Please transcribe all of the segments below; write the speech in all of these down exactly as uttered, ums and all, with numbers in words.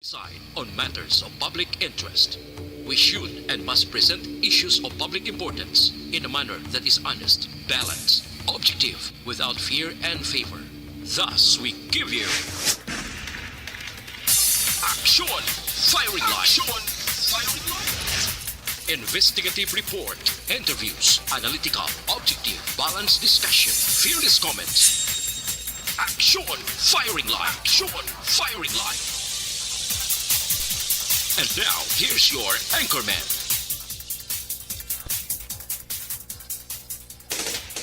Decide on matters of public interest. We should and must present issues of public importance in a manner that is honest, balanced, objective, without fear and favor. Thus, we give you Action Firing Line. Action Firing Line. Investigative report, interviews, analytical, objective, balanced discussion, fearless comments. Action Firing Line. Action Firing Line. And now, here's your anchorman.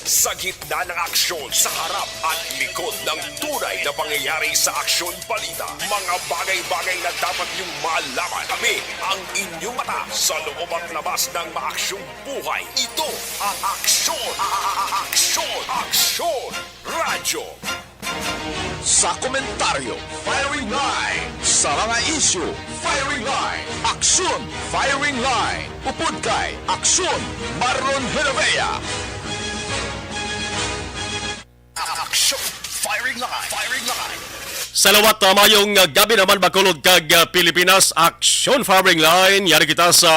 Sa gitna ng aksyon, sa harap at likod ng tunay na pangyayari sa Aksyon Balita, mga bagay-bagay na dapat niyong malaman, kami ang inyong mata sa loob at labas ng maaksyong buhay. Ito ang Aksyon, Aksyon, Aksyon Radyo. Sa komentaryo, Firing Line. Sa mga isyu, Firing Line. Aksyon, Firing Line. Upod kay Aksyon, Marlon Genovea. Aksyon, Firing Line. Firing Line. Salawat, uh, mayong, uh, gabi naman, Bacolod kag, uh, Pilipinas. Aksyon Firing Line. Yari kita sa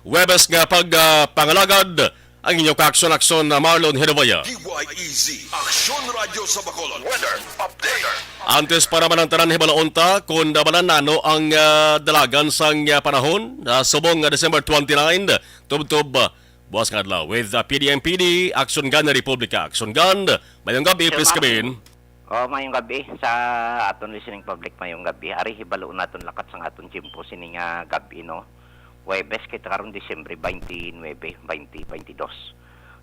Webes nga pag, uh, pangalagad. Ang inyong kaaksyon-aksyon na Marlon Genovea. D Y E Z, Aksyon Radyo sa Bacolod. Weather update. Antes pa naman ang tanan, hibaloon ta kung nabalan nano ang, ah, dalagan sang, ah, panahon, ah, subong nga December twenty-nine, tubtob, ah, buwas nga adlaw. With, ah, P D M P D, Action Gun Republika. Action Gun, mayong gabi, Sir please Mark. Come in. Oh, mayong gabi sa aton listening public, mayong gabi. Ari, hibalo naton lakat sang aton tiyempo sini nga gabi, no? Huwebes kita karon, Disyembre twenty-nine, twenty twenty-two.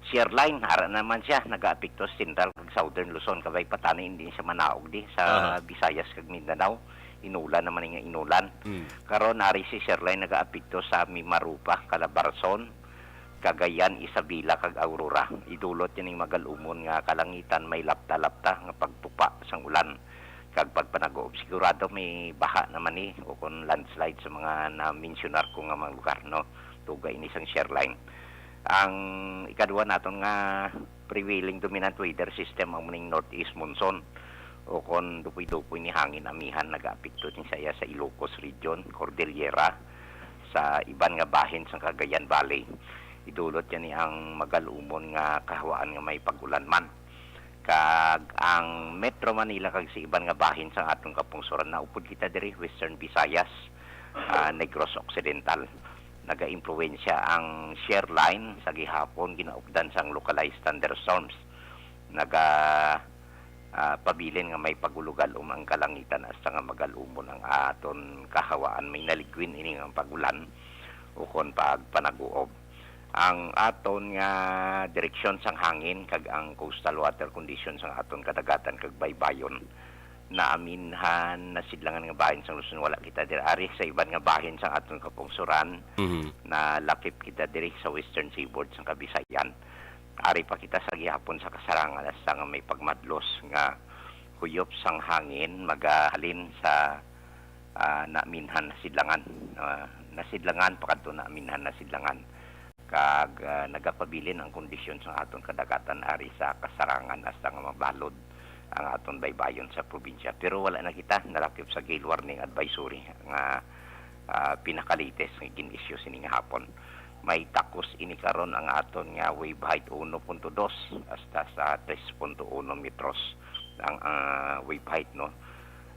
Shear line, ara naman siya, nagaapekto sa Central kag Southern Luzon, kabay patani hindi siya manaog di sa Aha. Visayas kag Mindanao. Inulan naman nga inulan. Mm. Karon, ari si shear line nagaapekto sa Mimaropa, Calabarzon, Cagayan, Isabela, kag Aurora. Idulot yan ning magalumon nga kalangitan, may lapta-lapta nga pagtupa sang ulan kag pagpanaguob. Sigurado may baha naman ni o kon landslide sa mga na-mensionar ko nga mga lugar, no? Tuga ini sang shear line. Ang ikadua naton nga prevailing dominant weather system amo ning northeast monsoon o kon dupoy-dupoy ni hangin amihan nagaapekto din sa iya sa Ilocos Region, Cordillera, sa iban nga bahin sang Cagayan Valley. Idulot yan ni ang magalumon nga kahawaan nga may pag-ulan man. Kag ang Metro Manila kag sa iban nga bahin sang aton kapungsoran, naupod kita diri, Western Visayas, ah, Negros Occidental. Nagaimpluwensya ang shear line sa gihapon, ginaupdan sang localized thunderstorms. Naga, ah, pabilin nga may pagulugalom ang kalangitan hasta nga magalumon ang aton kahawaan. May naligwin ini nga pag-ulan ukon pagpanaguob. Ang aton nga direksyon sang hangin kag ang coastal water condition sang aton kadagatan kag baybayon, naaminhan, nasidlangan nga bahin sang Luzon, wala kita diri. Ari sa iban nga bahin sang aton kapungsoran, Mhm. nalakip kita diri sa western seaboard sang Kabisayan. Ari pa kita sa gihapon sa kasarangan hasta nga may pagmadlos nga huyop sang hangin magahalin sa, ah, naaminhan, nasidlangan, ah, nasidlangan pakadto naaminhan, nasidlangan. Kag, ah, nagapabilin ang kondisyon sa aton kadagatan ari sa kasarangan hasta nga mabalod ang aton baybayon sa probinsya. Pero wala na kita nalakip sa gale warning advisory nga, ah, pinaka-latest nga gin-issue sini nga hapon. May takos ini karon ang aton nga wave height uno punto dos hasta sa tres punto uno metros ang, ah, wave height, no?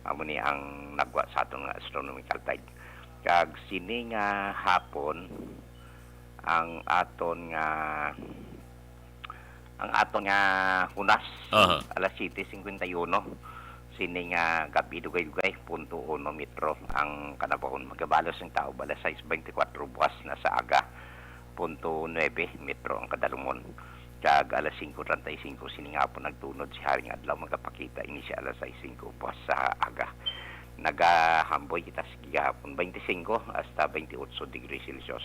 Amo ni ang nagwa sa aton nga astronomical tide. Kag sini nga hapon, ang aton nga, ang aton nga hunas, Aha. alas siyete cincuenta y uno, sini nga gabi, dugay-dugay, punto uno metro ang kanabahon. Magabalos ang taob alas sais beintikwatro buwas na sa aga, punto nuebe metro ang kadalumon. Kag alas singko treinta y cinco sini nga hapon nagtunod si Haring Adlaw, magapakita ini siya alas sais singko buwas sa aga. Nagahamboy kita sa gihapon, beintisinko hasta beintiotso degrees Celsius,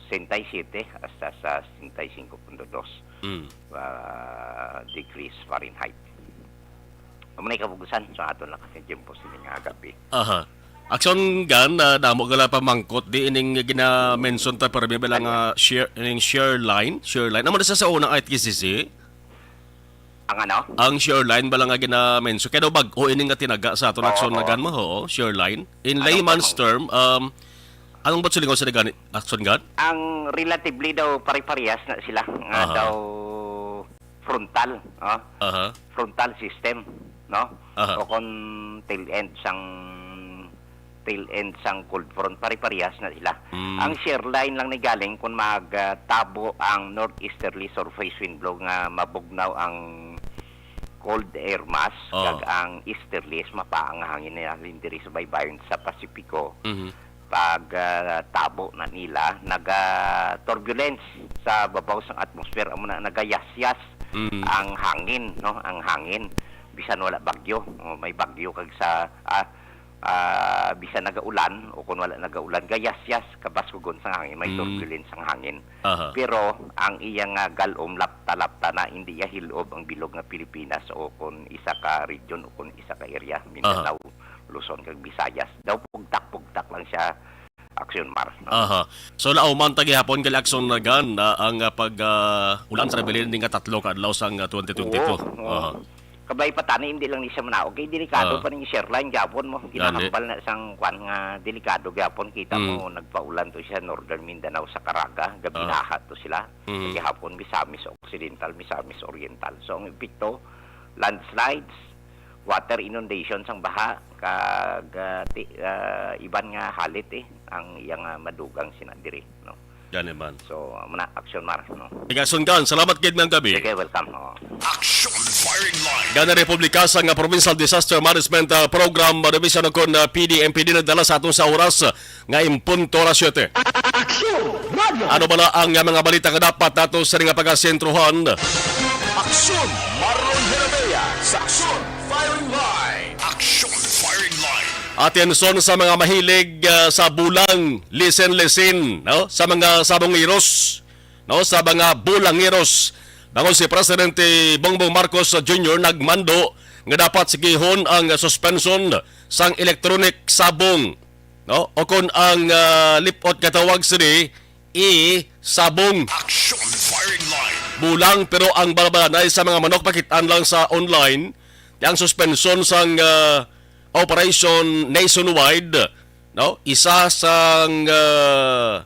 sesenta y siete hasta sa sesenta y cinco punto dos, Mm. ah, degrees Fahrenheit. Amo na ikabugusan sa aton lakas ng tiyempo sini nga gabi. Aha. Action Gun, ah, damo gala pamangkot di ining gina-mention ta, pero may bilang, ah, shear, ining shear line, shear line. Amo na sa, sa unang I T C C? Ang ano? Ang shear line bala nga gina-mention. Kaya daw bag-o ini nga tinaga sa aton Oo, action na oo. Gun mo, oo, shear line. In Anong layman's term, um, anong ba't silingaw sa gani-, action gun? Ang relatively daw pare-parehas na sila. Nga Aha. daw frontal, oh. Aha. Frontal system, no? Aha. O kung tail end sang tail end sang cold front, pare-parehas na sila. Mm. Ang shear line lang ni galing kung mag, ah, tabo ang northeasterly surface wind blow nga mabugnaw ang cold air mass, Oh. kag ang easterlies, mapaang nga hangin na halin diri sa baybayon sa Pasipiko. Mhm. Pag, ah, tabo na nila, naga-turbulence sa babaw sang atmosphere, amo na nagayasyas Mm. ang hangin, no? Ang hangin, bisan wala bagyo, oh, may bagyo kag sa, ah, ah, bisan nagaulan o kung wala nagaulan, gayasyas, kabaskugon sang hangin, may Mm. turbulence ang hangin. Aha. Pero ang iya nga galom, lapta-lapta na, hindi iya hilob ang bilog nga Pilipinas o kung isa ka region o kung isa ka area, Aha. Mindanao, Luzon, kag Visayas. Daw pugtak-pugtak lang siya, Action Mar, no? Aha. So, nauman ta gihapon gali, Action Gun, ah, ang, ah, pag, ah, ulan sa nabilin ning nga tatlo ka adlaw sang, ah, twenty twenty-two. Oo, oo. Aha. Kabay pa tani, hindi lang ni siya manaog. Kay delikado Ah. pa ning shear line, gihapon mo. Gani. Ginahambal na sang kwan nga delikado gihapon. Kita Mm. mo, nagpaulan to siya, Northern Mindanao, sa Caraga. Gabi Ah. nahat to sila. Mm. Gihapon, Misamis Occidental, Misamis Oriental. So, ang epekto, landslides, water inundation sang baha, kag, ah, ti-, ah, iban nga halit, eh, ang iyang, ah, madugang sina diri, no? Gani man. So, amo na, Action Mar, no? Sige, Action Gun, salamat gid nga gabi. Sige, welcome, oh. Action Firing Line. Gani, Republika sa nga Provincial Disaster Management, ah, Program, ah, Division, kon, ah, P D M P D nagdala sa aton sa oras, ah, nga impunto alas siyete. Action Radio. Ano bala ang, ah, mga balita nga dapat nato sa nga pagasentrohan? Action Marlon Herabea sa Action Firing Line. Action Firing Line. Atensyon sa mga mahilig, ah, sa bulang, listen, listen, no? Sa mga sabongeros, no? Sa mga bulangeros. Bangod si Presidente Bongbong Marcos Junior nagmando nga dapat sigihon ang suspension sang electronic sabong, no? O kon ang, ah, lipot nga tawag sini, e-sabong. Action Firing Line. Bulang, pero ang balbalanay sa mga manok makit-an lang sa online. Ang suspension sang, ah, Operation Nationwide, no? Isa sang, ah,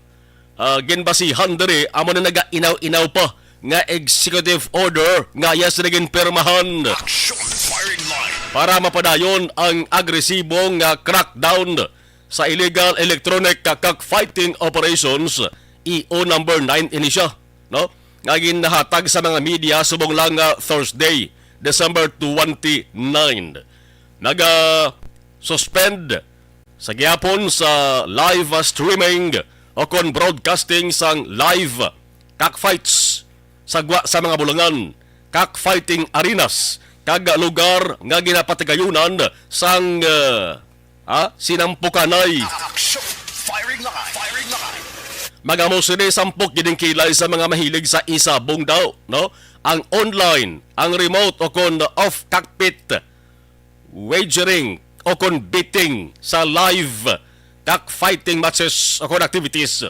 ah, ginbasihan diri amo na nagainaw-inaw pa nga executive order nga iya sila ginpirmahan. Action Firing Line. Para mapadayon ang agresibo nga crackdown sa illegal electronic cockfighting operations, E O number nine ini siya, no? Nga ginhatag sa mga media subong lang nga Thursday, December twenty-nine. Naga-suspend sa gihapon sa live streaming o kon broadcasting sang live cockfights sa gwa sa mga bulangan, cockfighting arenas, kag lugar nga ginapatigayunan sang, ah, ah, sinampukanay. Action! Firing line! Firing line! Magamo sini sampok gid ang kilay sa mga mahilig sa e-sabong daw, no? Ang online, ang remote o kon off cockpit wagering o kon betting sa live cockfighting matches o kon activities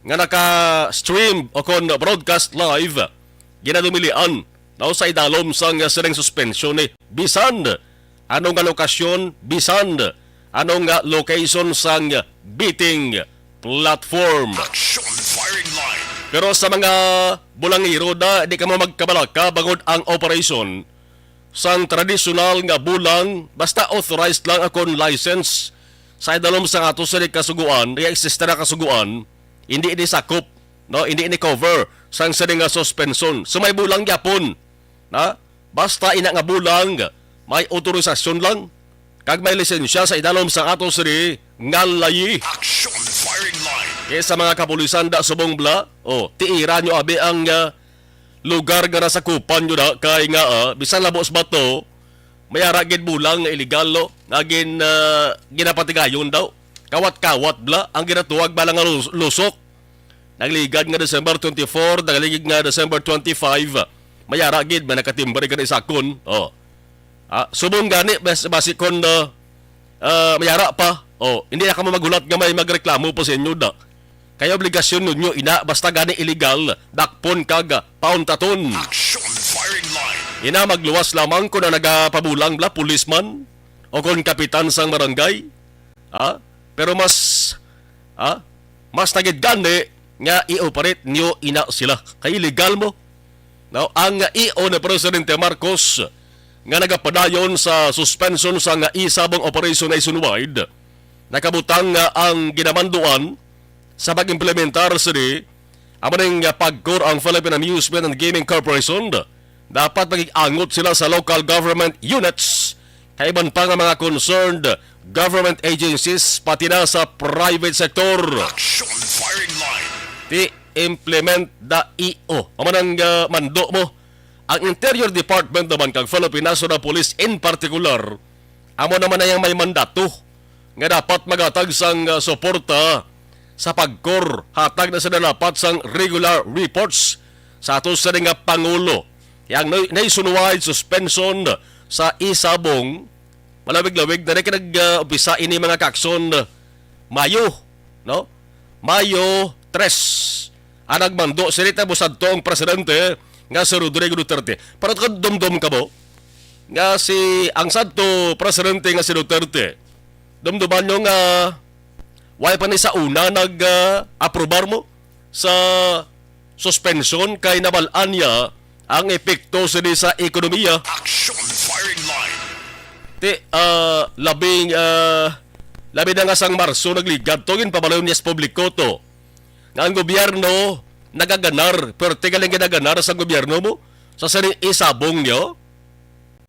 nga naka-stream o kon broadcast live, ginadumilian, no, sa idalom sang sining suspensyon ni bisan ano nga lokasyon, bisan ano nga location sang betting platform. Action Firing Line. Pero sa mga bulangiro na, di kamo magkabalaka bangod ang operasyon sang tradisyonal nga bulang, basta authorized lang akon license sa idalom sa ato sa kasugoan, iya existe na kasugoan, hindi ini sakop, no, hindi ini cover sang sini nga suspension. So may bulang gyapon, na basta ina nga bulang, may otorisasyon lang, kag may lisensya sa idalom sa ato sini nga layi. Action Firing Line. Kay sa mga kapulisan da subong bala, oh, tiira nyo abi ang, ah, lugar nga nasakupan nyo na kay nga, ah, bisan labos ba to, may ara gid bulang nga illegal, no? Nga gin-, ah, ginapatigayon daw. Kawat-kawat bala ang ginatuwag bala nga lus-, lusok. Nagligad nga December twenty-four, nagligad nga December twenty-five, may ara gid, may nakatimbre ka na isakon. Oh. Ah, subong gani, bas-, basi kon, ah, ah, may ara pa. Oh, hindi na kamo maghulat nga may magreklamo pa sa inyo, da. Kay obligasyon ninyo ina, basta gani illegal, dakpon kag pauntaton. Action Firing Line. Ina, magluwas lamang kung ang nagapabulang bala, policeman o kung kapitan sang barangay. Ha? Pero mas, ha? Mas nagid gani nga i-operate niyo ina sila. Kay illegal mo. Now, ang E O ni Presidente Marcos nga nagapadayon sa suspension sang isabong operation nationwide, nakabutang nga ang ginamanduan sa pag-implementar sini, amo ning, ah, PAGCOR, ang Philippine Amusement and Gaming Corporation, dapat magig-angot sila sa local government units kay iban pa nga mga concerned government agencies, pati na sa private sector. Action firing line. Ti implement the E O. Amo nang, ah, mando mo. Ang Interior Department naman kag Philippine National Police in particular, amo naman na yang may mandato nga dapat maghatag sang, ah, suporta sa PAGCOR. Hatag na sila dapat sang regular reports sa ato sa nga pangulo. Yang na-, nationwide suspension sa isabong, malawig-lawig na rin nag-umpisa ini, mga kakson, Mayo, no? Mayo tres. Ang nagmando, sini ta mo sadto ang presidente nga si Rodrigo Duterte. Pero kung dumdum ka mo, nga si, ang sadto presidente nga si Duterte, dumduman nyo nga wala pa ni sa una nag, ah, aprobar mo sa suspensyon kay nabal-an niya ang epekto sini sa ekonomiya. Action firing line. Ti, ah, labing, ah, labi na nga sang Marso nagligad to, ginpabalayon niya sa publiko to nga ang gobyerno nagaganar, pero tigaling ginaganar sa gobyerno mo sa sini isabong niyo,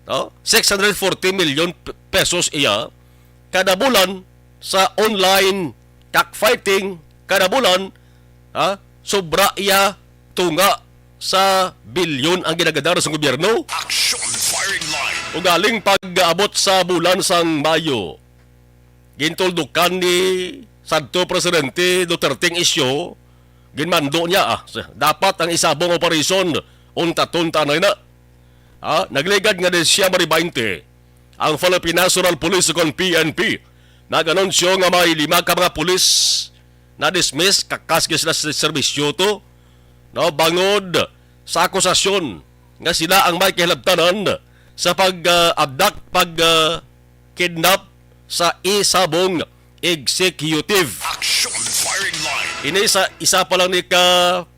no? Six hundred forty million p-, pesos iya kada bulan sa online cockfighting kada bulan, ha? Sobra iya tunga sa bilyon ang ginagadar sa gobyerno. Action firing line. Ugaling pag-abot sa bulan sang Mayo, gintuldukan ni sadto Presidente Duterte ang isyu, ginmando niya, ah, sa-, dapat ang isabong operasyon untaton ta anay na. Ah, nagligad nga Disyembre twenty, ang Philippine National Police o kon P N P nag-anunsyo nga may lima ka mga pulis na-dismiss, kakas gyud sila sa serbisyo to, no, bangod sa akusasyon nga sila ang may kahilabtanan sa pag, ah, abduct, pag, ah, kidnap sa isabong executive. Action firing line. Ini sa isa pa lang ni ka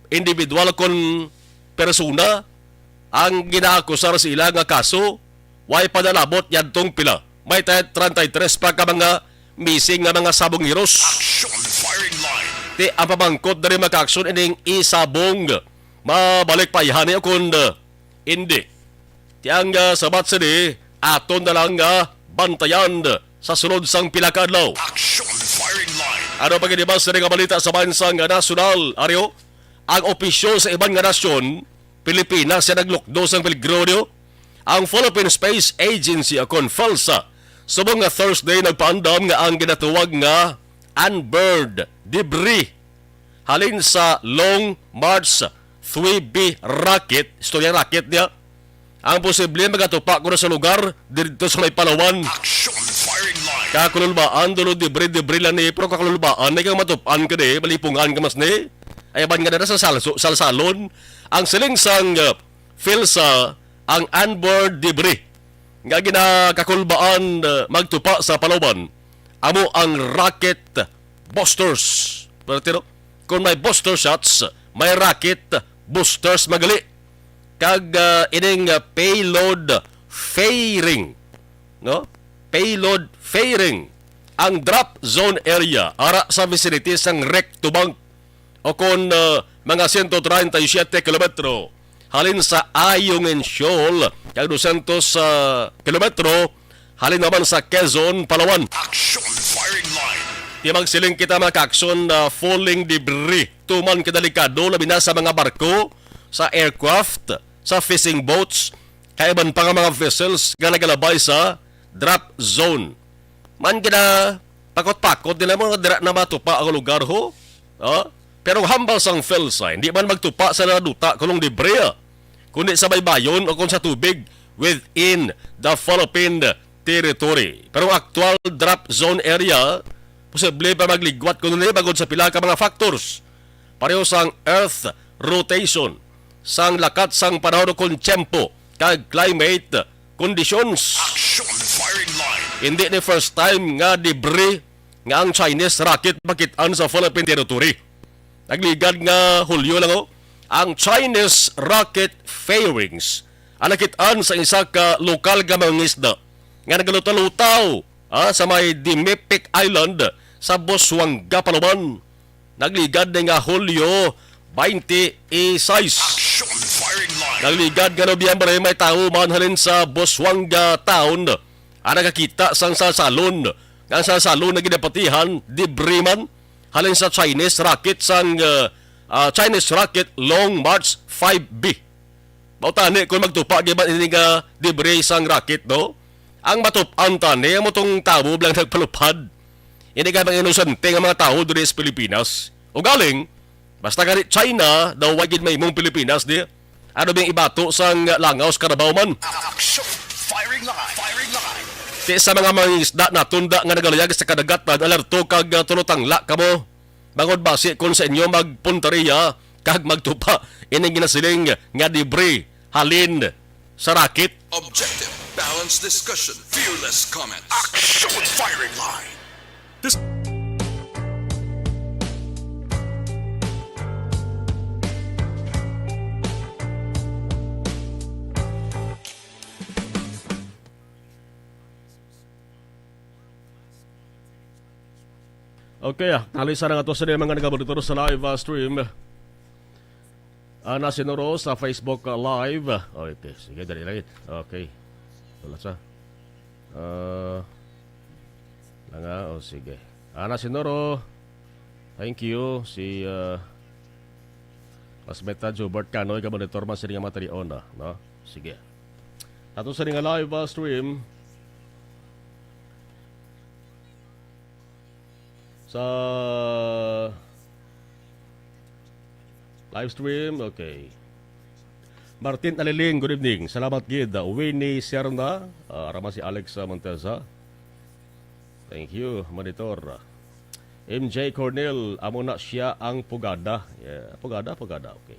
individual kon persona ang ginaakusar sa ila nga kaso, way pa nalabot yadtong pila. May ta-, treinta y tres pa ka mga missing nga mga sabongeros. Action firing line. Ti ang pamangkot diri, mga kakson, ining isabong mabalik pa ihani o kon, uh, indi. Ti ang, ah, sabat sini, aton na lang nga bantayan sa sulod sang pila ka adlaw. Action firing line. Ano pa gid ba sini nga balita sa bansang nasyonal, Ario? Ang opisyal sa iban nga nasyon, Pilipinas, siya naglukdo sang peligro niyo. Ang Philippine Space Agency o kon PHILSA, subong nga Thursday nagpaandam nga ang ginatawag nga unmanned debris halin sa Long March three B rocket, istorya rocket niya, ang posible magatupa ko na sa lugar didto sa may Palawan. Action firing line. Kakululbaan, dulo debris, debris lang ni, pero kakululbaan, may kang matupan ka di, malipungan ka mas ni. Ay, ban nga na sa salso-, salsalon. Ang siling sang, uh, PHILSA, ang unmanned debris nga ginakakulbaan, uh, magtupa sa Palawan, amo ang rocket boosters. Pero tiro, kung may booster shots, may rocket boosters magali. Kag, ah, ining, ah, payload fairing, no? Payload fairing ang drop zone area ara sa vicinity sang Rectobank o kon, ah, mga siyento treinta y siete kilometro halin sa Ayungin Shoal, kag dosyentos, ah, kilometro halin naman sa Quezon, Palawan. Action firing line. Di magsiling kita, mga ka-action, na falling debris. Tuman kadelikado, labi na sa mga barko, sa aircraft, sa fishing boats, kaiban pa nga mga vessels nga nagalabay sa drop zone. Man gina pakot-pakot nila mo nga dira na matupa ang lugar, ho. Ha? Pero hambal sang PHILSA, hindi man magtupa sa naduta kulong debris, kundi sa baybayon o kung sa tubig within the Philippine territory. Pero ang aktual drop zone area, posible pa magligwat kuno ni bangod sa pila ka mga factors. Pareho sang earth rotation, sang lakat sang panahon o kon tiyempo, kag climate conditions. Action firing line. Hindi ni first time nga debris nga ang Chinese rocket makit-an sa Philippine territory. Nagligad nga Hulyo lang, oh, ang Chinese rocket fairings ang nakit-an sa isa ka lokal nga mangisda nga nagalutaw-lutaw, ah, sa may Dimipik Island sa Busuanga, Palawan. Nagligad ni nga Hulyo twenty-six. Action firing line. Nagligad nga Nobyembre, may tawo man halin sa Busuanga Town ang nakakita sang salsalon, nga ang salsalon nga ginapatihan debris man halin sa Chinese rocket sang, ah, ah, Chinese rocket Long March five B. Mao tani kung magtupa gid man ini nga debris sang rocket, no? Ang matup-an tani, amo tong tawo lang nagpalupad. Hindi ka mga inosente nga mga tawo diri sa Pilipinas. Ugaling, basta gani China, daw wa gid mahimong Pilipinas di. Ano bang ibato sang langaw sa karabaw man? Action! Firing line! Firing line! Ti sa mga mangingisda naton da nga nagalayag sa kadagatan, alerto kag, ah, tulotangla kamo. Bangod basi kung sa inyo magpunteriya kag magtupa ining ginasiling nga debris halin sa rocket. Objective, balanced discussion, fearless comments. Action firing line. This Okay, ah, kalisan ang ato sa mga nagamonitor sa live, ah, stream. Ana Sinoro sa Facebook, ah, Live. Okay, sige, dali lang it. Okay. Wala sa. Ah, lang, ah, oh, sige. Ana Sinoro. Thank you. Si, ah, Mas Meta Jobert Kanoy, ka monitor man sini nga mga talion, ah, no? Sige. Ato sa nga live, ah, stream. Sa live stream, okay. Martin Aliling, good evening. Salamat gid. Winnie Serna, ah, ara man si Alex, ah, Monteza. Thank you, monitor. M J Cornel, amo na siya ang pugada. Yeah, pugada, pugada, okay.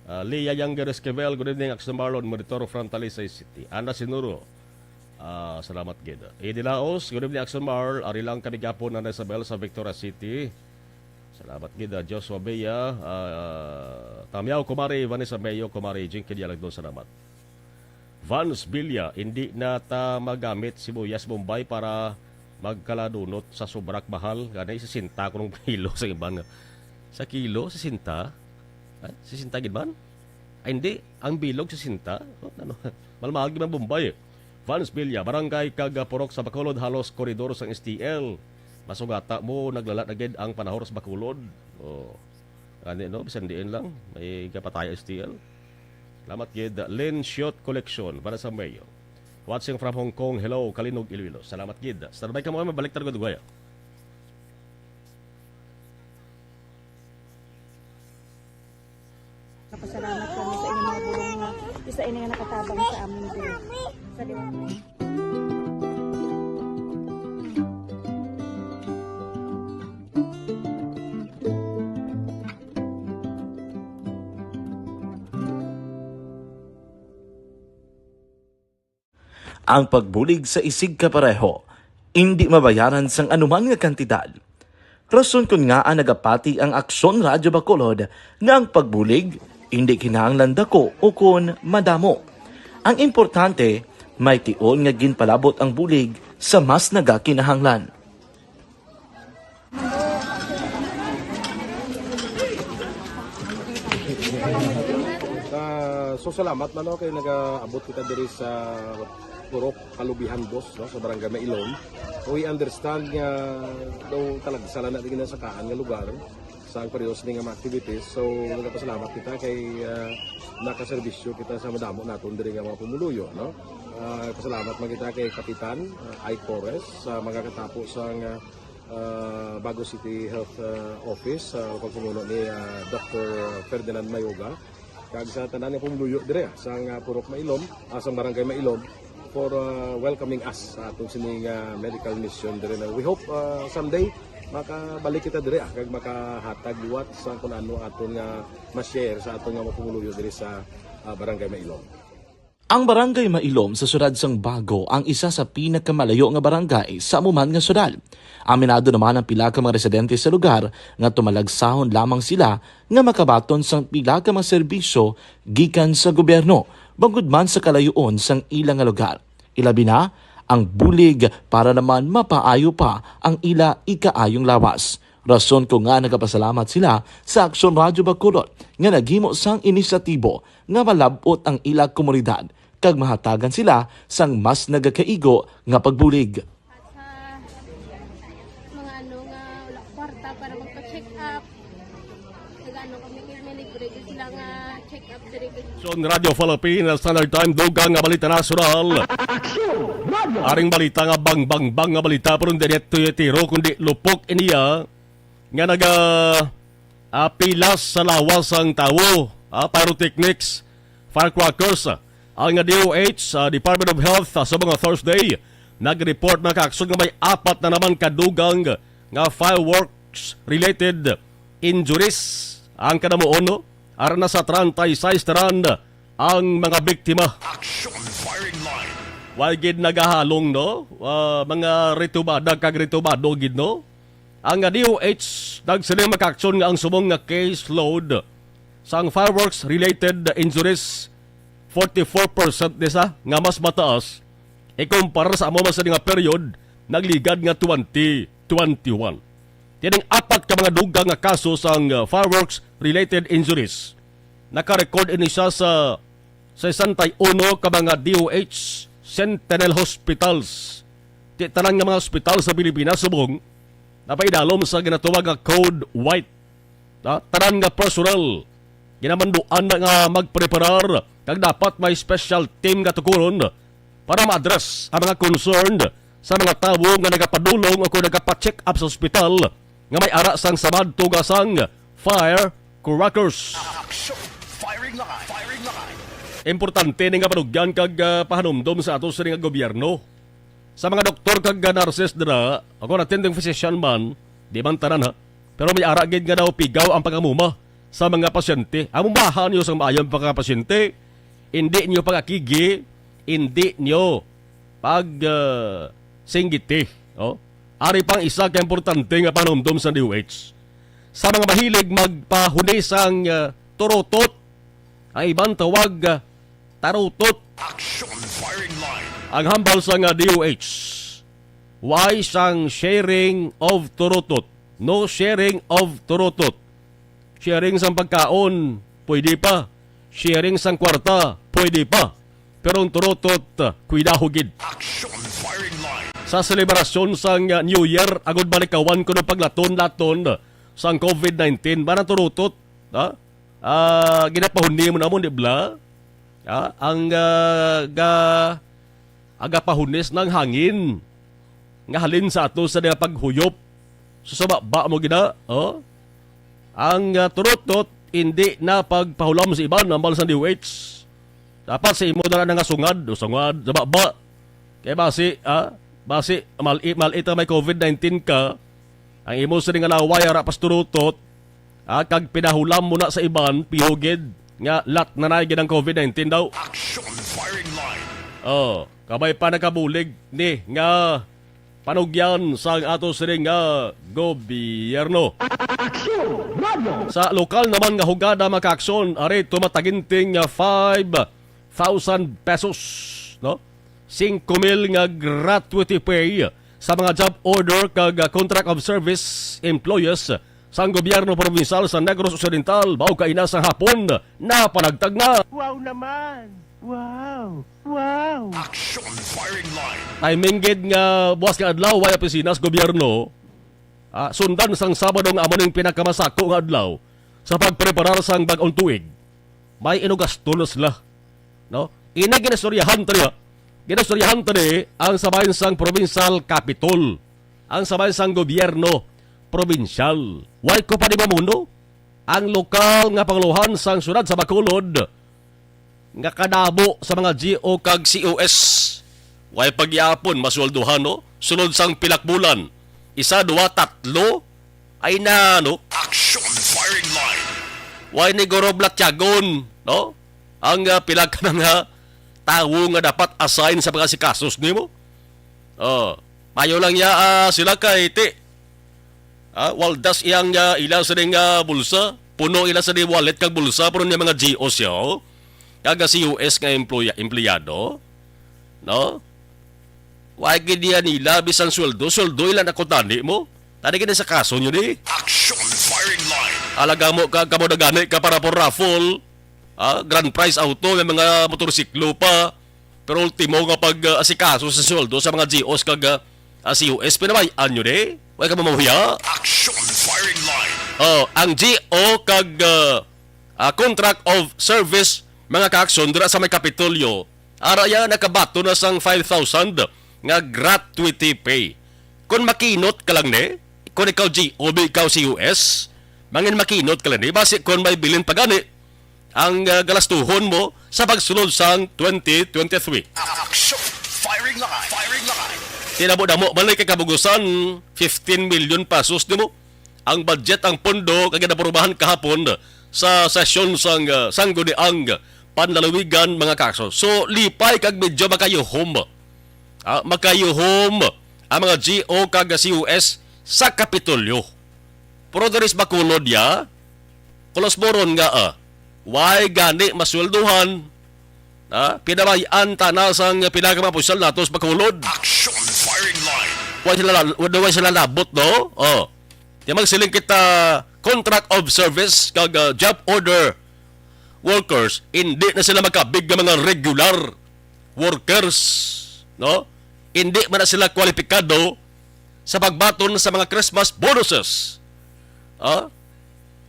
Ah, Leah Younger Esquivel, good evening, Action Marlon, monitor from Talisay City. Ana Sinuro, ah, salamat gid. Eddie Laos, good evening, Action Marl. Ari lang kami gapon, Ana Isabel, sa Victoria City. Salamat gid, ah, Joshua Bea, ah, Tamiao, Kumari Vanessa Mayo, Kumari Jinky Dialagdon, salamat. Vance Villa, hindi na ta magamit sibuyas Bombay para magkaladunot sa sobrak mahal. Gani, sesenta kuno ang kilo sa iban nga. Sa kilo, sesenta? Ah, sesenta gid man? Ay, hindi. Ang bilog, sesenta? Oh, ano? Malmahal gid man Bombay, eh. Vance Villa, barangay kag, ah, purok sa Bacolod, halos koridor sang S T L. Masugata mo, naglala na gid ang panahor sa Bacolod. Oh. Gani, no? Bisan diin lang, may kapatay S T L. Salamat gid, Lin Shot Collection, para sa Mayo. Watching from Hong Kong, hello, Kalinog, Iloilo. Salamat gid. Standby kamo, mabalik ta gud ugaya. Napasalamat kami sa inyong mga bulong nga isa ini nga nakatabang sa amon din. Sa liwat. Ang pagbulig sa isigkapareho indi mabayaran sang anuman nga kantidad. Rason kon ngaa nagapati ang Aksyon Radyo Bacolod nga ang pagbulig indi kinahanglan dako ukon madamo. Ang importante, may tion nga ginpalabot ang bulig sa mas nagakinahanglan. Ah, so salamat man, no, kay nagaabot kita diri sa Purok Kalubihan, boss, no, sa Barangay Mailom. We understand nga daw talagsa lang na din sa kaan nga lugar sa ang periodo sini nga mga activities. So, nagapasalamat kita kay, ah, nakaserbisyo kita sa madamo naton diri nga mga pumuluyo, no? Ah, pasalamat man kita kay Kapitan, ah, Ike Torres sa mga katapo sa nga, ah, Bago City Health, ah, Office, sa pagpamuno ni, ah, Doctor Ferdinand Mayoga, kag sa tanan nga pumuluyo dire, ah, sa nga Purok Mailom, ah, sa Barangay Mailom, for, ah, welcoming us sa atong sining, ah, medical mission dire na. We hope, ah, someday makabalik kita dire, ah, kag makahatag liwat sa kung ano aton nga ma-share sa aton nga mga pumuluyo dire sa, ah, Barangay Mailom. Ang Barangay Mailom sa siyudad sang Bago ang isa sa pinakamalayo nga barangay sa amo man nga siyudad. Aminado naman ang pila ka mga residente sa lugar nga tumalagsahon lamang sila nga makabaton sang pila ka mga serbisyo gikan sa gobyerno, bangod man sa kalayoon sang ila nga lugar. Ilabi na ang bulig para naman mapaayo pa ang ila ikaayong lawas. Rason ko nga nagapasalamat sila sa Aksyon Radyo Bacolod nga naghimo sang inisyatibo nga malab-ot ang ila komunidad kag mahatagan sila sang mas nagakaigo nga pagbulig. Sa mga ano nga wala kwarta para magpa-check up. Nagano kami kay may libre gyud sila nga check up diri. Sa Radyo Philippines, Standard Time, dugang nga balita nasyonal. Aring balita nga bang bang bang nga balita, pero hindi niya tiro kundi lupok iniya nga naga ah, pilas sa lawas sang tawo, ah, pyrotechnics, firecrackers. Ang D O H, ah, Department of Health, ah, sa mga Thursday, nag-report na kaakson nga may apat na naman kadugang nga fireworks-related injuries ang kanamuon, no? Ara na sa treinta y seis tanan ang mga biktima. Action firing line. Wa gid nagahalong, no? Ah, mga ritubada kag ritubado gid, no? Ang D O H nagsiling makaaksyon nga ang subong nga caseload sang fireworks-related injuries, forty-four percent ni sa nga mas mataas ikumpara sa amo man sa nga period nagligad nga twenty twenty-one. Tining apat ka mga dugang nga kaso sang, uh, fireworks-related injuries, naka-record ini siya sa sesenta y uno ka mga D O H Sentinel Hospitals. Ti tanan nga mga ospital sa Pilipinas subong napaidalom sa ginatawag nga Code White. Ta-, tanan nga personal ginamanduan na nga magpreparar kag dapat may special team nga tukuron para ma-address ang mga concerned sa mga tawo nga nagapadulong o kung nagapa-check up sa ospital nga may ara sang samad tuga sang firecrackers. Action firing line. Firing line. Importante ni nga panugyan kag, ah, pahanumdom sa ato sini nga gobyerno. Sa mga doktor kag, ah, nurses dira, ako attending physician man, di man tanan ha, pero may ara gid nga daw pigaw ang pangamuma sa mga pasyente. Amumahan niyo sang maayo ang pagkapasyente, hindi niyo pagakigi, hindi niyo pag, ah, singgiti. Oh? Ari pang isa ka importante nga panumdom sa D O H. Sa mga mahilig magpahuni sang, ah, turutot, ang iban tawag, ah, tarutot. Action firing line. Ang hambal sang D O H, why sang sharing of turutot? No sharing of turutot. Sharing sang pagkaon, pwede pa. Sharing sang kwarta, pwede pa. Pero ang turutot, kuidaho gid. Action firing line. Sa selebrasyon sang New Year, agud malikawan kuno paglaton-laton sang COVID nineteen, ba na turutot, ha? Ah, ginapahuni mo namon, di bala? Ah, ang, ah, ga-, agapahunis ng hangin nga halin sa ato sa mga paghuyop. So, sa baba mo gina, oh? Ang, ah, turutot, hindi na pagpahulam sa iban, hambal sa D O H. Dapat sa imo na lang nga sungad, o sungad, sa baba. Kay basi, ah, basi, mali, mali ta may COVID nineteen ka, ang imo sini nga laway, ara pas turutot, ah, kag pinahulam mo na sa iban, pihugid, nga lat na na gid ang COVID nineteen daw. Action firing line. Oh, kabay pa nakabulig ni nga panugyan sang ato sini nga gobyerno. Sa lokal naman nga hugada, makaaksyon, ari tumataginting nga five thousand pesos, no? Singko mil nga gratuity pay sa mga job order kag, ah, contract of service employees sang gobyerno probinsyal sa Negros Occidental, mao kaina sa hapon, napanagtag na. Wow naman! Wow! Wow! Action firing line. Timing gid nga buwas nga adlaw, way opisina sa gobyerno. Ah, sundan sang Sabado nga amo ning pinakamasako nga adlaw sa pagpreparar sang bag-ong tuig. May inugasto na sila, no? Ini ginastoryahan tani, ha? Ginastoryahan tani ang sabayan sang provincial capitol, ang sabayan sang gobyerno probinsyal. Why ko pa di mamuno? Ang lokal nga panguluhan sang syudad sa Bacolod nga kadamo sa mga G O kag C O S. Way pagyapon masweldohan, no? Sulod sang pilak bulan. Isa, duwa, tatlo. Ay na, no? Action firing line. Way ni guro blatyagon, no? Ang, ah, pila ka mga tawo nga dapat assign sa mga sikasos nimo. Oh, mayo lang ya, ah, sila kay ti. Ah, waldas iyang, ah, ila sa ning, ah, bulsa. Puno ila sa ning wallet kag bulsa, pero ni mga G Os siya, oh. Kag, ah, C O S nga employa-, empleyado, no? Wa gid niya nila bisan sweldo, sweldo ila na kutani mo. Tani gid sa kaso nyo ni. Action firing line. Alaga mo ka, kamo na gani ka para po raffle. Ah, grand prize auto, may mga motorsiklo pa. Pero ultimo nga pag, ah, asikaso sa sweldo sa mga G Os kag, ah, ah, C O S, pinabayaan nyo ni. Wa ka mamahuya. Action firing line. Oh, ang G O kag, ah, ah, contract of service, mga ka-action, dira sa may Kapitolyo. Ara ya, nakabato na sang five thousand nga gratuity pay. Kung makinot ka lang ni, kung ikaw G O B, ikaw C O S, mangin makinot ka lang ni, basi kung may bilin pa gani, ang, ah, galastuhon mo sa pagsulod sang twenty twenty-three. Action! Firing line! Firing line! Tinamo-damo, balik kay kabugusan, fifteen million pesos di mo. Ang budget, ang pondo, kay ginaprobahan kahapon sa sesyon sang, ah, Sangguniang Panlalawigan, mga kaso. So, lipay kag medyo makayuhom. Ah, makayuhom ang mga G O kag C O S sa Kapitolyo. Pero diri sa Bacolod, ya, kulos moron nga, ah, way gani masweldohan, ah, pinabay-an ta na sang pinaka mga opisyal nato sa Bacolod. Action firing line. Way sila, way sila labot, no? Oh. Di magsiling kita, contract of service kag, ah, job order workers, hindi na sila makabig nga mga regular workers, no? Hindi man na sila kwalipikado sa pagbaton sa mga Christmas bonuses. Ah?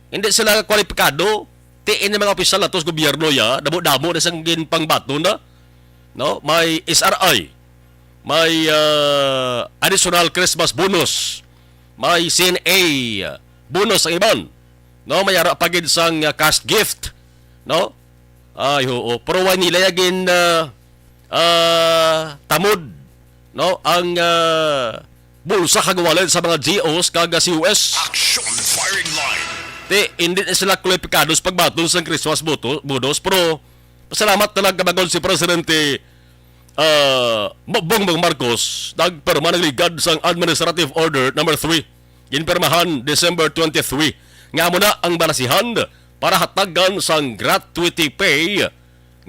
Hindi sila kwalipikado. Tiin ni mga opisyal nato sa gobyerno, ya, damo-damo na sang ginpangbaton na. No? May S R I, may, ah, additional Christmas bonus, may C N A bonus ang iban. No, may ara pa gid sang, ah, cash gift, no? Ay, oo. Pero wa nila ya gin, ah, ah, tamod, no? Ang, ah, bulsa kag wallet sa mga G Os kag C O S. Action firing line. Ti, hindi na sila kwalipikado sa pagbaton sang Christmas boto-, bonus, pero pasalamat na lang kabagod si Presidente, ah, Bongbong Marcos, nagpirma, nagligad sang Administrative Order Number Three, ginpirmahan December twenty-three, nga amo na ang balasihan para hatagan sang gratuity pay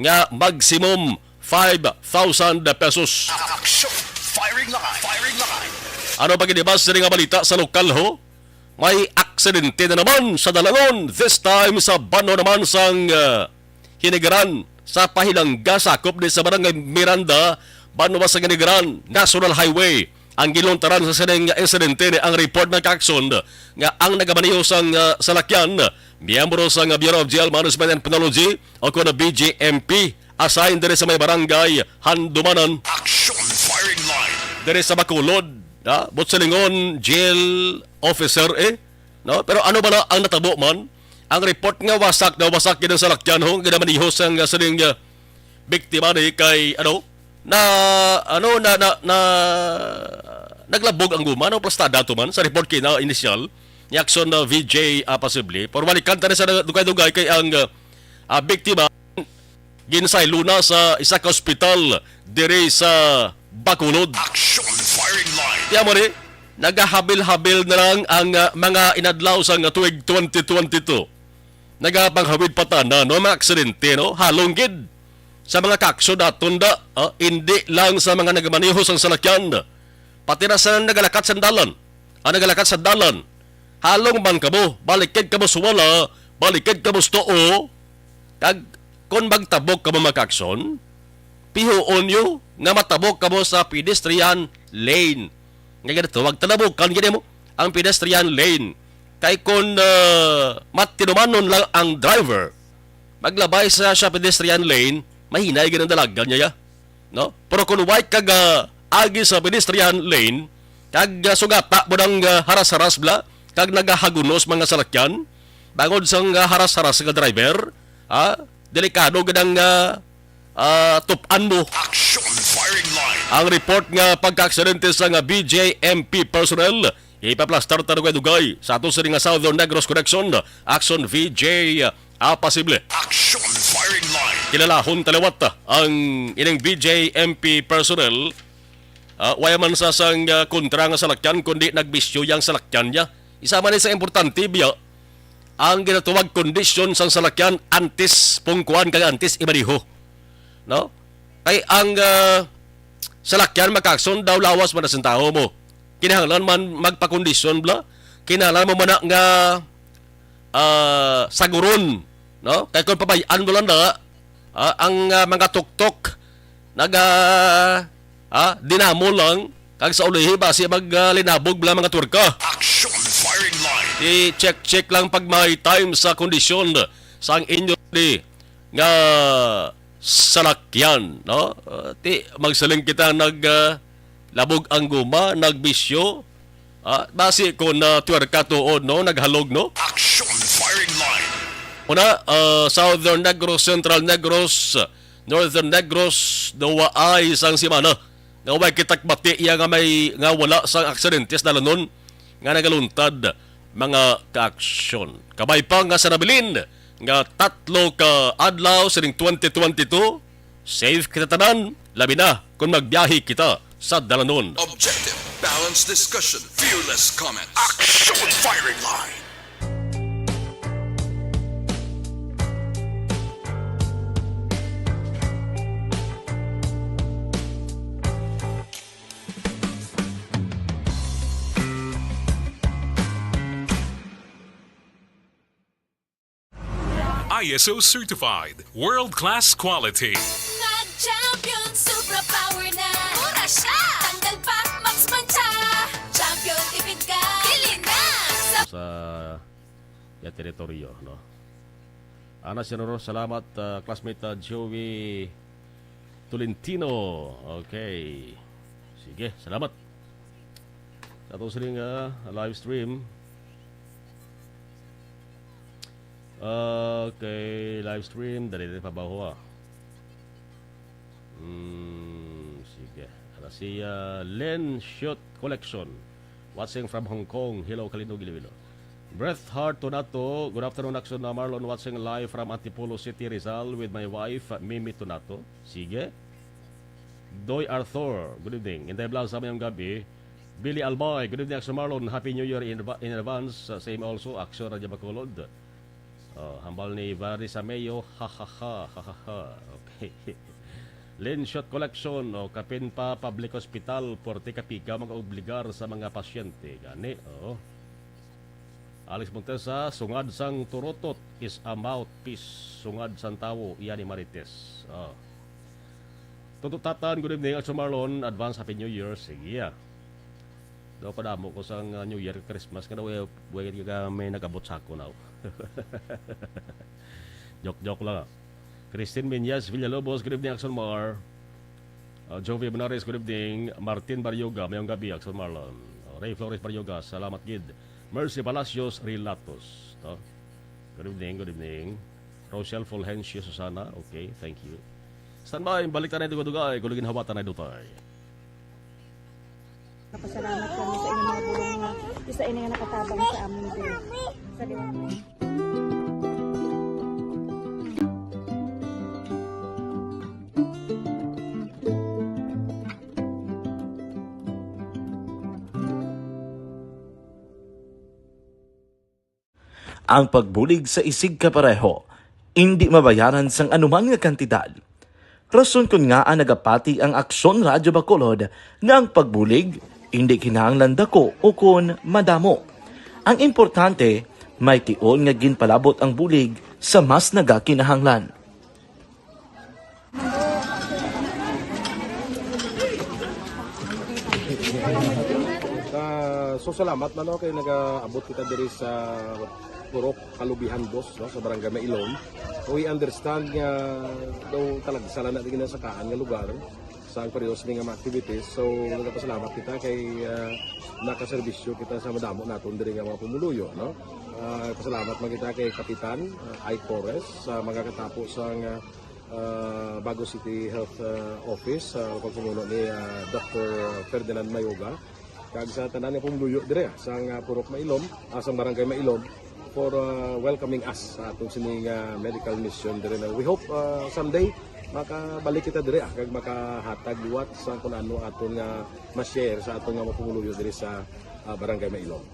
nga maximum five thousand pesos. Action! Firing line! Firing line! Ano pa gid ba sa nga balita sa lokal, ho? May aksidente na naman sa dalanon, this time sa bano naman sang, ah, Hinigaran, sa Pahilangga, sakop ni sa Barangay Miranda, banwa sa Hinigaran National Highway. Ang giluntaran sa sining insidente ni ang report ng Kakson nga ang nagamaneho sang, ah, salakyan, miyembro sang Bureau of Jail Management and Penology o kon B J M P, assigned diri sa may barangay Handumanan. Action firing line. Diri sa Bacolod, ha? Butsalingon, jail officer, eh. No? Pero ano ba na ang natabo man? Ang report nga wasak na wasak gid ang salakyan, ho, nga ginamaneho sang, ah, sining, ah, biktima ni kay, ano, na, ano, na, na, na, naglabog ang guma, no? Plastada to man sa report kina initial ni Action na V J, ah, posible. Pero balikan ta na sa dugay-dugay kay ang, ah, ah, biktima ginsaylo na sa isa ka ospital diri sa Bacolod. Action firing line. Kaya mo ni, nagahabil-habil na lang ang, ah, mga inadlaw sa nga tuig twenty twenty-two. Nagapanghawid pa tana, no, mga aksidente, no? Halong gid sa mga kakso daton da, ah, hindi lang sa mga nagamaneho sang salakyan, pati na sa nagalakat sa dalan. Ang nagalakat sa dalan, halong man kamo, balikid kamo sa wala, balikid kamo sa tuo, kag kon magtabok kamo, mga kakson, pihuon nyo nga matabok kamo sa pedestrian lane. Nga ginatawag, talabukan gid mo ang pedestrian lane. Kay kon, ah, matinumanon lang ang driver, maglabay sa siya pedestrian lane, mahinay gid ang dalagan niya, ya. No? Pero kung way kag, ah, agi sa pedestrian lane, kag, ah, sugata mo nang, ah, haras-haras bla, kag nagahagunos mga salakyan, bangod sa nga haras-haras nga driver, ah, delikado gid ang, ah, ah, tup-an mo. Action firing line. Ang report nga pagkaaksidente sa nga B J M P personnel, ipaplastar ta dugay-dugay sa ato sini nga Southern Negros Connection, Action V J, ah, posible. Action firing line. Kilalahon ta liwat ang ining B J M P personnel. Ah, wala man sa sang, ah, kontra nga salakyan, kundi nagbisyo yang salakyan niya. Isa man sa importante, biya, ang ginatawag kondisyon sang salakyan antes pungkuan kag antes imaneho. No? Kay ang, ah, salakyan makaakson daw lawas man sa tawo mo. Kinahanglan man magpakondisyon bala. Kinahanglan mo man na nga, ah, saguron, no? Kay kung pabay-an mo lang na, ah, ang, ah, mga tuktok naga, ah, dinamo lang kag sa ulihi basi mag, ah, linabog bala mga twerka. Action firing line. I-check-check lang pag may time sa kondisyon sang inyo di nga salakyan, no? Ah, ti magsiling kita nag, ah, labog ang guma, nagbisyo. Ah, basi ko na twerka tuod, no? Naghalog, no? Action firing line. Una, ah, Southern Negros, Central Negros, Northern Negros, daw ay isang semana nga way kita kabati iya nga may, nga wala sang aksidente sa dalanon nga nagaluntad, mga kaaksyon. Kabay pa nga sa nabilin nga tatlo ka adlaw sining twenty twenty-two, safe kita tanan, labi na kon magbiyahe kita sa dalanon. Objective, balanced discussion, fearless comment. Action firing line. I S O certified, world-class quality. Nag-champion, Supra Power na. Mura siya. Tanggal pa, Max Mancha. Champion, tipid ka. Bili na sa Sa iya teritoryo, no? Ana Senador, salamat, ah, classmate, ah, Joey Tolentino. Okay. Sige, salamat. Sa ato sining, ah, live stream. Okay, live stream. Dali, dali, pabaho, ah. Hmm, sige. Ara si, ah, Len Shot Collection. Watching from Hong Kong. Hello, Kalinog, Iloilo. Breath Heart Tonato. Good afternoon, Action na Marlon. Watching live from Antipolo City, Rizal with my wife, Mimi Tonato. Sige. Doy Arthur, good evening. Inday Blanca, mayong gabi. Billy Albay, good evening, Action Marlon. Happy New Year in, adva- in advance. Uh, same also, Action Radyo Bacolod. Oh, hambal ni Varys Ameo, ha, ha, ha, ha, ha, ha. Okay. Lynn Shot Collection, oh, kapin pa public hospital, forty ka piga mag-obligar sa mga pasyente. Gani, oh. Alex Montesa, sungad sang turotot is a mouthpiece. Sungad sang tawo, iya ni Marites. Oh. Tuto Tatan, good evening. Action Marlon, advance Happy New Year. Sige, ah. Daw padamo ko sang, ah, New Year, Christmas, nga daw, eh, buhay ka may nag-abot sa ako now. Joke-joke lang, ah. Christine Menyas Villalobos, good evening, Action Mar. Ah, Jovi Benares, good evening. Martin Baryoga, mayong gabi, Action Marlon. Oh, Ray Flores Baryoga, salamat gid. Mercy Palacios Rilatos. To. Good evening, good evening. Rochelle Fulgencio Susana, okay, thank you. Standby, balik tanay dugay-dugay, kuligin hawatan ay dutay. Kapasalamat kami sa inyong mga bulong nga isa ini nga nakatabang sa amon diri. Sa liwanag. Ang pagbulig sa isigkapareho indi mabayaran sang anuman nga kantidad. Rason kon ngaa nagapati ang Aksyon Radyo Bacolod nga ang pagbulig indi kinahanglan daku ukon madamo. Ang importante, may tion nga ginpalabot ang bulig sa mas nagakinahanglan. Ah, so salamat man, no, kay nagaabot kita diri sa Purok Kalubihan Dos, no, sa Barangay Mailom. We understand nga daw talagsa lang na di ginasakaan nga lugar sa ang periodo sini nga mga activities. So nagapasalamat kita kay, ah, nakaserbisyo kita sa madamo naton diri nga mga pumuluyo, no. Ah, pasalamat man kita kay Kapitan, ah, Ike Torres sa mga katapo sa nga ah, Bago City Health, ah, Office, sa pagpamuno ni, ah, Doctor Ferdinand Mayoga, kag sa tanan nga pumuluyo dire, ah, sa nga Purok Mailom, ah, sa Barangay Mailom, for, uh, welcoming us sa atong sining, uh, medical mission diri na. We hope, uh, someday makabalik kita diri, ah, kag makahatag liwat sa kung ano aton nga ma-share sa aton nga mga pumuluyo diri sa, uh, Barangay Mailom.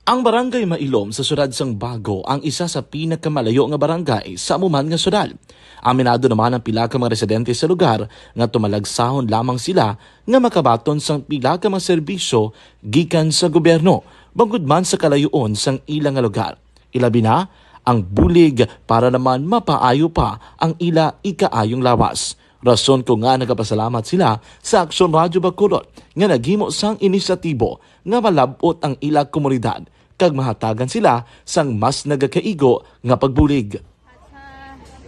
Ang Barangay Mailom sa siyudad sang Bago ang isa sa pinakamalayo nga barangay sa amo man nga siyudad. Aminado naman ang pila ka mga residente sa lugar nga tumalagsahon lamang sila nga makabaton sang pila ka mga serbisyo gikan sa gobyerno, bangod man sa kalayoon sang ila nga lugar. Ilabi na ang bulig para naman mapaayo pa ang ila ikaayong lawas. Rason ko nga nagapasalamat sila sa Aksyon Radyo Bacolod nga naghimo sang inisyatibo nga malab-ot ang ila komunidad kag mahatagan sila sang mas nagakaigo nga pagbulig. At sa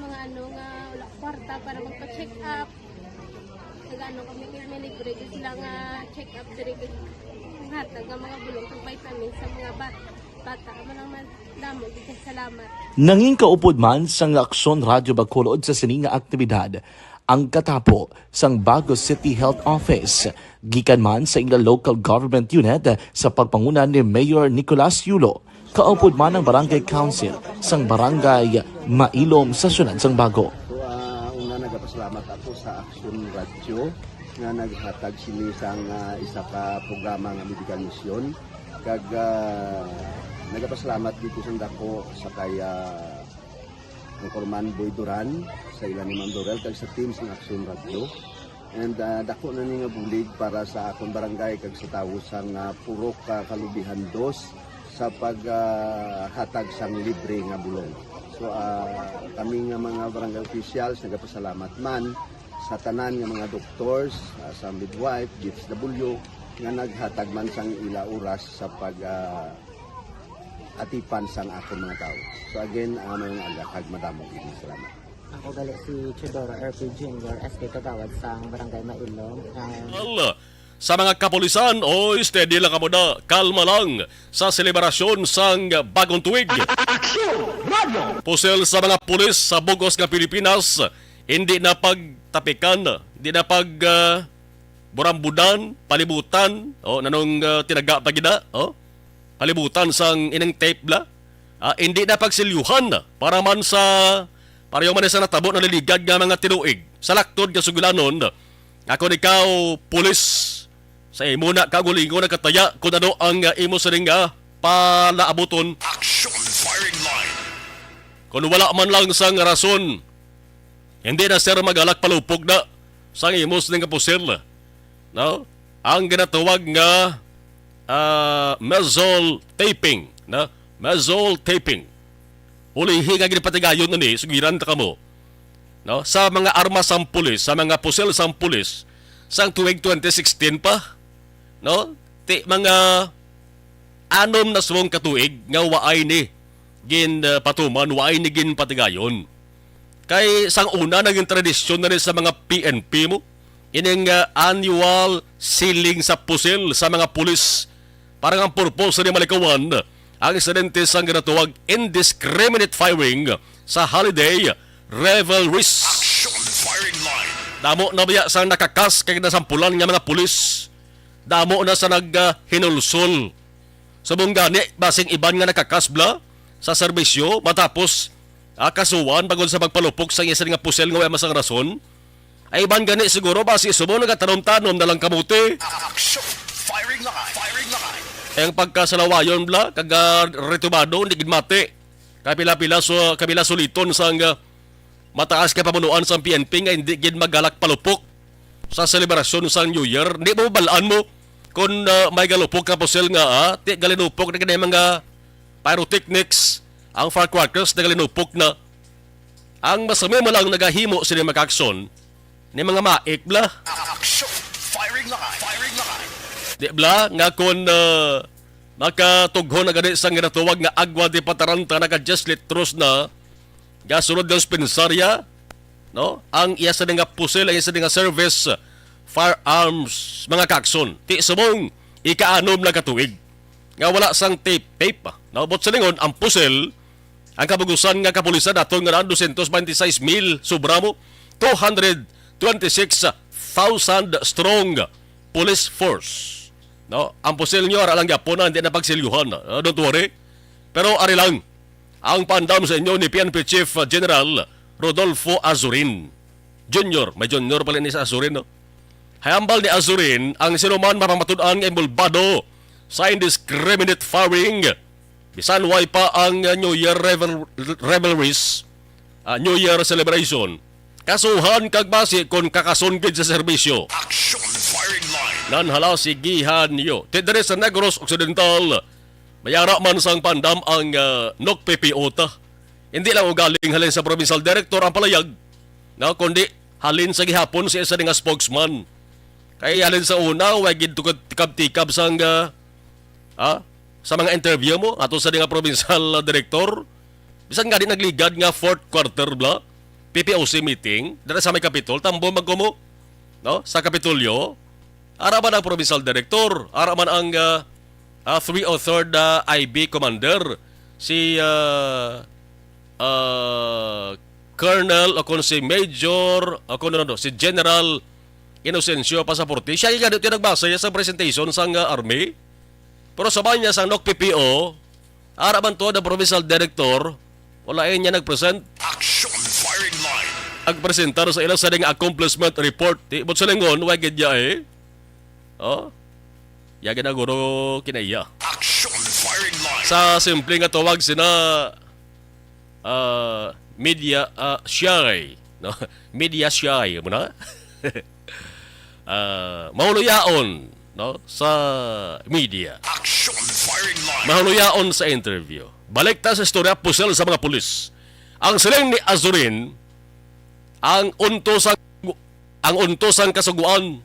mga ano nga wala kwarta para magpa-check up, nag-ano kami, may libre gyud sila nga check up diri, kag hatag nga mga bulong kag vitamins sa mga ba-, bata. Amo lang man, damo gyud kay salamat. Nangin kaupod man sang Aksyon Radyo Bacolod sa sini nga aktibidad ang katapo sang Bago City Health Office, gikan man sa ila local government unit sa pagpanguna ni Mayor Nicolas Yulo, kaupod man ang Barangay Council sang Barangay Mailom sa siyudad sang Bago. So, ah, una, nagapasalamat ako sa Action Radio nga naghatag sini sang, ah, isa ka programa nga medical mission. Kag, ah, nagapasalamat dito sa dako sa kay, ah, Anchorman Boy Duran, sa ila ni Ma'am Dorel, kag sa team sang Action Radio. And, ah, dako na ni nga bulig para sa akon barangay kag sa tawo sang, ah, Purok, ah, Kalubihan Dos sa pag, ah, hatag sang libre nga bulong. So, ah, kami nga mga barangay officials nagapasalamat man sa tanan nga mga doctors, ah, sa midwife, D S W, nga naghatag man sang ila oras sa pag, ah, atipan sang akon mga tawo. So again, ah, maayong aga kag madamo gid nga salamat. Ako gali si Teodoro R P Junior, S K Kagawad sang Barangay Mailom. Ang Al, sa mga kapulisan, oy, steady lang kamo na, kalma lang sa selebrasyon sang bagong tuig. Action Radio! Pusil sa mga pulis sa bug-os nga Pilipinas, hindi na pagtapikan, hindi na pag, ah, burambudan, palibutan, o, nanong, ah, tinaga pa gid na, o? Palibutan sang ining tape bala. Ah, hindi na pagsilyuhan para man sa, pareho man sa natabo na liligad nga mga tinuig. Sa laktod nga sugilanon, nga kon ikaw pulis, sa imo na kaugalingon nakataya kung ano ang, ah, imo sining, ah, palaabuton. Action firing line. Kung wala man lang sang rason, hindi na, sir, magalak palupog na sang imo sining nga pusil, no? Ang ginatawag nga, ah, muzzle taping, no? Muzzle taping. Ulihi nga ginpatigayon ini, sugiran ta kamo, no? Sa mga armas sang pulis, sa mga pusil sang pulis, sang tuig twenty sixteen pa, no? Ti mga anom na subong ka tuig nga waay ni gin, ah, patuman, waay ni ginpatigayon. Kay sang una naging tradisyon na ni sa mga P N P mo ining, ah, annual sealing sa pusil sa mga pulis. Para nga ang purpose ni malikawan ang insidente sang ginatawag indiscriminate firing sa holiday revelries. Action firing line. Damo na biya sang nakakas kag nasampulan nga mga pulis. Damo na sa nag, ah, hinulsol. Subong gani, basing iban nga nakakas bala sa serbisyo matapos, ah, kasuhan bangod sa pagpalupok sa iya sini nga pusil nga wala man sang rason. Ay, iban gani siguro, basi subong nagatanom-tanom na lang kamote. Action! Firing line! Firing line! Ang pagkasalawayon bala, kag, ah, retubado, hindi gid mati. Kapila-pila so, kapila suliton sang, ah, mataas nga pamunuan sang P N P nga hindi gid magalak palupok sa selebrasyon sang New Year. Hindi mo bal-an mo kung, ah, may galupok nga pusil nga, ah, ti galinupok na gid ang mga pyrotechnics, ang firecrackers na galinupok na. Ang masami mo lang nagahimo sini makakson ni mga maik bala. Action! Firing line! Firing line! Di bala nga kung, ah, makatughon na gani sang ginatawag nga agwa de pataranta, naka diyes litros na, gasulod nga dispensarya, no? Ang iya sini nga pusil, ang iya sini nga service firearms, mga kakson. Ti subong, ikaanom na ka tuig nga wala sang tape, tape, no? But silingon, ang pusil, ang kabugusan nga kapulisan naton nga daan dosyentos baynte sais mil, sobra mo, two hundred twenty-six thousand strong police force. No? Ang pusil nyo, ara lang gyapon na, hindi na pagsilyuhan. Ah, don't worry. Pero ari lang, ang paandam sa inyo ni P N P Chief General Rodolfo Azurin Junior. May Junior pala ni sa Azurin, no? Hambal ni Azurin, ang sinuman mapamatud-an nga involbado sa indiscriminate firing, bisan way pa ang New Year revel-, revelries, ah, New Year celebration, kasuhan kag basi kon kakason gid sa serbisyo. Action firing line. Nanhala, sigihan niyo. Ti diri sa Negros Occidental, may ara man sang pandam ang, ah, N O C P P O ta. Hindi lang ugaling halin sa provincial director ang palayag, no, kundi halin sa gihapon sa isa nga spokesman. Kay halin sa una, way gid tukod tikab-tikab sang, ah, ah, sa mga interview mo ato sa nga provincial, ah, director. Bisan nga di nagligad nga fourth quarter bla, P P O C meeting, dira sa may Kapitol, tambo magkumo, no? Sa Kapitolyo, ara man ang provincial director, ara man ang, ah, ah, three oh third, ah, I B commander, si, ah, ah, Colonel o kung si Major o kung ano, si General Inocencio Pasaporte. Siya yung ganito yung nagbasa niya sa presentation sa, ah, army. Pero sa niya sa N O C P P O, ara man to, the provincial director, wala eh niya nag-present. Action firing line. Nagpresentar sa ila sa ding accomplishment report. Di, but sa lingon, wag gid niya eh. Oh? Ya ginaguro kinaiya. Action firing line. Sa simple nga tawag sina, ah, media, ah, shy, no? Media shy mo na. Ah, mahuloyaon, no, sa media. Action firing line. Mahuloyaon sa interview. Balik ta sa istorya, pusil sa mga pulis. Ang siling ni Azurin, ang unto sa, ang unto sang kasuguan,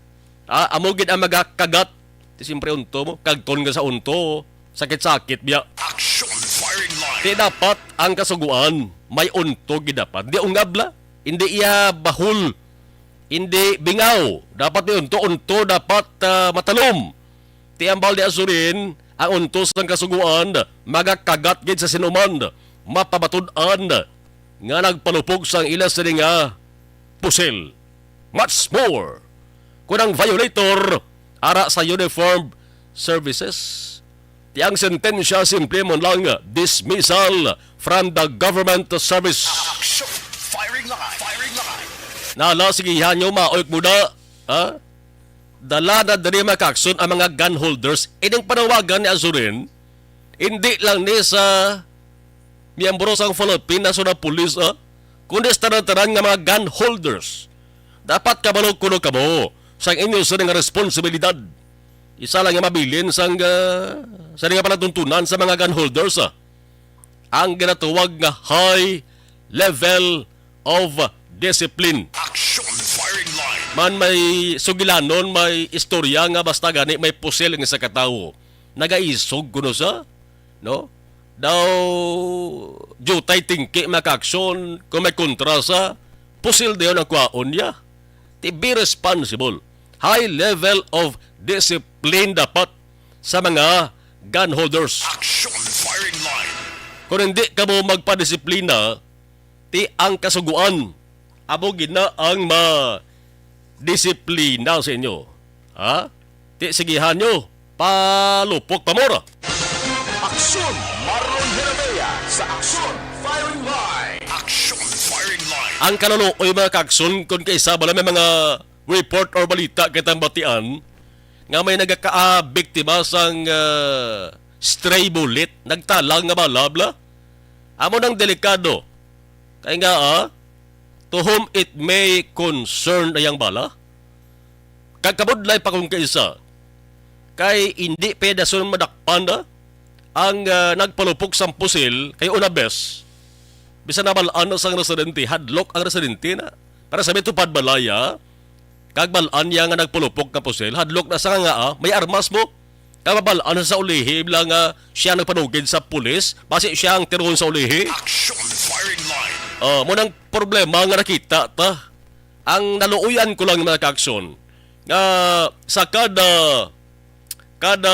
ah, amo gid ang magakagat. Ti siyempre unto mo, kagton nga sa unto, sakit-sakit biya. Action firing line. Ti dapat ang kasuguan may unto gid dapat. Di ungab la, hindi iya bahul, hindi bingaw. Dapat may unto, unto dapat, ah, matalom. Ti hambal ni Azurin, ang unto sang kasuguan magakagat gid sa sinuman, mapamatud-an nga nagpalupog sang ila sini nga pusil. Much more, kun ang violator ara sa uniform services. Ti ang sentensya simple man lang, dismissal from the government service. Action! Firing line! Firing line! Nala, sige, hanyo, maoy mo na. Ha? Dala na diri, mga kakson, ang mga gun holders. Ining panawagan ni Azurin, hindi lang ni sa miyembro sang Philippine National Police, ah, kundi sa tanan-tanan nga mga gun holders. Dapat kabalo kuno kamo sang inyo sa nga responsibilidad. Isa lang nga mabilin sang, ah, sa nga palatuntunan sa mga gun holders, ah, ang ginatawag nga high level of discipline. Action firing line. Man may sugilanon, may istorya nga basta gani may pusil ang isa ka tawo. Nagaisog kuno sa, no? Daw jutay tingki, mga kakson, kung may kontra sa pusil dayon ang kwaon niya. Ti be responsible. High level of discipline dapat sa mga gun holders. Action firing line. Kung hindi kamo magpadisiplina, ti ang kasuguan amo gid na ang madisiplina sa inyo. Ha? Ti sigihan nyo, palupok pa mo ra. Aksyon, Marlon Herabea sa Aksyon Firing Line. Action firing line. Ang kaluluoy, mga kakson, kung kaisa bala may mga report or balita kitang batian nga may nagakaabiktima sang, ah, stray bullet, nagtalang nga bala bala. Amo nang delikado. Kay nga, ah, to whom it may concern na yang bala. Kag kabudlay pa kung kaisa. Kay hindi pa dason madakpan na ang, ah, nagpalupok sang pusil kay una bes. Bisan nabal-an na sang residente, hadlok ang residente na. Para sa may tupad balaya, kag bal-an niya nga nagpulupok nga pusil, hadlok na sa nga, ah, may armas mo. Kag mabal-an sa ulihi, bala nga siya nagpanugid sa pulis, basi siya ang tiron sa ulihi. Action firing line. Ah, mo nang problema nga nakita ta. Ang naluoyan ko lang, mga kakson, nga sa kada, kada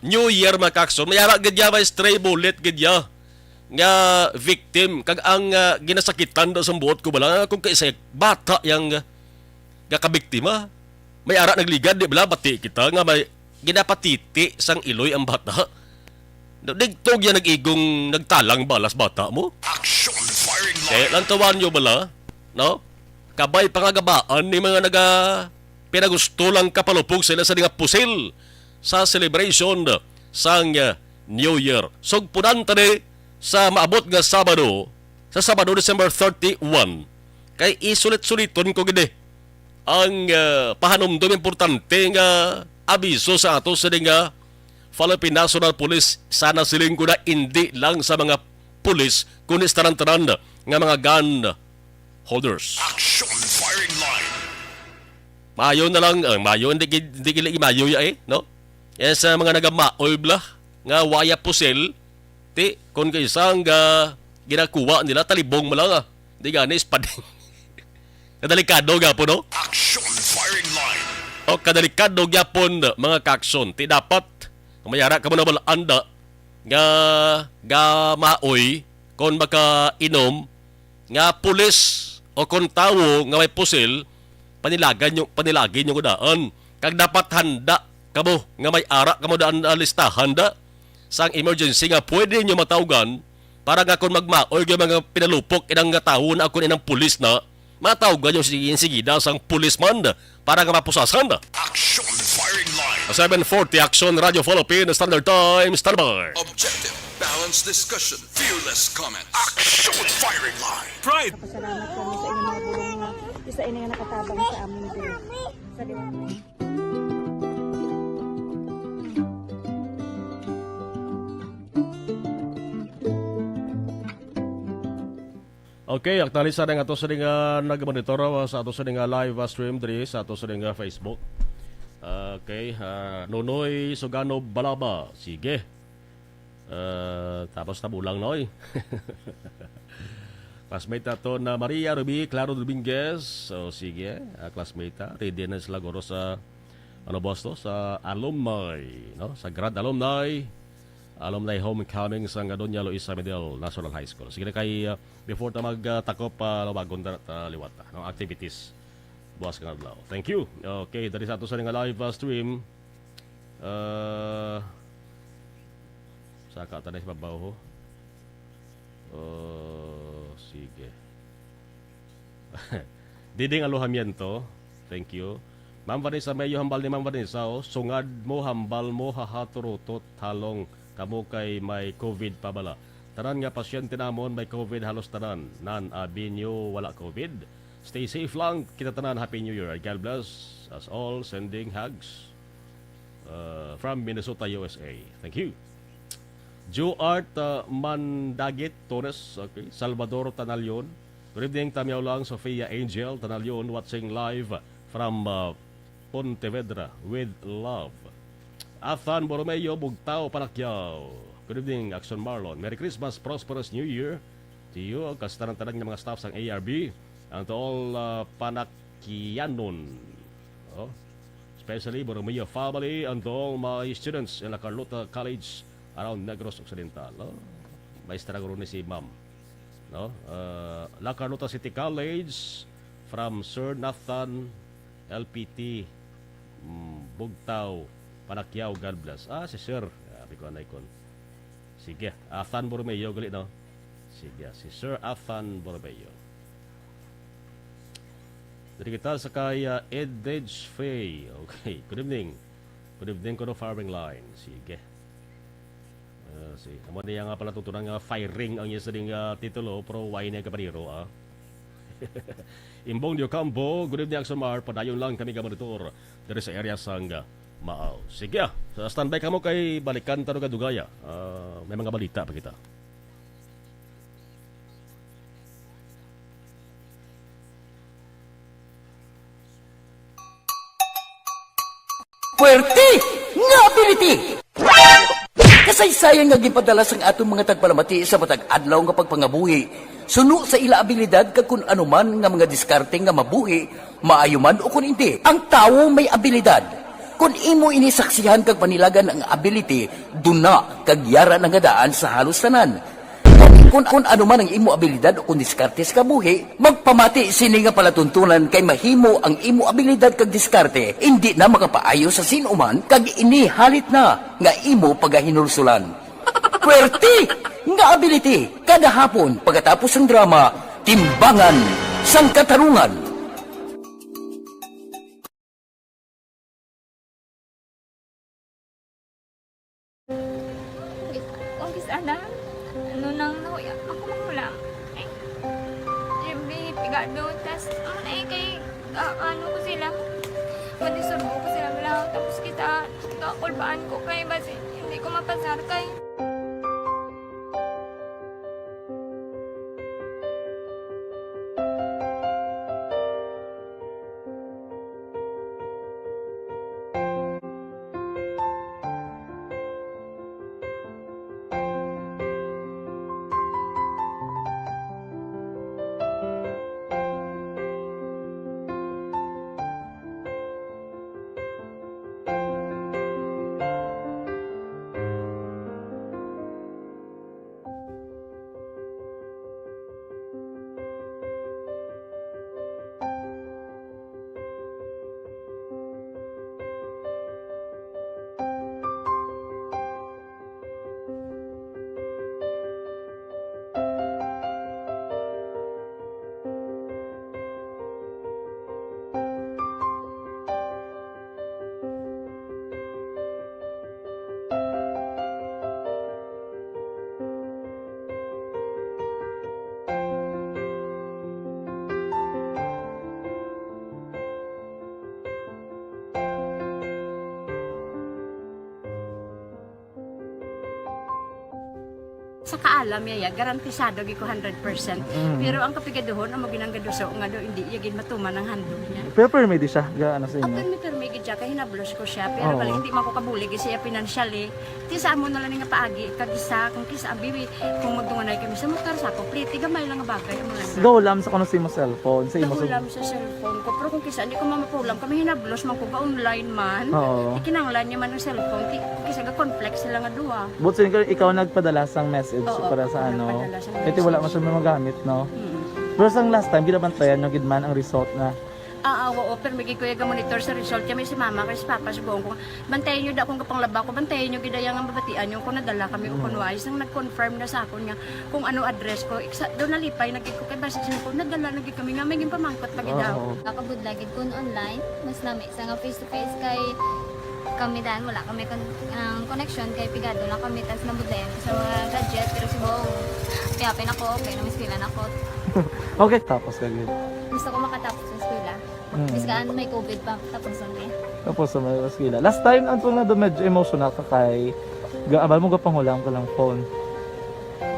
New Year, mga kakson, may ara gid ya, may stray bullet gid ya nga victim, kag ang, ah, ginasakitan daw sa buot ko bala, kung kaisa bata yang, ah, gakabiktima. May ara nagligad, di bala, bati kita nga may ginapatiti sang iloy ang bata. Digtog yan nag-igong nagtalang balas bata mo. Action firing line. Kaya lantawan nyo bala, no? Kabay pa nga gabaan ni mga naga pinagusto lang kapalupog sila sa nga pusil sa celebration sang, uh, New Year. Sugpunan tani sa maabot nga Sabado, sa Sabado, December thirty-one. Kay isulit-suliton ko gid ang, uh, pahanumdom importante nga abiso sa ato sa nga Philippine National Police. Sana siling ko na indi lang sa mga pulis, kundi sa tanan-tanan nga mga gun holders. Action firing line. Mayo na lang, ah, mayo, hindi, gi- hindi gila mayo ya eh, no? Yan sa mga nagamaoy bla, nga waya pusil, ti, kung kaisa nga ginakuha nila, talibong mo lang ah. Di gani, ispading. Kadalikado gapon, no? Action firing line. O, kadalikado gyapon, mga kakson. Ti dapat, mayara ka mo na bala anda, nga, nga maoy, kon makainom, nga pulis o kon tawo nga may pusil, panilagan nyo, panilagi nyo gudaan. Kag dapat handa kamo nga may ara kamo daan na listahan da sang emergency nga pwede nyo matawgan para nga kon magmaoy nga mga pinalupok inang nga tawo na kon inang pulis na, matawgan nyo sige, sige da sang policeman para nga mapusasan. Action firing line. Seven forty Action Radio Philippines Standard Time, standby. Objective, balanced discussion, fearless comments. Action firing line. Pride. Pasalamat kami sa inyong mga bulong nga isa ini nga nakatabang sa amin diri sa liwanag. Okay, aktualisa na nga ato sa nga nagmonitor, uh, sa ato sa nga live, uh, stream diri sa ato sa nga Facebook. Okay, uh, Nonoy Sugano Balaba, sige. Uh, tapos tabulang, Noy. Classmate ato na Maria Ruby Claro Dominguez. So, sige, uh, classmate, ha. Ready na sila guro sa, ano, boss, to? Sa alumni, no? Sa grand alumni, alumni homecoming sa Doña Luisa Medel National High School. Sige na kay, uh, before ta mag, uh, takop, uh, lawagon ta, ta liwat, uh, no? Activities buwas nga adlaw. Thank you. Okay, dali sa ato sa nga live, uh, stream. Uh, saka ta na sa babaw, ho. Uh, sige. Diding Alojamiento, thank you. Ma'am Vanessa, may hambal ni Ma'am Vanessa, oh, sungad mo, hambal mo, hahaturutot, halong kamo kay may covid pa bala. Tanan nga pasyente namon may covid, halos tanan. Nan, abi nyo wala covid. Stay safe lang, kita tanan. Happy New Year and God bless us all. Sending hugs, uh, from Minnesota, U S A. Thank you. Joe Art, uh, Mandagit Torres, okay. Salvador Tanalion. Good evening, Tamyaw lang, Sofia Angel Tanalion, watching live from, uh, Pontevedra with love. Athan Borromeo, Bugtao, Panakyaw. Good evening, Action Marlon. Merry Christmas, prosperous New Year to you, kag sa tanan-tanan nga mga staff sang A R B, and to all, uh, Panakyanon. Oh, especially Borromeo family and to all my students in La Carlota College around Negros Occidental. Oh, maestra guro ni si Ma'am. No? Uh, La Carlota City College, from Sir Nathan L P T, mm, Bugtaw, Panakyaw, God bless. Ah, si Sir. Ah, sabi ko, anay kon. Sige, Athan Borromeo, gali, no? Sige, si Sir Athan Borromeo. Diri kita sa kay, ah, Edage Faye. Okay, good evening. Good evening, kuno firing line. Sige. Ah, si, amo niya nga pala tutunan nga firing ang iya sining, ah, titulo, pero why niya kapaniro, ah? Imbong Diocampo, good evening, Action Mar. Padayon lang kami ka monitor diri sa area sang, ah, Maaw. Sige, ah, sa standby kamo kay balikan ta nga dugaya. Ah, may mga balita pa kita. Puwerte nga ability! Kasaysayan nga ginpadala sang aton mga tagpalamati sa matag adlaw nga pagpangabuhi, suno sa ila abilidad kag kun ano man nga mga diskarte nga mabuhi, maayo man o kun indi. Ang tawo may abilidad. Kun imo ini saksihan kag panilagan ang ability, duna kag yara na nga daan sa halos tanan. Kun, kun ano man ang imo abilidad o kun diskarte sa kabuhi, magpamati sini nga palatuntunan kay mahimo ang imo abilidad kag diskarte indi na makapaayo sa sin-o man kag ini halit na nga imo pagahinulsulan. Puwerte nga ability kada hapon pagkatapos sang drama, Timbangan sang Katarungan. Kung kis-, kung kis-, ana, ano nang nahuya, ako manghulam. Ay, siyempre, pigado, tas, ano na eh, kay, ah, ano ko sila, madisturbo ko sila, wala, tapos kita, kakulbaan ko kay, basi, hindi ko mapasar kay. Sa kaalam niya, garantisado gid ko hundred percent. Mm. Pero ang kapigaduhon, amo gid ang gaduso nga daw hindi iya gid matuman ang handog niya. Pero permi di siya, ga-, ano sa inyo? Permi, permi gid siya, kay hinablos ko siya. Pero Oo. bali, hindi man ko kabulig siya financially. Ti sa amo na lang nga paagi, kag isa, kung kisa, abi, kung magdunganay kami sa motor, sa ako, pliti, gamay lang nga bagay, amo lang. Gahulam sa kuno sa imo cellphone, sa imo sa Gahulam sa cellphone ko. Pero kung kisa, hindi ko mamapulam, kami hinablos man ko, ga-online man. Oo. Ikinanglan niya man ang cellphone, ti, kung kisa, ga-conflict sila nga duha. But so, ikaw, ikaw nagpadala sang message Oo, para sa ako ano? nagpadala sang Kaya ti wala message. man siya magamit, no? Mm. Pero sang last time, ginabantayan nyo gid man ang result na Ah, ah, oo, pero may gid ko iya ga-monitor sa result. Kami si mama, kay si papa, si buong ko. Bantayan nyo da kung kapanglaba ko, bantayan nyo gid ang babatian nyo kung nadala kami o Mm. kung wala. Isang nag-confirm na sa akon nga kung ano address ko. Iksa, doon nalipay na gid ko kay basta siya ko, nadala na gid kami nga may ginpamangkot pa gid Oo. ako. Nakabudla gid kun online, mas lami sa nga face to face kay kami dan wala kami kon-, ang connection kay pigado lang kami tas nabudlayan ko sa mga gadget pero si Bong piyapin ako kay namiskwela na ko. Okay, tapos ka gid. Gusto ko makatapos sa eskwela. Mm. Bisan may covid pa, tapos ang day. Tapos sa may eskwela. Last time, ang tunga do medyo emotional ka kay gaabal mo gapanghulam ka lang phone.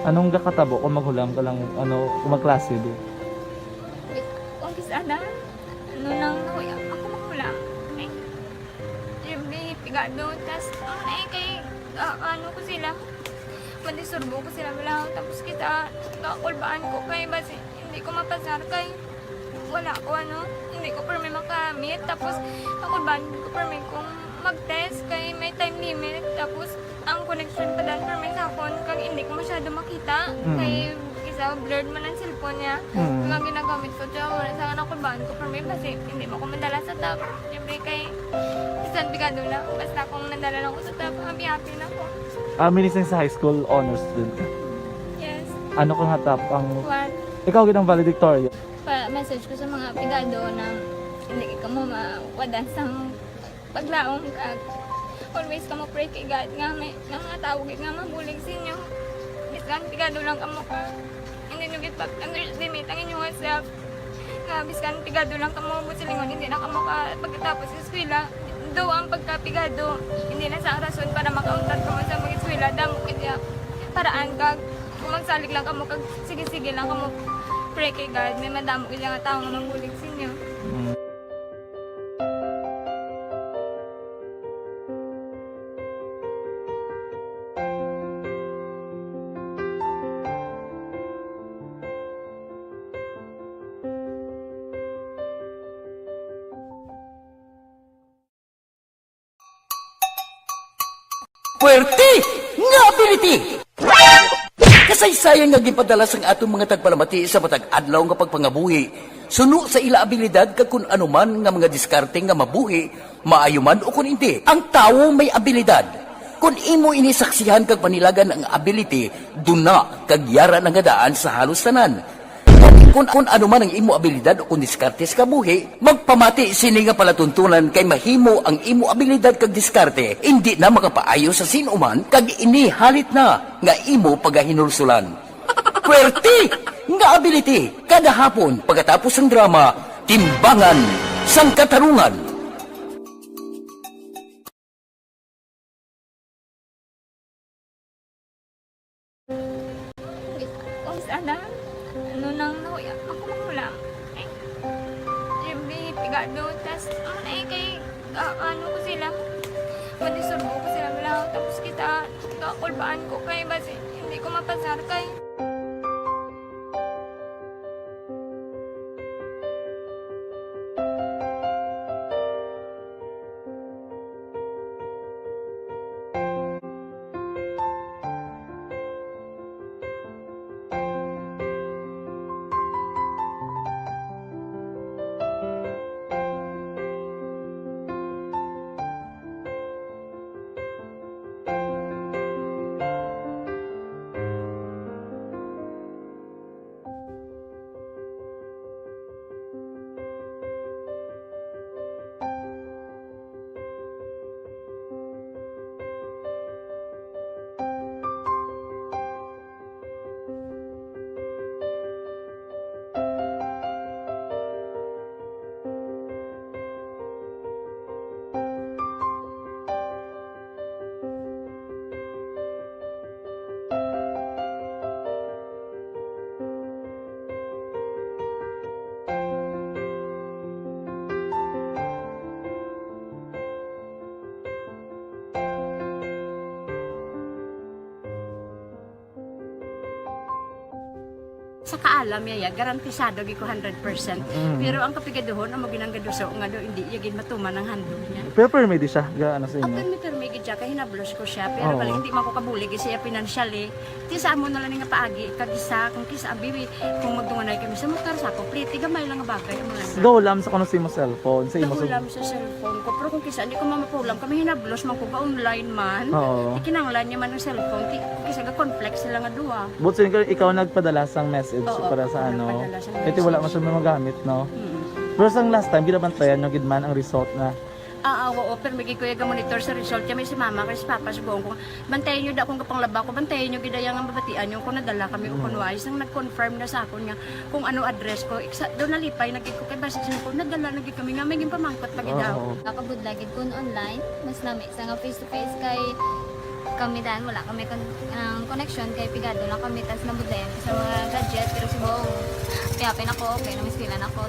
Anong gakatabo kung maghulam ka lang, ano, kung magklase di? Kung kis-, ana, ano nang nahuya, ako manghulam. Ay, siyempre, pigado, tas, ano na eh, kay, ah, ano ko sila, madisturbo ko sila, wala, tapos kita, kakulbaan ko, kay basi, hindi ko mapasar, kay, wala ko, ano, hindi ko permi makamit. Tapos, ako ba, hindi ko permi kung mag-test kay may time limit. Tapos, ang connection pa dan permi sa akon, kag hindi ko masyado makita. Mm. Kay, isa, blurred man ang cellphone niya. Mm. Kag ang ginagamit ko, siya, wala sa anak ko, baan ko permi, basi, hindi mo ko madala sa top. Siyempre, kay, bisan pigado na, basta kung nadala lang ko sa top, happy-happy na ko. Ah, meaning sa high school, honor student ka? Yes. Ano ka nga top ang One. Ikaw gid ang valedictorian. Pa-message ko sa mga pigado na hindi kamo mawadan sang paglaom kag always kamo pray kay God nga may, nga mga tawo gid nga mabulig sa inyo. Bisan pigado lang kamo ka, hindi nyo gid pag-underestimate ang inyong self. Nga bisan pigado lang kamo, buot silingon, hindi na kamo ka pagkatapos sa eskwela. Though ang pagkapigado, hindi na sa rason para makauntat kamo sa mag-eskwela, damo gid iya paraan kag kung magsalig lang kamo kag sige-sige lang kamo pray kay God, may madamo gid nga tawo nga magbulig sa inyo. Mm. Puwerte nga ability! Kasaysayan nga ginpadala sang aton mga tagpalamati sa matag adlaw nga pagpangabuhi, suno sa ila abilidad kag kun ano man nga mga diskarte nga mabuhi, maayo man o kun indi. Ang tawo may abilidad. Kon imo ini saksihan kag panilagan ang ability, duna kag yara na nga daan sa halos tanan. Kon, kon ano man ang imo abilidad o kon diskarte sa kabuhi, magpamati sini nga palatuntunan kay mahimo ang imo abilidad kag diskarte indi na makapaayo sa sin-o man kag ini halit na nga imo pagahinulsulan. Pwerte nga ability kada hapon pagkatapos sang drama, Timbangan sang Katarungan. Kung sana, ano nang nahuya, ako mahulam. Ay, Jimmy, pigado, tas, ano na eh, kay, ah, ano ko sila, madisturbo ko sila, wala, tapos kita, kakulbaan ko kay, basi, hindi ko mapasar kay. Sa kaalam niya, ya, garantisado gid ko hundred percent. Mm. Pero ang kapigaduhon, amo ginang gaduso nga daw, hindi iya gid matuman ang handog niya. Pero permi di siya, ga, ano sa inyo? Ah, permi, permi gid siya, kay hinablos ko siya. Pero Oo. bali, hindi man ko kabulig siya financially. Ti sa amo na lang nga paagi, kag isa, kung kisa, abi, kung magdunganay kami sa motor, sa ako, pliti, gamay lang nga bagay, amo lang. Gahulam sa kuno sa imo cellphone, sa imo sa Gahulam sa cellphone ko, pero kung kisa, hindi ko mamapulam, kami hinablos man ko, ga-online man. Oo. Ikinanglan niya man ang cellphone, ki-, kung kisa, ga-conflict sila nga duha. But so, ikaw, ikaw nagpadala sang message Oo, para sa ako ano? nagpadala sang Kaya wala message. man siya magamit, no? Mm. Pero sang last time, ginabantayan nyo gid man ang result na Ah, ah, oo, pero may gid ko iya ga-monitor sa result. Kaya may si mama, kay si papa, sugoon ko, "Bantayan nyo da kung kapanglaba ko, bantayan nyo gid iya nga mabatian nyo kung nadala kami o Mm. kung wala." Sang nag-confirm na sa akon nga kung ano address ko, iksa, daw nalipay na gid ko, kay basi siya ko, nadala na gid kami nga, may ginpamangkot pa gid Oo. daw. Nakabudla gid kun online, mas lami sa nga face to face kay kami dan, wala kami kon-, ang connection kay pigado lang kami, tas nabudlayan ko sa mga gadget, pero subong, kaya pa ako, okay, namiskwela na ako.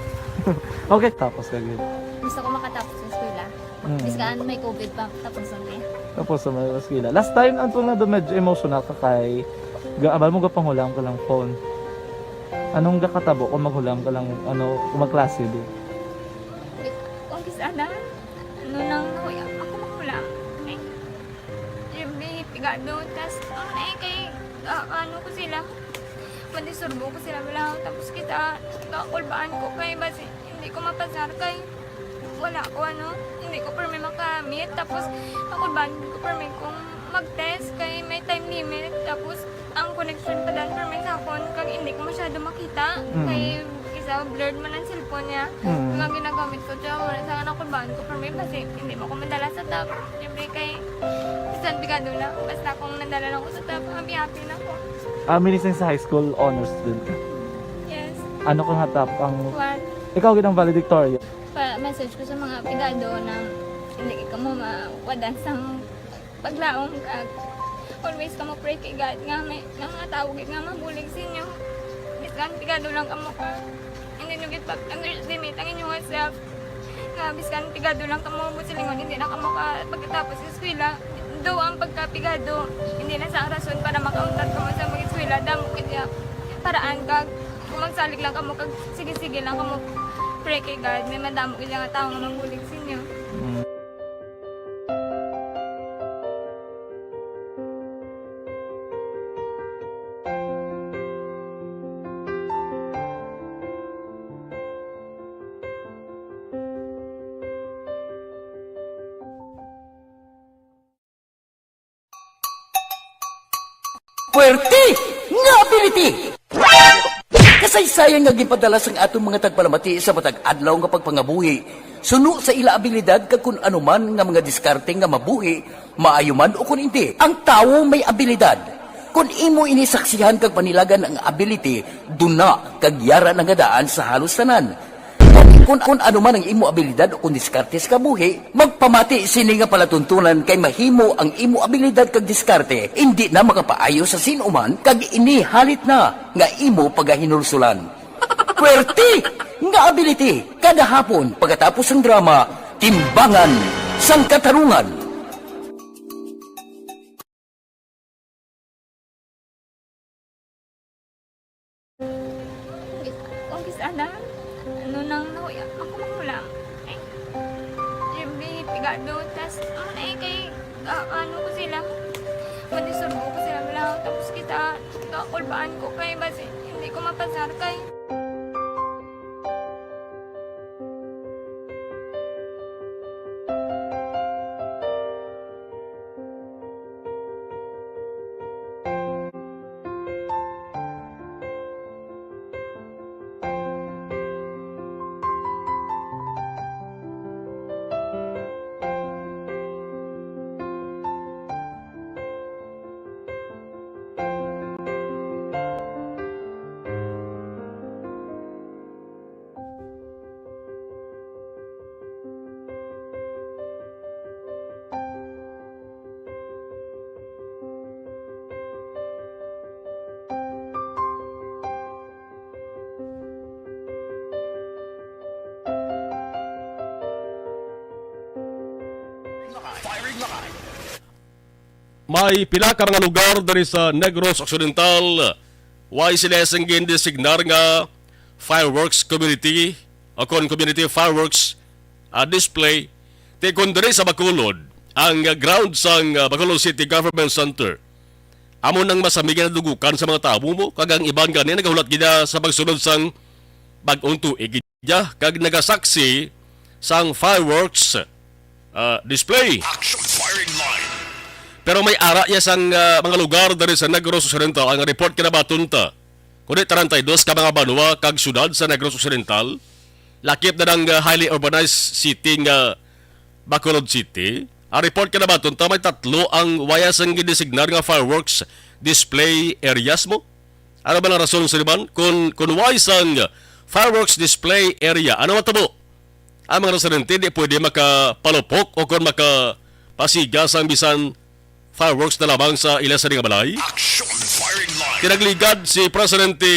Okay, tapos ka gid. Gusto ko makatapos sa eskwela. Mm. Biskan may covid pa, tapos ang eh. Tapos sa mga eskwela. Last time, ang tunga doon, medyo emotional ka kay ga-, abal mo, gapanghulam ka lang phone. Anong gakatabo kung maghulam ka lang, ano, kung magklase, di? Wait, kung kis-, ana, ano nang nahuya, ako maghulam. Ay, Jimmy, pigado, tas, ano na eh, kay, ah, ano ko sila, madisturbo ko sila, wala, tapos kita, kakulbaan ko, kay basi, hindi ko mapasar, kay, Wala ko, ano, hindi ko permi makamit. Tapos, ako ba, hindi ko permi kung mag-test kay may time limit. Tapos, ang connection pa dan permi sa akon, kag hindi ko masyado makita. Mm. Kay, isa, blurred man ang cellphone niya. Mm. Nga ginagamit ko, tsaka wala sa anak ko ba, ko permi, basi, hindi mo ko madala sa top. Siyempre, kay, bisan pigado lang, basta kung nadala lang ko sa top, happy-happy na ko. Ah, meaning sa high school, honors student ka? Yes. Ano ka nga top ang One. Ikaw gid ang valedictorian? Pa-message ko sa mga pigado na hindi kamo mawadan sang paglaom kag always kamo pray kay God nga may, nga mga tawo gid nga mabulig sa inyo. Biskan pigado lang kamo ka, hindi nyo gid pag-underestimate ang inyong self. Nga biskan pigado lang kamo, buot silingon, hindi na kamo ka pagkatapos sa eskwela. Though ang pagkapigado, hindi na sa rason para makauntat kamo sa mag-eskwela, damo gid ya paraan kag kung magsalig lang kamo kag sige-sige lang kamo pray kay God, may madamo gid nga tawo nga mabulig sa inyo. Mm. Perte nga ability! Kasaysayan nga ginpadala sang aton mga tagpalamati sa matag adlaw nga pagpangabuhi, suno sa ila abilidad kag kun ano man nga mga diskarte nga mabuhi, maayo man o kun indi, ang tawo may abilidad. Kun imo ini saksihan kag panilagan ang ability, duna kag yara na nga daan sa halos tanan. Kung, kung ano man ang imo abilidad o kung diskarte sa kabuhi, magpamati sini nga palatuntunan kay mahimo ang imo abilidad kag diskarte indi na makapaayo sa sin-o man kag ini halit na nga imo pagahinulsulan. Pwerte nga ability kada hapon pagkatapos sang drama, Timbangan sang Katarungan. Ang kis-ana, ano nang nahuya ako magulang. Ay, Jimmy, pigado, tas, ano na eh, kay, ah, ano ko sila, madisturbo ko sila, wala, tapos kita, kakulbaan ko kay, basi, hindi ko mapasar kay. May pila ka mga lugar diri sa Negros Occidental, way sila sing gindesignar nga fireworks community o kon community fireworks, ah, display. Ti kon diri sa Bacolod, ang, ah, ground sang, ah, Bacolod City Government Center, amo nang masami ginadugukan sa mga tawo mo, kag ang iban gani nagahulat gid sa pagsunod sang bag-ong tuig gid, kag nagasaksi sang fireworks, ah, display. Action firing line. Pero may ara ya sang, ah, mga lugar diri sa Negros Occidental ang report kinabaton ta. Kundi treinta y dos ka mga banwa kag syudad sa Negros Occidental, lakip na ang, ah, highly urbanized city nga Bacolod City. Ang report kinabaton ta may tatlo ang waya sang gidesignar nga fireworks display areas mo. Ano ba ang rason sa iban? Kung, kung why sang fireworks display area, ano matabo? Ang mga residente di pwede makapalupok o kon makapasiga sang bisan fireworks na lamang sa ila sa nga balay. Action firing line. Kinagligad si Presidente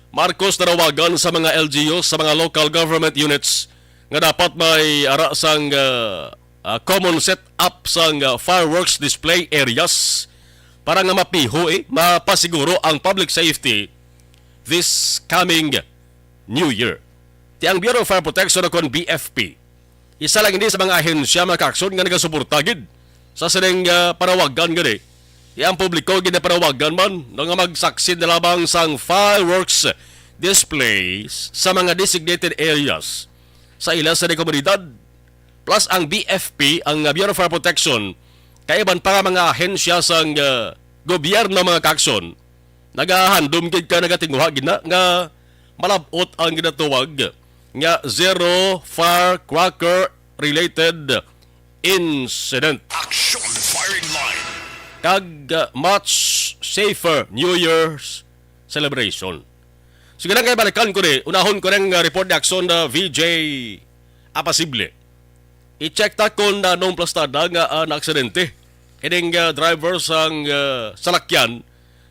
Marcos nanawagan sa mga L G Us, sa mga local government units nga dapat may ara sang, ah, ah, common setup sang, ah, fireworks display areas para nga mapiho, eh, mapasiguro ang public safety this coming New Year. Ti ang Bureau of Fire Protection o kon B F P, isa lang ini sa mga ahensya, mga kaakson, nga nagasuporta gid sa sining, ah, panawagan gani. Ti ang publiko ginapanawagan man nga magsaksi na lamang sang fireworks displays sa mga designated areas sa ila sa komunidad. Plus ang B F P, ang, ah, Bureau of Fire Protection, kay iban pa nga mga ahensya sang, ah, gobyerno, mga kaakson, nagahandom gid ka nagatinguha gid na nga malab-ot ang ginatawag nga zero firecracker related incident. Action firing line. Kag, ah, much safer New Year's celebration. Sige lang kay balikan ko ni, unahon ko ning, ah, report ni Action na V J Apasible. I-check ta kung anong plastada nga, ah, naaksidente ining, ah, driver sang, ah, salakyan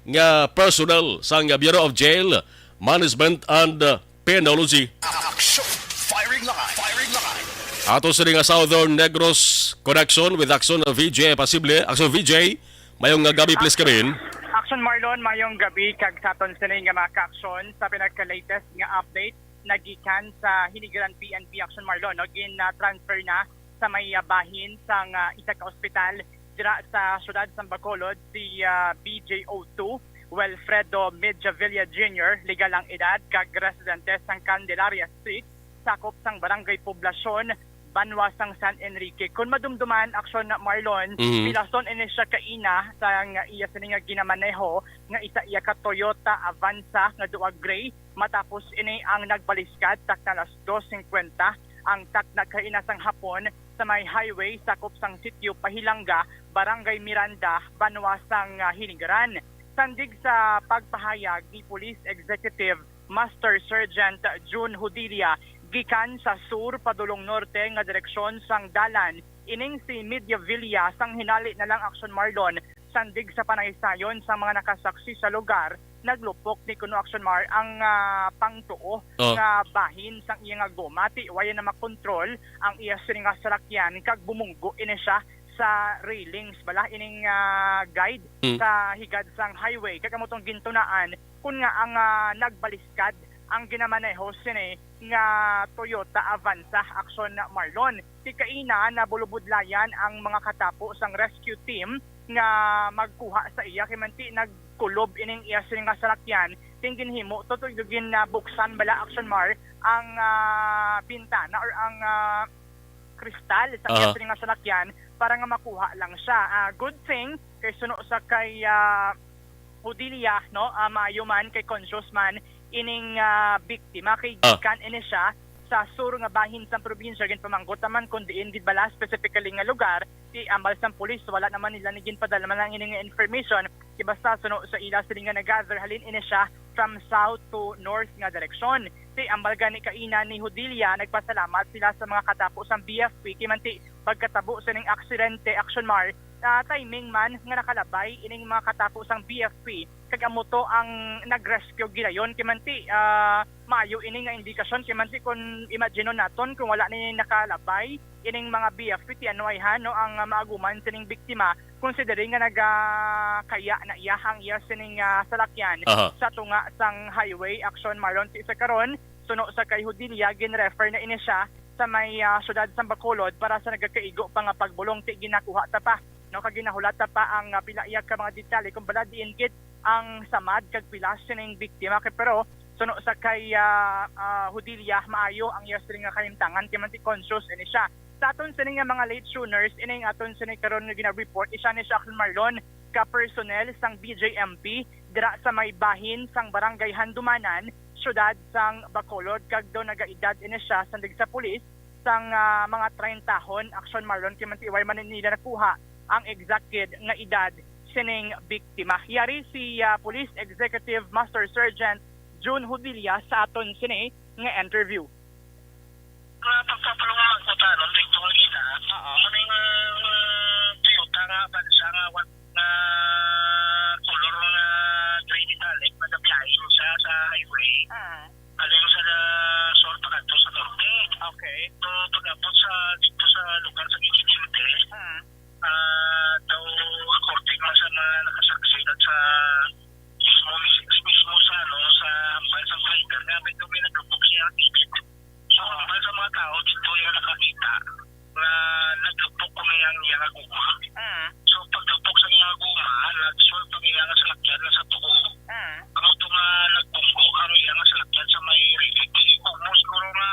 nga personnel sang, ah, Bureau of Jail Management and, ah, Penology. Action! Firing line! Firing line! Ato sini nga Southern Negros Connection with Action V J Pasible. Action V J, mayong nga gabi, please, kamin. Action Marlon, mayong gabi kag sa aton sini nga mga ka-action. Sa pinaka-latest nga update, nagikan sa Hinigaran P N P, Action Marlon, no, gin-transfer na sa may, ah, bahin sang, ah, isa ka ospital dira sa siyudad sang Bacolod si, ah, B J O two Wilfredo Medjavilla Junior, legal ang edad, kag residente sang Candelaria Street, sakop sang Barangay Poblacion, banwa sang San Enrique. Kung madumduman, Action Marlon, Mhm. pilason ini siya kaina sang iya sini nga ginamaneho nga isa iya ka Toyota Avanza nga duag gray. Matapos ini ang nagbaliskad, takna alas dos singkwenta ang takna kaina sang hapon sa may highway sakop sang sitio Pahilanga, Barangay Miranda, banwa sang, ah, Hinigaran. Sandig sa pagpahayag ni Police Executive Master Sergeant June Hudilla, gikan sa sur padulong norte nga direksyon sang dalan, ining si Mediavilla, sang hinali na lang, Action Marlon, sandig sa panaysayon sang mga nakasaksi sa lugar, naglupok ni kuno, Action Mar, ang, ah, pangtuo Oh. nga bahin sang iya nga goma, ti wala na makontrol ang iya sini nga salakyan kag bumunggo ini siya sa railings bala ining, ah, guide Hmm. sa higad sang highway. Kag amo tong gintunaan kun nga ang, ah, nagbaliskad ang ginamaneho sini nga Toyota Avanza, Action Marlon. Ti kaina nabulubudlayan ang mga katapo sang rescue team nga magkuha sa iya, kay manti nagkulob ining iya sini nga salakyan, ting ginhimo to, to gin, ah, buksan bala, Action Mar, ang, ah, bintana or ang, ah, kristal sa Aha. iya sini nga salakyan para nga makuha lang siya. Ah, good thing kay suno sa kay, ah, Hudilla, no, ah, maayo man kay conscious man ining, ah, biktima kay Ah. gikan ini siya sa sur nga bahin sang probinsya. Ginpamangkot naman kung diin gid bala specifically nga lugar, ti ambal sang pulis wala naman nila ni ginpadala man ang ini nga information. Kay basta suno sa ila sini nga nag-gather, halin ini siya from south to north nga direksyon. Ti ambal gani kaina ni Hudilla, nagpasalamat sila sa mga katapo sang B F P kay manti pagkatabo sining aksidente, Action Mar, ah, timing man nga nakalabay ining mga katapo sang B F P, kag amo to ang nag-rescue gilayon. Kay manti, ah, maayo ini nga indikasyon, kay manti kung imagine naton kung wala ni nakalabay ining mga B F P, ti ano ay ha, no, ang, ah, maaguman sining biktima, considering nga nagakaya na iya ang iya sining, ah, salakyan Aha. sa tunga sang highway, Action Marlon. Ti sa karon, suno sa kay Hudilla, gin-refer na ini siya sa may, ah, siyudad sang Bacolod para sa nagakaigo pa nga pagbulong. Ti ginakuha ta pa, no, kag ginahulat ta pa ang, ah, pila iya ka mga detalye kung bala diin gid ang samad kag pilas sining biktima. Kay pero suno sa kay, ah, ah, Hudilla, maayo ang iya sini nga kahimtangan kay manti conscious ini siya. Sa aton sini nga mga late tuners, ining aton sini karon nga gina-report, isa ni siya, Action Marlon, ka personnel sang B J M P dira sa may bahin sang Barangay Handumanan, siyudad sang Bacolod, kag daw nagaedad ini siya sandig sa pulis sang, ah, mga trentahon, Action Marlon, kay manti wala man nila nakuha ang exact gid nga edad sining biktima. Yari si, ah, Police Executive Master Sergeant June Hudilla sa aton sini nga interview. Nga pagpapalungan ko ta, no, dito nga ina, Oo. Ano yung, uh, Toyota nga bansa nga wat-, nga color nga gray metallic, nagabiyahe siya sa highway. Mm. Ano yung sa, uh, sur pakadto sa norte. Okay. So, pag-abot sa, dito sa lugar sa insidente, Mm. ah, daw, according man sa mga nakasaksi at sa mismo, mismo sa, ano, sa hambal sa driver, nga may, may naglupok siya ang ticket. So, ang iban sa mga tao dito yung nakakita nga naglupok ko na yung iyang guma. Mm. So, paglupok sa iyang guma, nag-swerve ang iyang salakyan na sa tuo. Mm. Amo to nga nagbunggo ang iyang salakyan sa may railing. Di ko mo siguro nga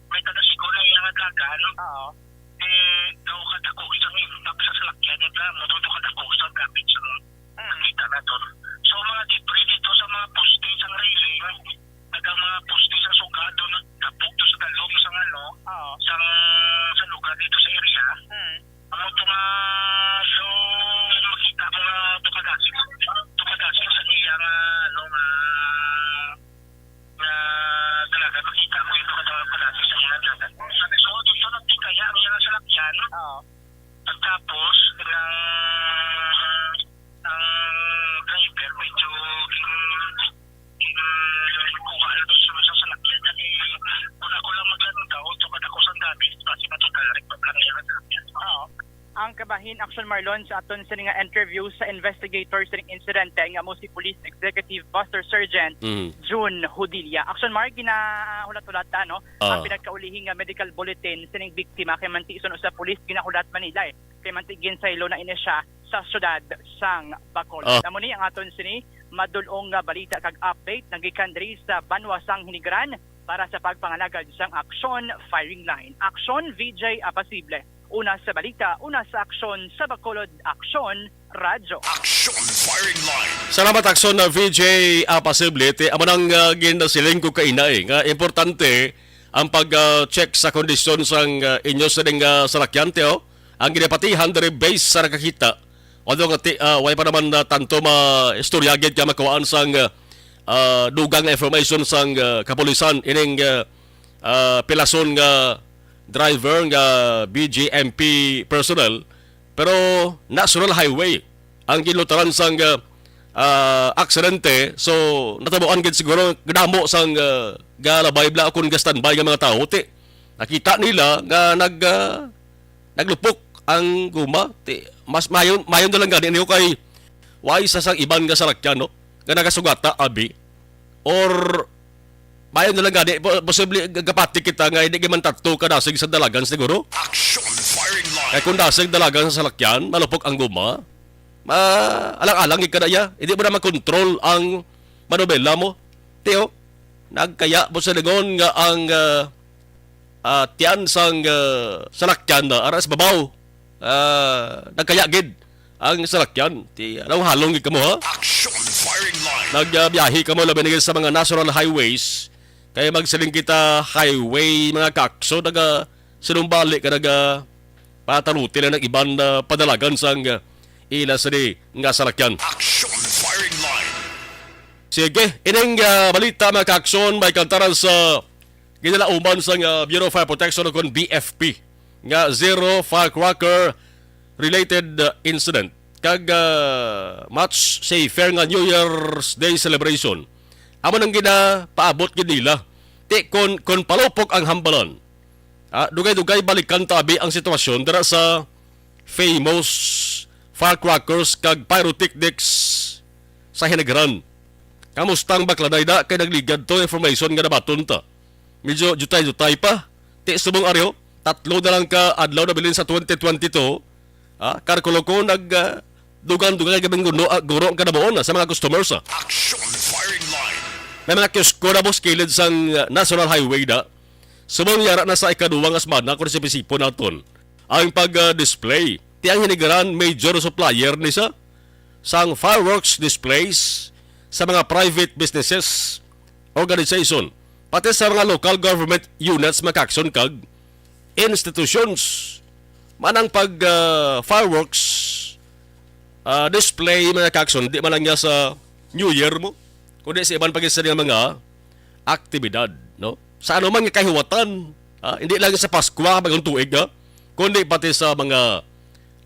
may taga-sigo na iyang dagan. Oo. Eh, daw kadako isang impact sa salakyan niya, amo to kadako isang damage sa Mm. nakita naton. So, mga debris dito sa mga poste, sa railing, nag-, ang mga poste sa sugado, nagtapok to sa dalom, sa ano, Oo. sa, sa lugar dito sa area. Mm. Amo to nga, so, makita mo nga tukadasig, tukadasig sa iya nga, ano, nga, nga talaga makita mo yung tukadasig sa iya nga talaga. Sabi, so, dito nagtikaya ang iya nga salakyan. Oo. Pagtapos, nang, ang driver, medyo gin-, gin-, kuha na to sa, sa salakyan niya. Eh, kung ako lang maglantaw, ito ka na ko sandali, kasi matutal, record lang yan ang salakyan. Oo. Ang kabahin, Action Marlon, sa aton sini nga interview sa investigator sining insidente nga amo si Police Executive Master Sergeant Mm. June Hudilla. Action Mar, ginahulat-hulat ta, no? Ah. Ang pinagkaulihi nga medical bulletin sining biktima kay manti suno sa pulis, ginahulat man nila, eh. Kay manti ginsaylo na ini siya sa syudad sang Bacolod. Ah. Amo ni ang aton sini madul-ong nga balita kag update nagikan diri sa banwa sang Hinigaran. Para sa pagpangalagad sang Aksyon Firing Line, Aksyon V J Apasible. Una sa balita, una sa aksyon, sa Bacolod, Aksyon Radyo. Action Firing Line. Salamat, Aksyon na V J Apasible. Ti, amo nang, ah, ginasiling ko kaina, eh, nga importante ang pag, ah, check sa kondisyon sang, ah, inyo sining, ah, salakyan, ti, oh. Ang ginapatihan diri base sa nakakita. Although nga ti-, ah, way pa naman na tanto maistorya gid nga makuhaan sang, ah, ah, dugang nga information sang, ah, kapulisan ining, ah, ah, pilason nga driver nga B J M P personnel, pero national highway ang ginlutaran sang, ah, ah, aksidente. So, natabuan gid siguro nga damo sang, ah, galabay bala o kon ga-standby nga mga tawo. Ti, nakita nila nga nag, ah, naglupok ang guma. Ti, mas mayon, mayon na lang gani niyo kay wala sa sang iban nga salakyan, no? Nga nagasugata, abi. Or mayon na lang gani, po-, posible g-, gapatik kita nga hindi man tato kadasig sa dalagan siguro. Action Firing Line. Kay kung dasig dalagan sa salakyan, malupok ang guma, ma-, alang-alang gid kada iya. Hindi mo na makontrol ang manobela mo. Tiyo, nagkaya mo sa lingon nga ang, ah, ah, tiyan sang, ah, salakyan na ara sa babaw. Ah, nagkaya gid ang salakyan. Ti, halong-halong gid kamo, ha? Action Firing Line. Nagbiyahe kamo labi na gid sa mga national highways. Kay magsiling kita highway, mga kakso, naga sinumbali ka, naga pataluti lang ang iban na padalagan sang, ah, ila sini nga salakyan. Action Firing Line. Sige, ining, ah, balita, mga kakson, may kantaran sa ginalauman sang, ah, Bureau of Fire Protection o kon B F P nga zero firecracker related, ah, incident kag, ah, much safer nga New Year's Day celebration. Amo nang ginapaabot gid nila. Ti kon, kon palupok ang hambalan, ah, dugay-dugay balikan tabi ang sitwasyon dira sa famous firecrackers kag pyrotechnics sa Hinigaran. Kamusta ang bakla, Dayda? Kay nagligad to information nga nabaton ta. Medyo jutay-jutay pa. Ti subong ari, tatlo na lang ka adlaw na bilin sa twenty twenty-two. Ah, kalkulo ko nag, ah, dugang-dugang kay gabing guno, ah, guro ang kanabuon, ah, sa mga customers, ah. Action Firing Line. May mga kiosko na, boss, kilid sang, ah, National Highway da. Subong yara na sa ikaduwa nga semana kung sipon-sipon naton ang pag, ah, display. Ti ang Hinigaran major supplier ni sa sang fireworks displays sa mga private businesses, organization, pati sa mga local government units, mga kakson, kag institutions. Manang pag, ah, fireworks, ah, display, mga kakson, di man lang niya sa New Year mo, kundi sa iban pa gid sa mga aktibidad, no? Sa anuman nga kahiwatan, ah, hindi lang sa Paskwa, Bagong Tuig, ha? Kundi pati sa mga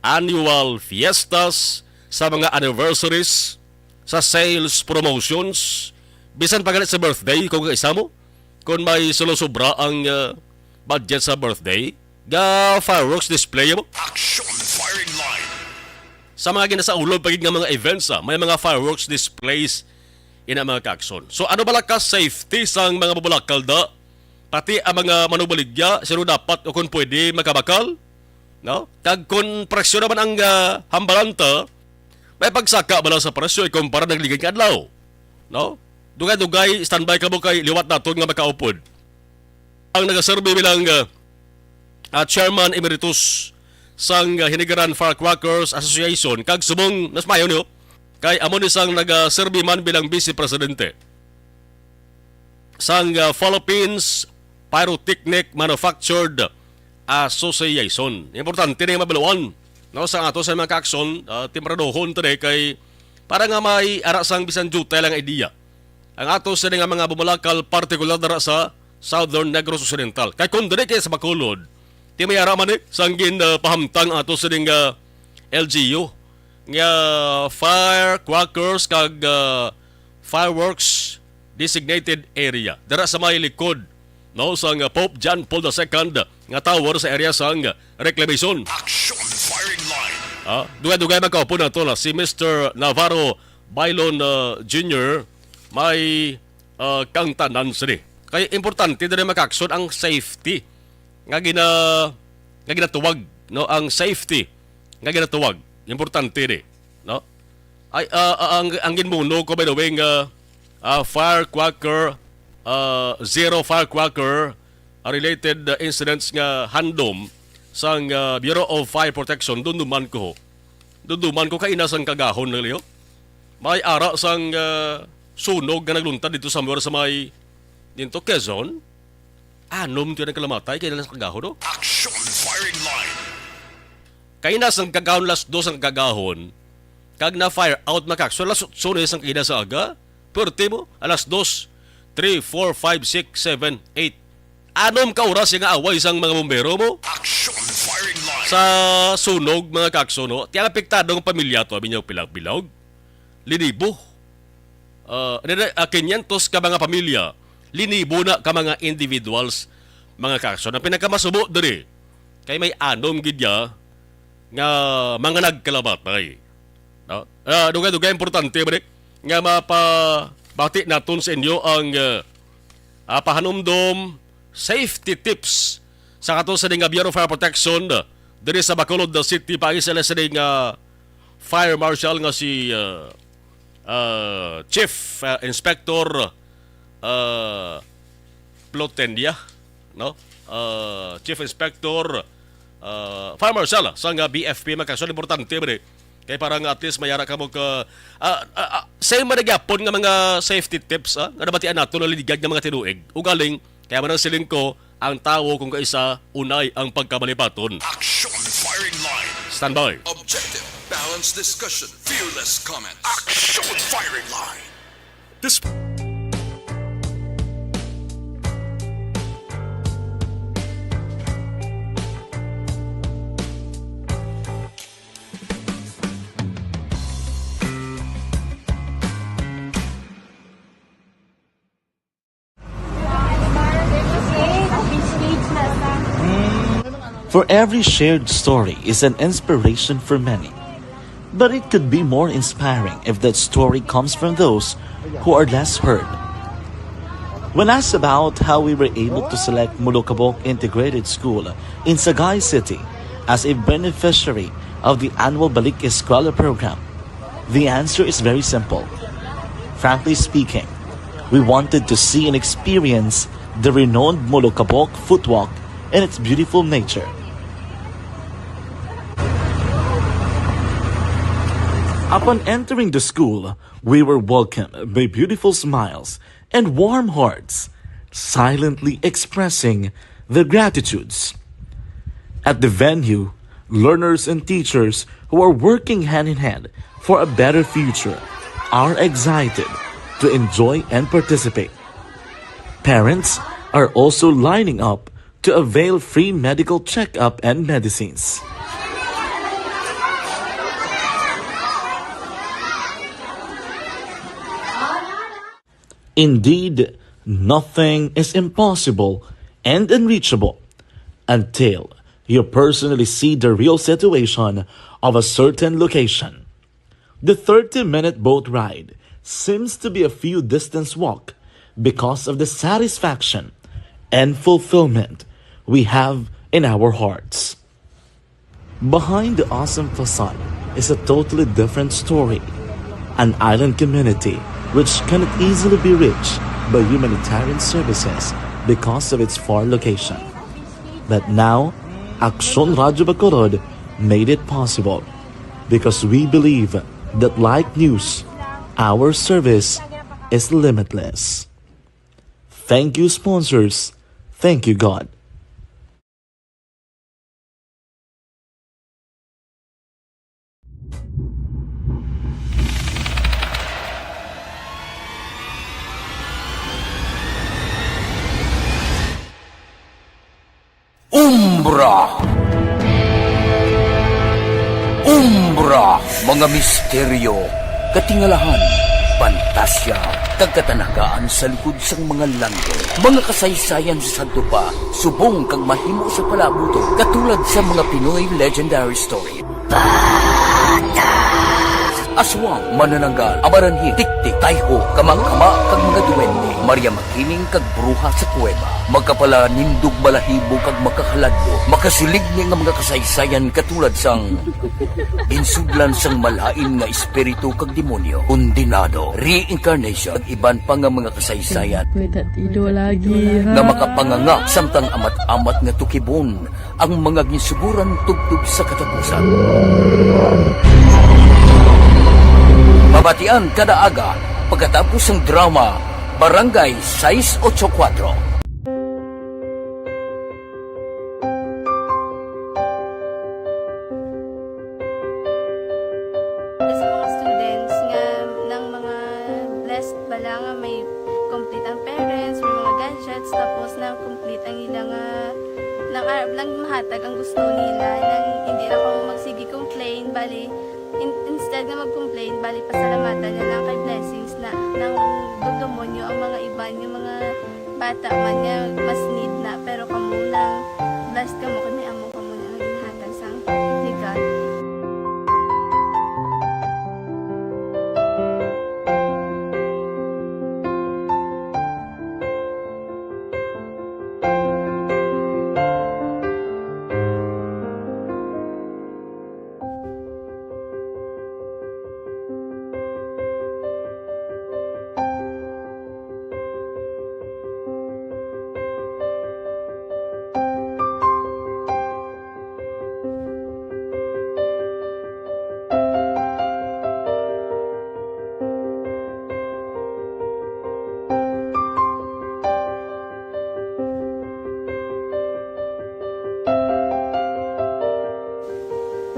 annual fiestas, sa mga anniversaries, sa sales promotions, bisan pa gani sa birthday, kung isa mo, kung may sulo-sobra ang, ah, budget sa birthday, ga fireworks display mo. Action Firing Line. Sa mga ginasaulob pa gid nga mga events, ah, may mga fireworks displays ina, mga kakson. So, ano bala ka safety sang mga bubulakal da? Pati ang mga manubaligya, sino dapat o kung pwede makabakal? No? Kag kung presyo naman ang, ah, hambalanta, may pagsaka bala sa presyo ikumpara nagligad nga adlaw? No? Dugay-dugay, standby kamo kay liwat naton nga makaupod. Ang nagaserbi bilang, ah, ah, Chairman Emeritus sang, ah, Hinigaran Firecrackers Association, kag subong nasmayon niyo, kay amo ni sang nagaserbi man bilang Vice Presidente sang, ah, Philippines Pyrotechnic Manufactured Association. Importante ni mabaluan, no, sa ato sa mga kakson, ah, timpradohon today kay para nga may ara sang bisan jutay lang idea ang ato sini nga mga bumulakal, partikular dira sa Southern Negros Occidental. Kay kung diri kay sa Bacolod, ti may ara man ni sang gin, ah, pahamtang ato sini nga L G U nga firecrackers kag, ah, fireworks designated area dira sa may likod, no, sang Pope John Paul the Second nga tower sa area sang reclamation. Action Firing Line. Ah, dugay-dugay magkaupod nato na si Mister Navarro Bailon, ah, Junior, may, ah, kang tanan sini. Kay importante diri, mga kakson, ang safety nga gina-, nga ginatuwag, no, ang safety nga ginatuwag. Importante ni, no? Ay, ah, ah, ang, ang ginmuno ko, by the way, nga, ah, firecracker, ah, zero firecracker, ah, related, ah, incidents nga handom sang, ah, Bureau of Fire Protection, dunduman ko. Dunduman ko kay ina sang kagahon na liyo. May ara sang, ah, sunog nga nagluntad dito somewhere sa may, dito, Quezon. Anom tiyo nagkalamatay kay ina sang kagahon, no? Action firing line. Kay ina sang kagahon, alas dos ang kagahon. Kag na fire out, mga kaagsoon, alas otso na sang kina sa aga. Pwerte mo, alas dos, three, four, five, six, seven, eight. Anom ka oras nga away sang mga bombero mo. Action firing line. Sa sunog, mga kaagsoon, no? Tiyan apektado ang pamilya to, abi niyo, bilog-bilog. Linibo. Ah, dili, ah, kinyentos ka mga pamilya. Linibo na ka mga individuals, mga kaagsoon. Ang pinakamasubo diri, kay may anom gid ya nga mga nagkalamatay. No? Ah, dugay-dugay importante ba ni nga mapabati naton sa inyo ang, ah, ah, pahanumdom safety tips sa kato sa nga Bureau of Fire Protection, ah, diri sa Bacolod City, paagi sa sila nga fire marshal nga si, ah, ah, Chief, ah, Inspector, ah, Plotenia, no? Ah, Chief Inspector, ah, Fire Marshal, ah, sa nga B F P, mga kaagsoon, importante ba ni? Kay para nga at least may ara kamo ka, ah, ah, ah, same man gyapon nga mga safety tips, ah, nga nabatian nato, naliligad nga mga tinuig. Ugaling, kaya man ang siling ko, ang tawo kung kaisa, unay ang pagkamalipaton. Action firing line. Standby. Objective, balanced discussion, fearless comments. Action firing line. This For every shared story is an inspiration for many. But it could be more inspiring if that story comes from those who are less heard. When asked about how we were able to select Molokabok Integrated School in Sagay City as a beneficiary of the annual Balik Eskwela program, the answer is very simple. Frankly speaking, we wanted to see and experience the renowned Molokabok Footwalk and its beautiful nature. Upon entering the school, we were welcomed by beautiful smiles and warm hearts, silently expressing their gratitudes. At the venue, learners and teachers who are working hand in hand for a better future are excited to enjoy and participate. Parents are also lining up to avail free medical checkup and medicines. Indeed, nothing is impossible and unreachable until you personally see the real situation of a certain location. The thirty-minute boat ride seems to be a few distance walk because of the satisfaction and fulfillment we have in our hearts. Behind the awesome facade is a totally different story, an island community which cannot easily be reached by humanitarian services because of its far location. But now, Aksyon Radyo Bacolod made it possible because we believe that like news, our service is limitless. Thank you, sponsors. Thank you, God. Umbra. Umbra, mga misteryo, katingalahan, pantasya, kag katanagaan sa likod sang mga langit. Mga kasaysayan sa sadto pa, subong kag mahimo sa palabuton, katulad sa mga Pinoy legendary story. Bata. Aswang, manananggal, amaranhi, tiktik, tayho, kamangkama, kag mga duwende, Maria Makiling kag bruha sa kuweba, makapalanindog balahibo kag makahaladlo, makasiligni nga mga kasaysayan katulad sang ginsudlan sang malain nga espiritu kag demonyo, kondenado, reincarnation, kag iban pa nga mga kasaysayan May tatido lagi, nga ha? Makapanganga samtang amat-amat nga tukibon ang mga ginsuguran tubtob sa katapusan. Mabatian kada aga pagkatapos sang drama Barangay sais ocho kuwatro. Sa mga students nga, nang mga blessed bala nga may complete ang parents, may mga gadgets, tapos na complete ang ila nga, nang arab lang mahatag ang gusto nila, nang hindi na kamo magsige complain, bali, in-, instead nga mag-complain, bali, pasalamatan na lang kay blessings na, nang dugdumon nyo ang mga iban, yung mga bata man nga mas need na, pero kamo nang blessed kamo kay may amo kamo na nga ginhatag sang ni God.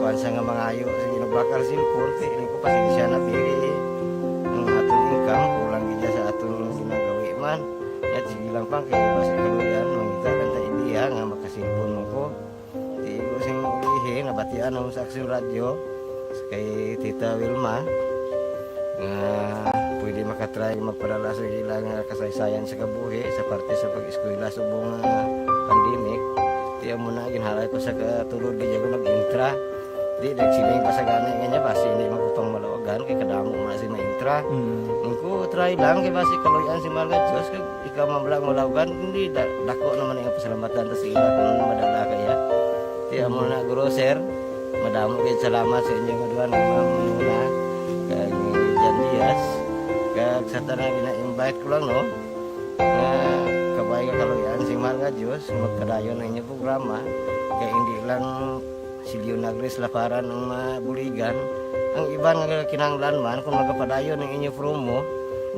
Kuwan sa nga mangayo, sige, nagbakal cellphone, kay ini ko pasensya na, pili ang aton income, kulang gid sa aton ginagawi man. Yat, sige lang pang, kay basi kaluyan, mangita lang ta idea nga makasilpon mo ko. Di ko sing ihi, nabatian ako sa Aksyon Radyo, kay Tita Wilma, nga pwede makatry magpadala sa ila nga kasaysayan sa kabuhi sa parte sa pag-eskwela subong nga pandemic. Di amo na, ginhalay ko sa katulod, di ako nag-intra. Di, nagsiling pa sa gani nga niya, basi hindi man ko pang malawagan, kay kadamo man si ma-intra. Mm. Ang ko, try lang, kay basi kaluyan si Mahal nga Diyos, kag ikaw man lang malawagan, hindi, da-, dako naman ang pasalamatan ta sa ila kung ano madala kaya. Di, amo na, guro, sir, madamo gid salamat sa inyo nga duha, ni Ma'am Mona, kag ni Jan Diaz, kag sa tanan gina-invite ko lang, no, nga kabay nga kaluyan si Mahal nga Diyos, magpadayon ang inyong programa, kay hindi lang si Leonagris Laparan ang mabuligan, ang iban nga kinahanglan man, kung magapadayon ang inyo promo,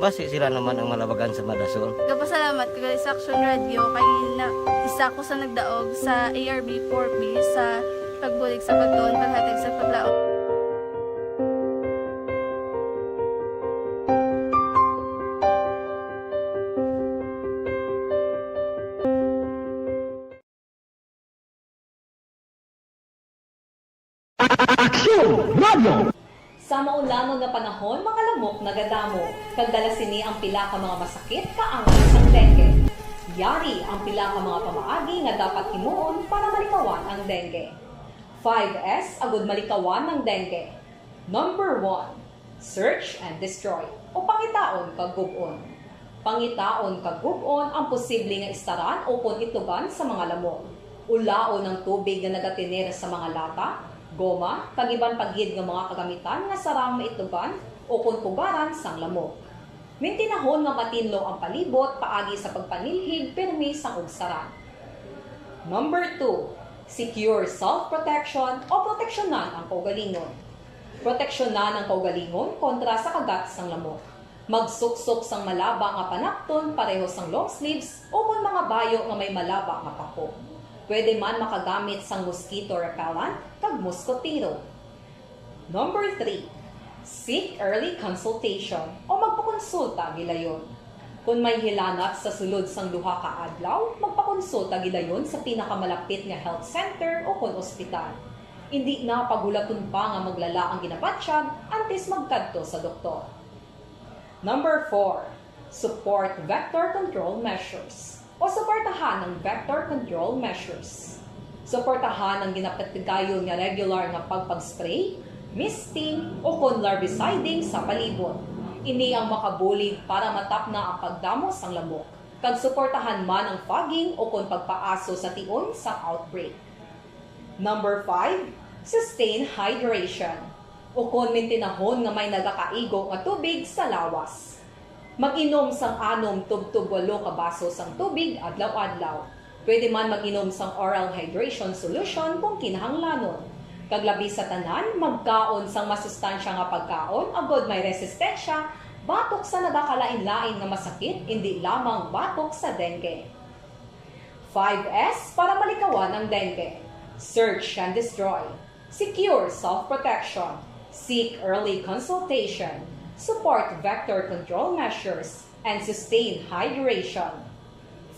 basi sila naman ang malabagan sa madason. Gapasalamat ko gali sa Aksyon Radyo kay na, isa ko sa nagdaog sa A R B four B sa pagbulig sa pagtuon, paghatag sa paglaom. Aksyon Radio! Sa maulanon nga panahon, mga lamok nagadamo, kag dala sini ang pila ka mga masakit kaangay sang dengue. Yari ang pila ka mga pamaagi nga dapat himuon para malikawan ang dengue. Five S agud malikawan ang dengue. Number one, search and destroy, o pangitaon kag gub-on. Pangitaon kag gub-on ang posible nga istaran ukon itugan sa mga lamok. Ulaon ang tubig nga nagatener sa mga lata, goma, kag iban pa gid nga mga kagamitan nga sarang maitugan ukon pugaran sang lamok. Mintinahon nga matinlo ang palibot paagi sa pagpanilhig pirmi sang ugsaran. Number two, secure self-protection o proteksyonan ang kaugalingon. Proteksyonan ang kaugalingon kontra sa kagat sang lamok. Magsuksok sang malaba nga panapton pareho sang long sleeves ukon mga bayo nga may malaba nga pako. Pwede man makagamit sang mosquito repellent kag moskotero. Number three, seek early consultation o magpakonsulta gilayon. Kon may hilanat sa sulod sang duha ka adlaw, magpakonsulta gilayon sa pinakamalapit nga health center ukon ospital. Indi na paghulaton pa nga maglala ang ginabatyag antes magkadto sa doktor. Number four, support vector control measures o suportahan ang vector control measures. Suportahan ang ginapatigayon nga regular nga pagpag-spray, misting, o kon larviciding sa palibot. Ini ang makabulig para matapna ang pagdamo sang lamok, kag suportahan man ang fogging o kon pagpaaso sa tion sang outbreak. Number five, sustain hydration, o kon mintinahon nga may nagakaigo nga tubig sa lawas. Mag-inom sang anom tubtob walo ka baso sang tubig adlaw-adlaw. Pwede man mag-inom sang oral hydration solution kung kinahanglanon. Kag labi sa tanan, magkaon sang masustansya nga pagkaon agod may resistensya batok sa nagakalain-lain nga masakit, indi lamang batok sa dengue. Five S para malikawan ang dengue. Search and destroy. Secure self-protection. Seek early consultation. Support vector control measures. And sustain hydration.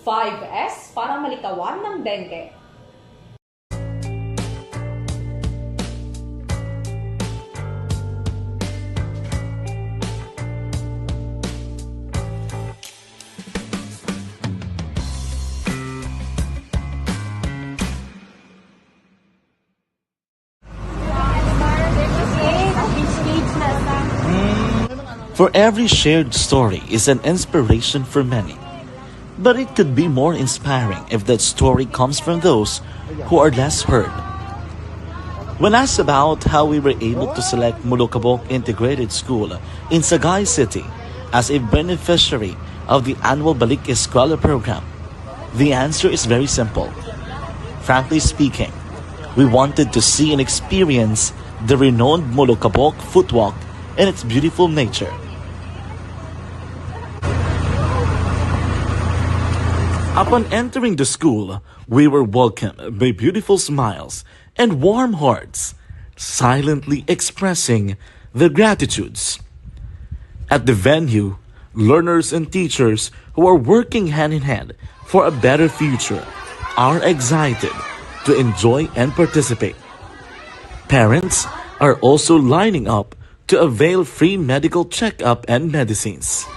Five S para malikawan ng dengue. For every shared story is an inspiration for many. But it could be more inspiring if that story comes from those who are less heard. When asked about how we were able to select Molokabok Integrated School in Sagay City as a beneficiary of the annual Balik Eskwela program, the answer is very simple. Frankly speaking, we wanted to see and experience the renowned Molokabok footwalk and its beautiful nature. Upon entering the school, we were welcomed by beautiful smiles and warm hearts, silently expressing their gratitudes. At the venue, learners and teachers who are working hand in hand for a better future are excited to enjoy and participate. Parents are also lining up to avail free medical checkup and medicines.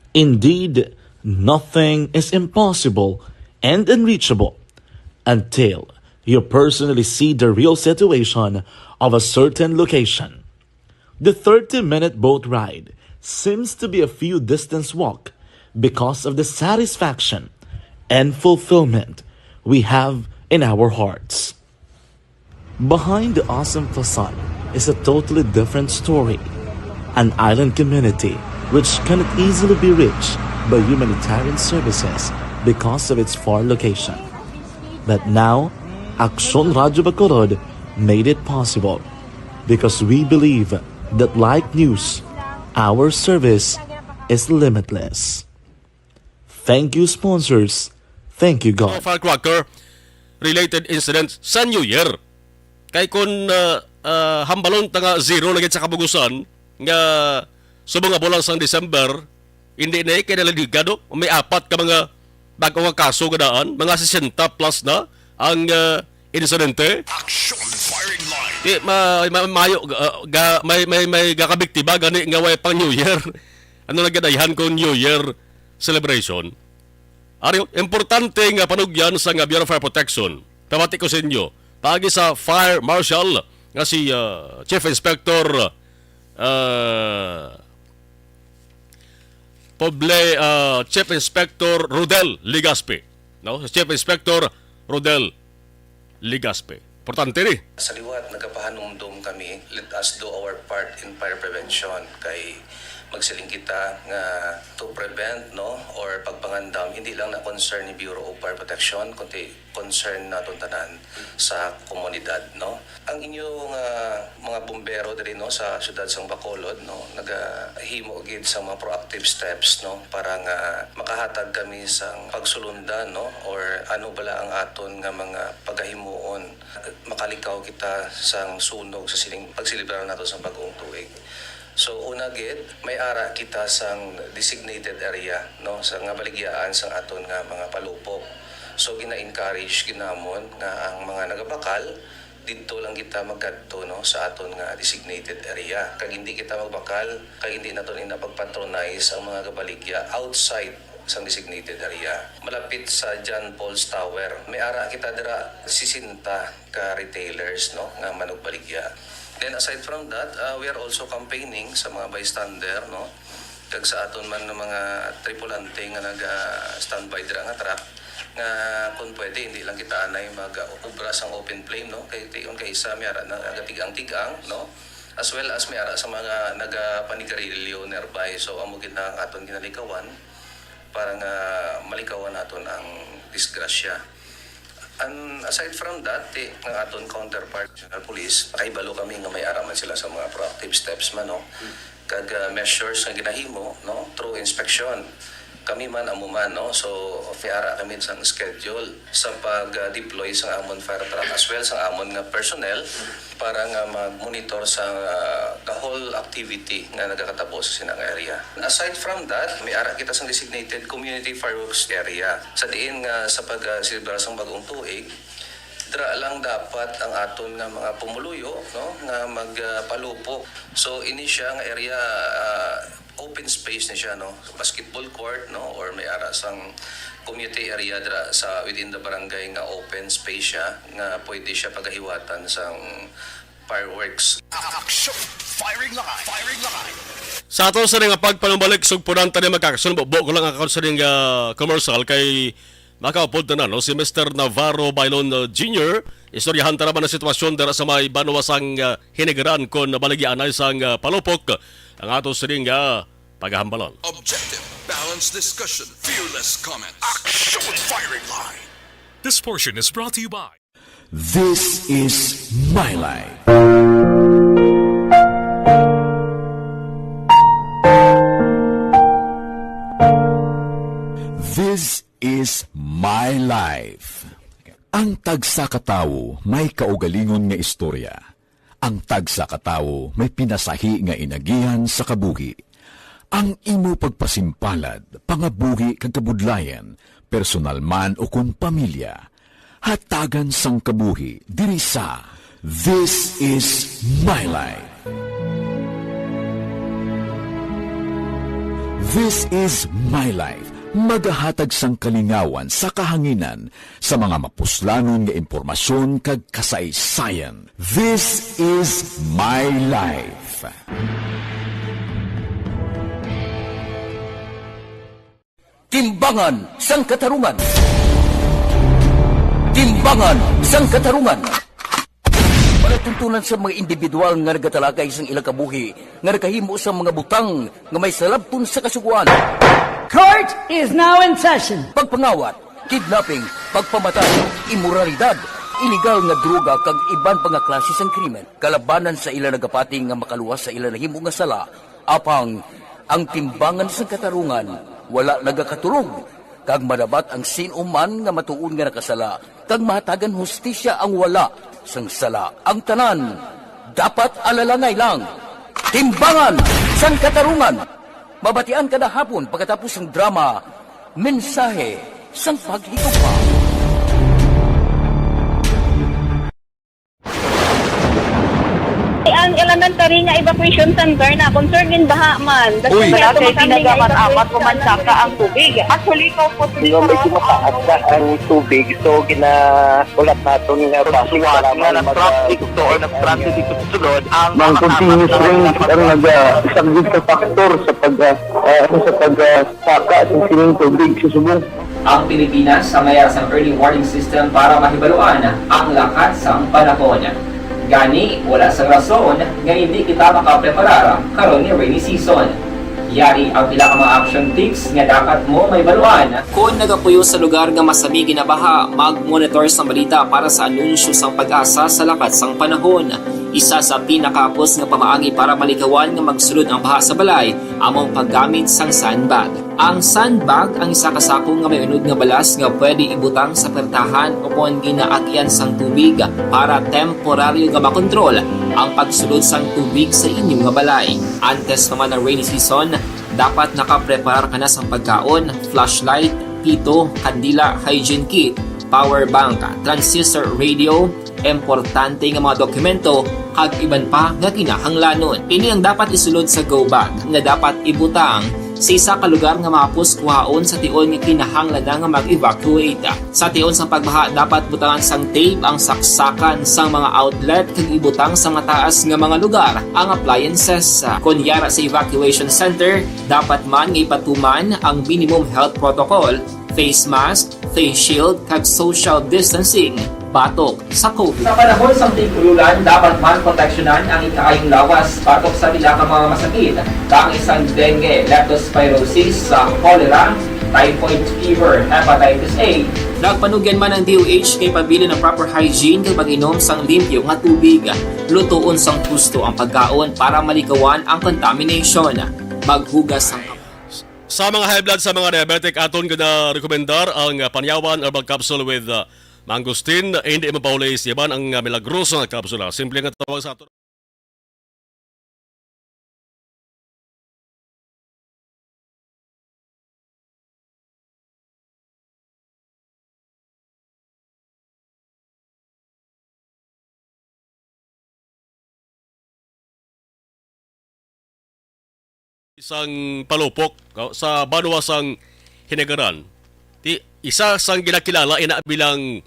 Indeed, nothing is impossible and unreachable until you personally see the real situation of a certain location. The thirty-minute boat ride seems to be a few distance walk because of the satisfaction and fulfillment we have in our hearts. Behind the awesome facade is a totally different story. An island community which cannot easily be reached by humanitarian services because of its far location. But now, Aksyon Radyo Bacolod made it possible because we believe that like news, our service is limitless. Thank you, sponsors. Thank you, God. Firecracker related incident sa New Year. Kay kung uh, uh, hambalon ta nga zero na gid sa kabugusan nga subong nga bulan sang December, hindi na kay nalaligado, may apat ka mga bag-o nga kaso nga daan, mga sesenta plus na ang uh, insidente. Action firing line. Di, ma, ma, mayo, uh, ga, may, may, may gakabiktima gani nga way pang New Year. Ano na gadayahan kung New Year celebration? Ari, importante nga panugyan sa nga Bureau of Fire Protection. Pamati ko sa inyo, paagi sa Fire Marshal nga si uh, Chief Inspector uh, Poble uh, Chief Inspector Rodel Ligaspi. No? Chief Inspector Rodel Ligaspi. Importante ni. Sa liwat, nagapahanumdom kami, let us do our part in fire prevention. Kay magsiling kita nga to prevent, no, or pagpangandam, hindi lang na concern ni Bureau of Fire Protection, kundi concern naton tanan sa komunidad, no. Ang inyo nga mga bumbero diri, no, sa siyudad sang Bacolod, no, nagahimo gid sa mga proactive steps, no, para nga makahatag kami sang pagsulundan, no, or ano bala ang aton nga mga pagahimuon makalikaw kita sang sunog sa sining pagselebrar nato sa bag-ong tuig. So, una gid, may ara kita sang designated area, no, sa nga baligyaan sang aton nga mga palupok. So, gina-encourage gid namon nga ang mga nagabakal didto lang kita magkadto, no, sa aton nga designated area. Kag hindi kita magbakal, kag hindi naton ina pagpatronize ang mga gabaligya outside sang designated area, malapit sa John Paul's Tower. May ara kita dira sesenta ka retailers, no, nga manugbaligya. Then aside from that, uh, we are also campaigning sa mga bystander, no, kag sa aton man nga mga tripulante nga naga-standby dira nga truck, nga kung pwede, hindi lang kita anay mag-obra sang open flame, no, kay tion kay isa may ara na nagatigang-tigang, no, as well as may ara sa mga nagapanigarilyo nearby. So amo gid na ang aton ginalikawan para nga malikawan naton ang disgrasya. And aside from that, ti, ang aton counterpart, National Police, nakahibalo kami nga may ara man sila sa mga proactive steps man, no? Kag, ah, measures nga ginahimo, no? Through inspection. Kami man, amo man, no? So, may ara kami sang schedule sa pag-deploy sa amon fire truck as well sa amon nga personnel para nga mag-monitor sa, ah, the whole activity nga nagakatabo sa sina nga area. Aside from that, may ara kita sang designated community fireworks area. Sa diin nga sa pag, ah, selebrar sang bag-ong tuig, dira lang dapat ang aton nga mga pumuluyo, no, nga magpalupok. So, ini siya nga area, ah, open space ni siya, no, basketball court, no, or may ara sang community area dira sa within the barangay nga open space siya nga pwede siya pagahiwatan sang fireworks. Action! Firing line! Firing line! Sa ato sa nga pagpanumbalik, sugpunan ta ni magkakasunod, buo ko lang ang account sa ning, ah, commercial kay makaupod na, no, si Mister Navarro Bailon, uh, Junior. Istoryahan ta naman ang sitwasyon dira sa may banwa sang, uh, Hinigaran kon nabaligyaan ay sang, uh, palupok ang ato sining, uh, paghambalan. Objective, balanced discussion, fearless comment. Action firing line. This portion is brought to you by This is My Life. This is My Life. Ang tagsa ka tawo may kaugalingon nga istorya. Ang tagsa ka tawo may pinasahi nga inagihan sa kabuhi. Ang imo pagpasimpalad, pangabuhi kag kabudlayan, personal man o kon pamilya, hatagan sang kabuhi diri sa This is My Life. This is My Life, magahatag sang kalingawan sa kahanginan sa mga mapuslanon nga impormasyon kag kasaysayan. This is My Life. Timbangan sang Katarungan. Timbangan sang Katarungan. Palatuntunan sa mga individual nga nagatalakay sang ilang kabuhi nga nakahimo sa mga butang nga may salabton sa Kasugoan. Court is now in session. Pagpangawat, kidnapping, pagpamatay, imoralidad, iligal nga droga kag iban pa nga klase sang krimen kalabanan sa ila nagapati nga makaluwas sa ila nahimo nga sala. Apang ang timbangan sang katarungan wala nagakatulog, kag madabat ang sin-o man nga matuod nga nakasala, kag mahatagan hustisya ang wala sang sala. Ang tanan dapat alalangay lang. Timbangan sang Katarungan, mabatian kada hapon pagkatapos sang drama Mensahe sang Paghigugma. Ang elementary nga evacuation center na concern gid baha man. Uy. Wala kay tinaga man, amat ko man saka ang tubig. Actually, ikaw po, di ba, medyo mataas na ang tubig, so ginahulat naton nga basi nga nag-transit to or nag-transit ito sulod ang mga continuous rain ang nag-, ah, isa gid sa factor sa pag, ah, ah, ano, sa pag, ah, saka sa sining tubig sa subong. Ang Pilipinas sa mayar sang early warning system para mahibaluan ang lakat sang panahon. Gani, wala sang rason nga hindi kita makapreparar karon nga rainy season. Yari ang pila ka mga action tips nga dapat mo mahibaluan. Kon nagapuyo sa lugar nga masami ginabaha, mag-monitor sa balita para sa anunsyo sang PAGASA sa lakat sang panahon. Isa sa pinakahapos nga pamaagi para malikawan nga magsulod ang baha sa balay amo ang paggamit sang sandbag. Ang sandbag ang isa ka sako nga may unod nga balas nga pwede ibutang sa pertahan o kon ginaagian sang tubig para temporaryo nga makontrol ang pagsulod sang tubig sa inyo nga balay. Antes pa man ang rainy season, dapat nakapreparar ka na sang pagkaon, flashlight, pito, kandila, hygiene kit, power bank, transistor radio, importante nga mga dokumento, kag iban pa nga kinahanglanon. Ini ang dapat isulod sa go bag nga dapat ibutang Sa isa ka lugar nga mahapos kuhaon sa tion nga kinahanglan na nga mag-evacuate. Sa tion sang pagbaha, dapat butangan sang tape ang saksakan sang mga outlet kag ibutang sa mataas nga mga lugar ang appliances. Kon yara sa evacuation center, dapat man nga ipatuman ang minimum health protocol, face mask, face shield, kag social distancing batok sa COVID. Sa panahon sang tig-ulan, dapat man proteksyonan ang ikaayong lawas batok sa pila ka mga masakit, kaangay sang dengue, leptospirosis, sa cholera, typhoid fever, hepatitis A. Nagpanugyan man ang D O H kay pabilin ang proper hygiene kag pag-inom sang limpyo nga tubig. Lutoon sang husto ang pagkaon para malikawan ang contamination. Maghugas ang kamot. Sa mga high blood, sa mga diabetic, aton gina-rekomendar ang, ah, Panyawan Herbal Capsule with, ah, Mangosteen. Hindi mapauli sa yaban ang, ah, milagroso nga kapsula. Simple nga tawag sa aton. Isang palupok, no, sa banwa sang Hinigaran. Ti, isa sang ginakilala ina bilang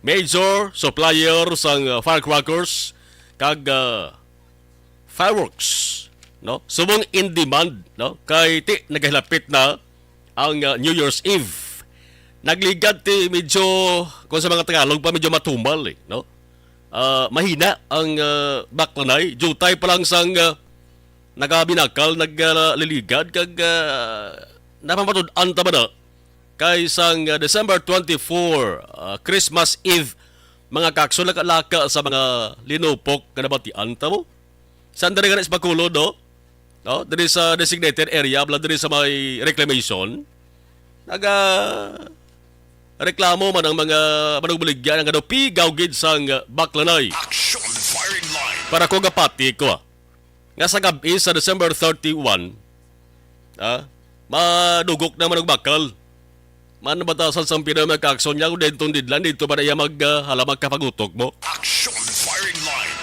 major supplier sang, uh, firecrackers kag, uh, fireworks, no? Subong in demand, no? Kay ti nagahilapit na ang, uh, New Year's Eve. Nagligad ti medyo, kung sa mga Tagalog pa, medyo matumal, eh, no? Ah, mahina ang, uh, baklanay. Jutay pa lang sang, uh, nagabinakal, nagliligad, kag, ah, napamatud-an ta ba na? Kay sang, ah, December twenty-four, ah, Christmas Eve, mga kakso, laka-laka sa mga linupok nga nabatian ta mo. San diri gani sa Bacolod, no? No? Diri sa designated area, bala diri sa may reclamation, naga reklamo man ang mga manugbaligya nga daw pigaw gid sang baklanay. Action firing line. Para ko gapati ko, ah, nga sa gab-i sa December thirty-one, ah, madugok na man ang bakal. Man batasan sang pila mga kaaksyon niya kung denton didlan, dito ba na iya mag, ah, hala, magkapagutok mo? Action firing line.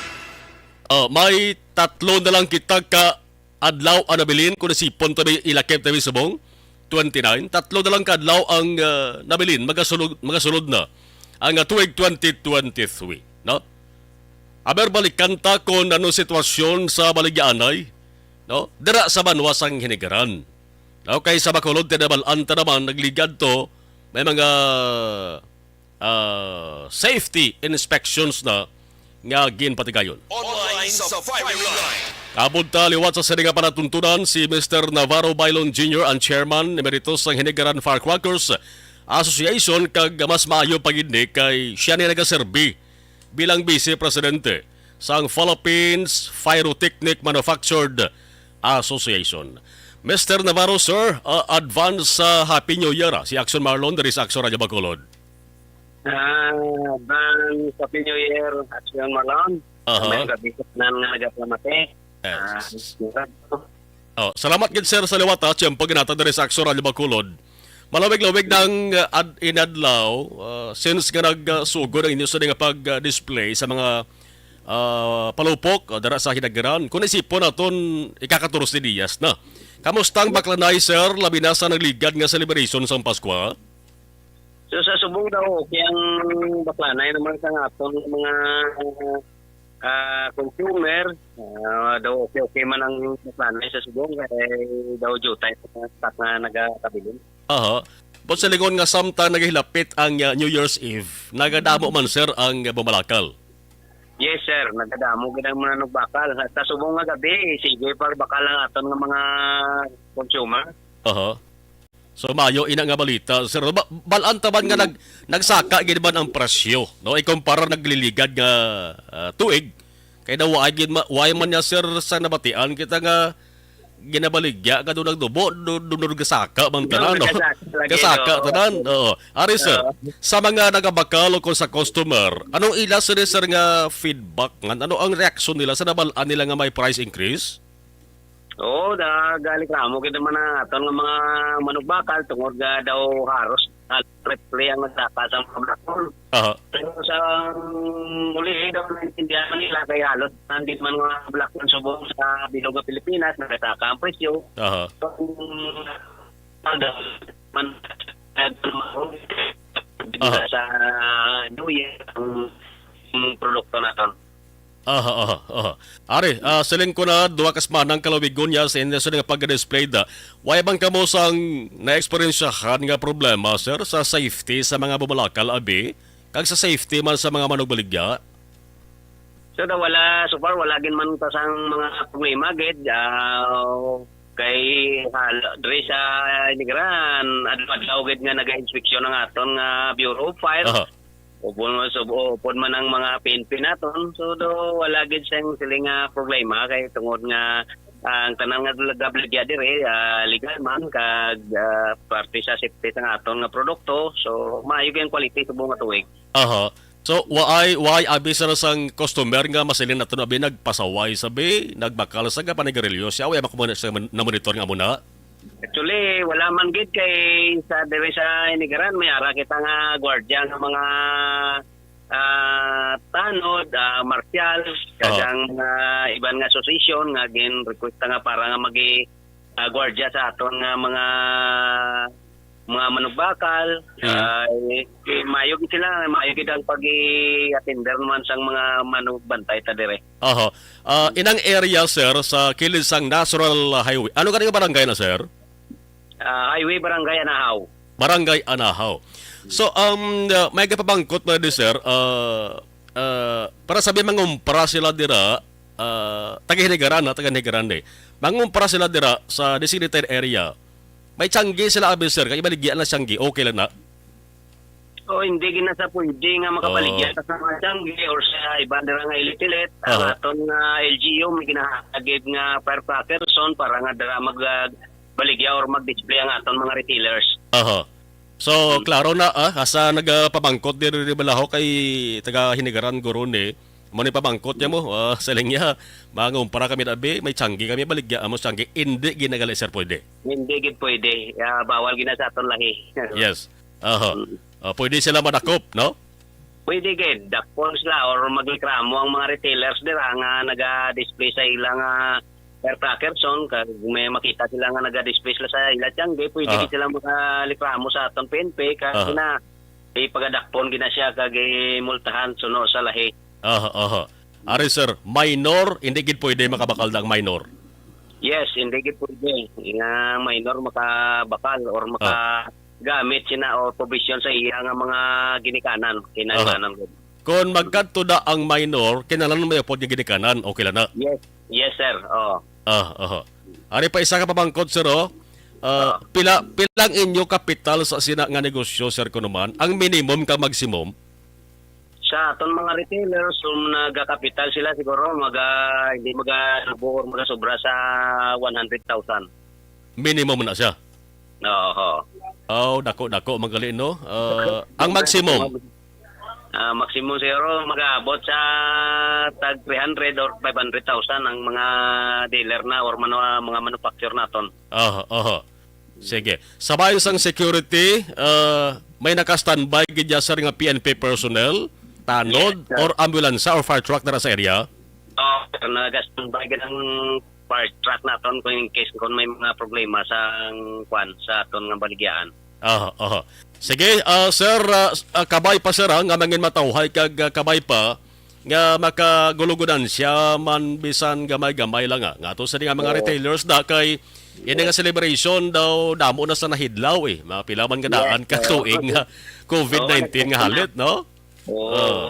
Ah, may tatlo na lang kita ka adlaw ang nabilin, kung nasipon ta may ilakip ta may subong, twenty-nine. Tatlo na lang ka adlaw ang, ah, nabilin, magasulod, magasulod na ang, ah, tuig twenty twenty-three, no? Aber, balikan ta kung ano sitwasyon sa baligyaanay, no? Dira sa banwa sang Hinigaran. Okay, sa Bacolod, tinabal-an ta naman, nagligad to, may mga, ah, safety inspections na nga ginpatigayon. Online sa firing line. Kabod ta liwat sa sini nga panatuntunan, si Mister Navarro Bailon Junior ang chairman emeritus sang Hinigaran Firecrackers Association, kag mas maayo pa gid ni kay siya ni nagaserbi bilang vice presidente sang Philippines Pyrotechnic Manufactured Association. Mister Navarro, sir, uh, advance, uh, Happy New Year, ah, si Action Marlon diri sa Action Radio Bacolod. Ah, advance Happy New Year, Action Marlon. Aha. May gabi sa tanan nga nagapamati. Yes. Ah, Oh, salamat gid, sir, sa liwat, ha, tiyempo ginhatag diri sa Aksyon Radyo Bacolod. Malawig-lawig na ang, uh, ad-, inadlaw, uh, since nga nagsugod ang inyo sa nga pag-display sa mga, uh, palupok, uh, dara sa Hinagiran. Kung isipon naton, ika-katorse diyas na. Kamusta ang baklanay, sir? Labi na sa nagligad nga celebration sang Paskwa? So, sa subong daw, okay ang baklanay naman sa aton mga, ah, consumer. Ah, daw okay, okay man ang baklanay sa subong, kay daw jutay sa mga stock nga nagakabilin. Aha. But sa lingon nga samtang nagahilapit ang, ah, New Year's Eve, nagadamo man, sir, ang bumalakal? Yes, sir. Nagadamo gid ang mga nagbakal. Sa subong nga gabi, sige pa bakal ang aton nga mga consumer. Aha. So, maayo ina nga balita, sir. Ba-, bal-an ta man nga nag-, nagsaka gid man ang presyo, no? Ikumpara nagliligad nga, ah, tuig. Kay daw, wa gid ma-, wa man niya, sir, sa nabatian kita nga ginabaligya nga doon nagdubo, do-, doon nagkasaka man tanan, no? Nagkasaka lagi, Kasaka no? tanan, oo. Ari, sir, Oo. sa mga nagabakal o kung sa customer, anong ila, sir, sir, nga feedback nga? Ano ang reaksyon nila sa nabal-an nila nga may price increase? Oo, da, galing reklamo gid naman ang aton nga mga manugbakal tungod nga daw haros, ah, triple ang nagsaka sa mga black corn. Aha. Pero sa muli, daw naintindihan man nila kay halos nandito man mga black corn subong sa bilog nga Pilipinas, nagsaka ang presyo. Aha. So, kung man, Aha. sa New Year ang, ang produkto naton. Aha, aha, aha. Ari, ah, siling ko na duha ka semana ang kalawigon niya sa inyo sa nga pagka-display da. Way bang kamo sang na-eksperyensyahan nga problema, sir, sa safety sa mga bumalakal, abi? Kag sa safety man sa mga manugbaligya? So, da, wala, so far, wala gid man ta sang mga problema, gid. Ah, kay, hal-, diri sa Inigaran, adlaw-adlaw gid nga naga-inspeksyon ang aton nga Bureau of Fire. Aha. Upod man, so, upod man ang mga P N P naton. So, do, wala gid siyang siling nga problema kay tungod nga, ah, ang tanan nga nagabaligya diri, ah, legal man kag, ah, parte sa safety sang aton nga produkto. So, maayo gyud ang quality subong nga tuig. Aha. So, waay, waay abi, sir, sang customer nga masiling naton abi nagpasaway sabi, nagbakal sa nga panigarilyo siya, way man kamo na siya man-, namonitor nga amo na? Actually, wala man gid kay sa diri sa Inigaran, may ara kita nga gwardiya nga mga, ah, tanod, ah, marsyal, kag Oo. ang mga iban nga association nga gin-request nga para nga magi, ah, gwardiya sa aton nga mga, mga manugbakal. Mm. Ah, eh, eh, maayo gid sila, maayo gid ang pag-i-attender naman sang mga manugbantay ta dire. Oho. Ah, inang area, sir, sa kilid sang National Highway. Ano gani nga barangay na, sir? Ah, Highway, Barangay Anahaw. Barangay Anahaw. So, um, uh, may kapabangkot na di, sir. Uh, uh, para sabi mangumpra sila dira, uh, taga Hinigaran, ha, taga Hinigaran, eh. Mangumpra sila dira sa designated area. May tiyanggi sila, abi, sir. Kay ibaligya na tiyanggi. Okay lang na. O, hindi gid na sa pwede nga makabaligya Oh. sa mga tiyanggi or sa iban dira nga ilit-ilit. Ang Aha. aton nga L G U, may ginahatag gid nga firecracker zone para nga dira mag, ah, baligya or mag-display ang aton mga retailers. Aha. So, Hmm. klaro na, ah, asa nagapabangkot diri, di balaho kay taga Hinigaran guro ni. Mo ni pabangkot niya mo, ah, sa linya. Mangumpara kami dabi, may tiyanggi kami, baligya mo tiyanggi. Hindi ginagali, sir, pwede. Hindi gid pwede. Ah, bawal gid na sa aton lahi. Yes. Aha. Mm. Ah, pwede sila madakop, no? Pwede gid. Dakpon sila or magreklamo ang mga retailers dira nga naga-display sa ilang, ah, firecracker zone. Kag may makita sila nga naga-display sila sa ila tiyanggi, pwede Aha. gid sila magreklamo sa aton P N P. Kag Aha. na, ipagadakpon gid na siya kag imultahan suno sa lahi. Aha, aha. Ari, sir, minor, hindi gid pwede makabakal ang minor. Yes, hindi gid pwede nga minor makabakal or Ah. makagamit sina or provision sa iya nga mga ginikanan, kinahanglanon gid. Kung magkadto na ang minor, kinahanglan may upod nga ginikanan, okay lang na. Yes, yes, sir. Oo. Ah, aha. Ari pa isa ka pabangkot, sir, oh. Ah, Ah. pila, pila ang inyo kapital sa sina nga negosyo, sir, kuno man? Ang minimum kag maximum? Sa aton mga retailers, kung nagakapital sila, siguro maga, hindi maga-, or magasobra sa one hundred thousand. Minimum na siya? Oo. Oh, dako-dako man gali, no? Ah, ang maximum? Ah, maximum siguro mag-aabot sa tag three hundred or five hundred thousand ang mga dealer na or manu-, mga manufacturer naton. Aha, aha. Sige. Sa bahin sang security, ah, may naka-standby gid dya, sir, nga P N P personnel, tanod, Yes, sir. or ambulansya or fire truck dira sa area? Oh, sir, naka-standby gid ang fire truck naton kung in case kung may mga problema sa, kwan, sa aton nga baligyaan. Aha, aha. Sige, ah, sir, ah, s-, ah, kabay pa, sir, ha, nga mangin matawhay kag, ah, kabay pa nga makagulugunan siya man bisan gamay-gamay lang, ah. Nga to sa nga mga Oo. retailers da kay ini nga celebration daw damo na sa nahidlaw, eh. Mga pila man nga Yes, daan ka oo. tuig nga covid nineteen Oo, nga halit, no? Oo. Oo.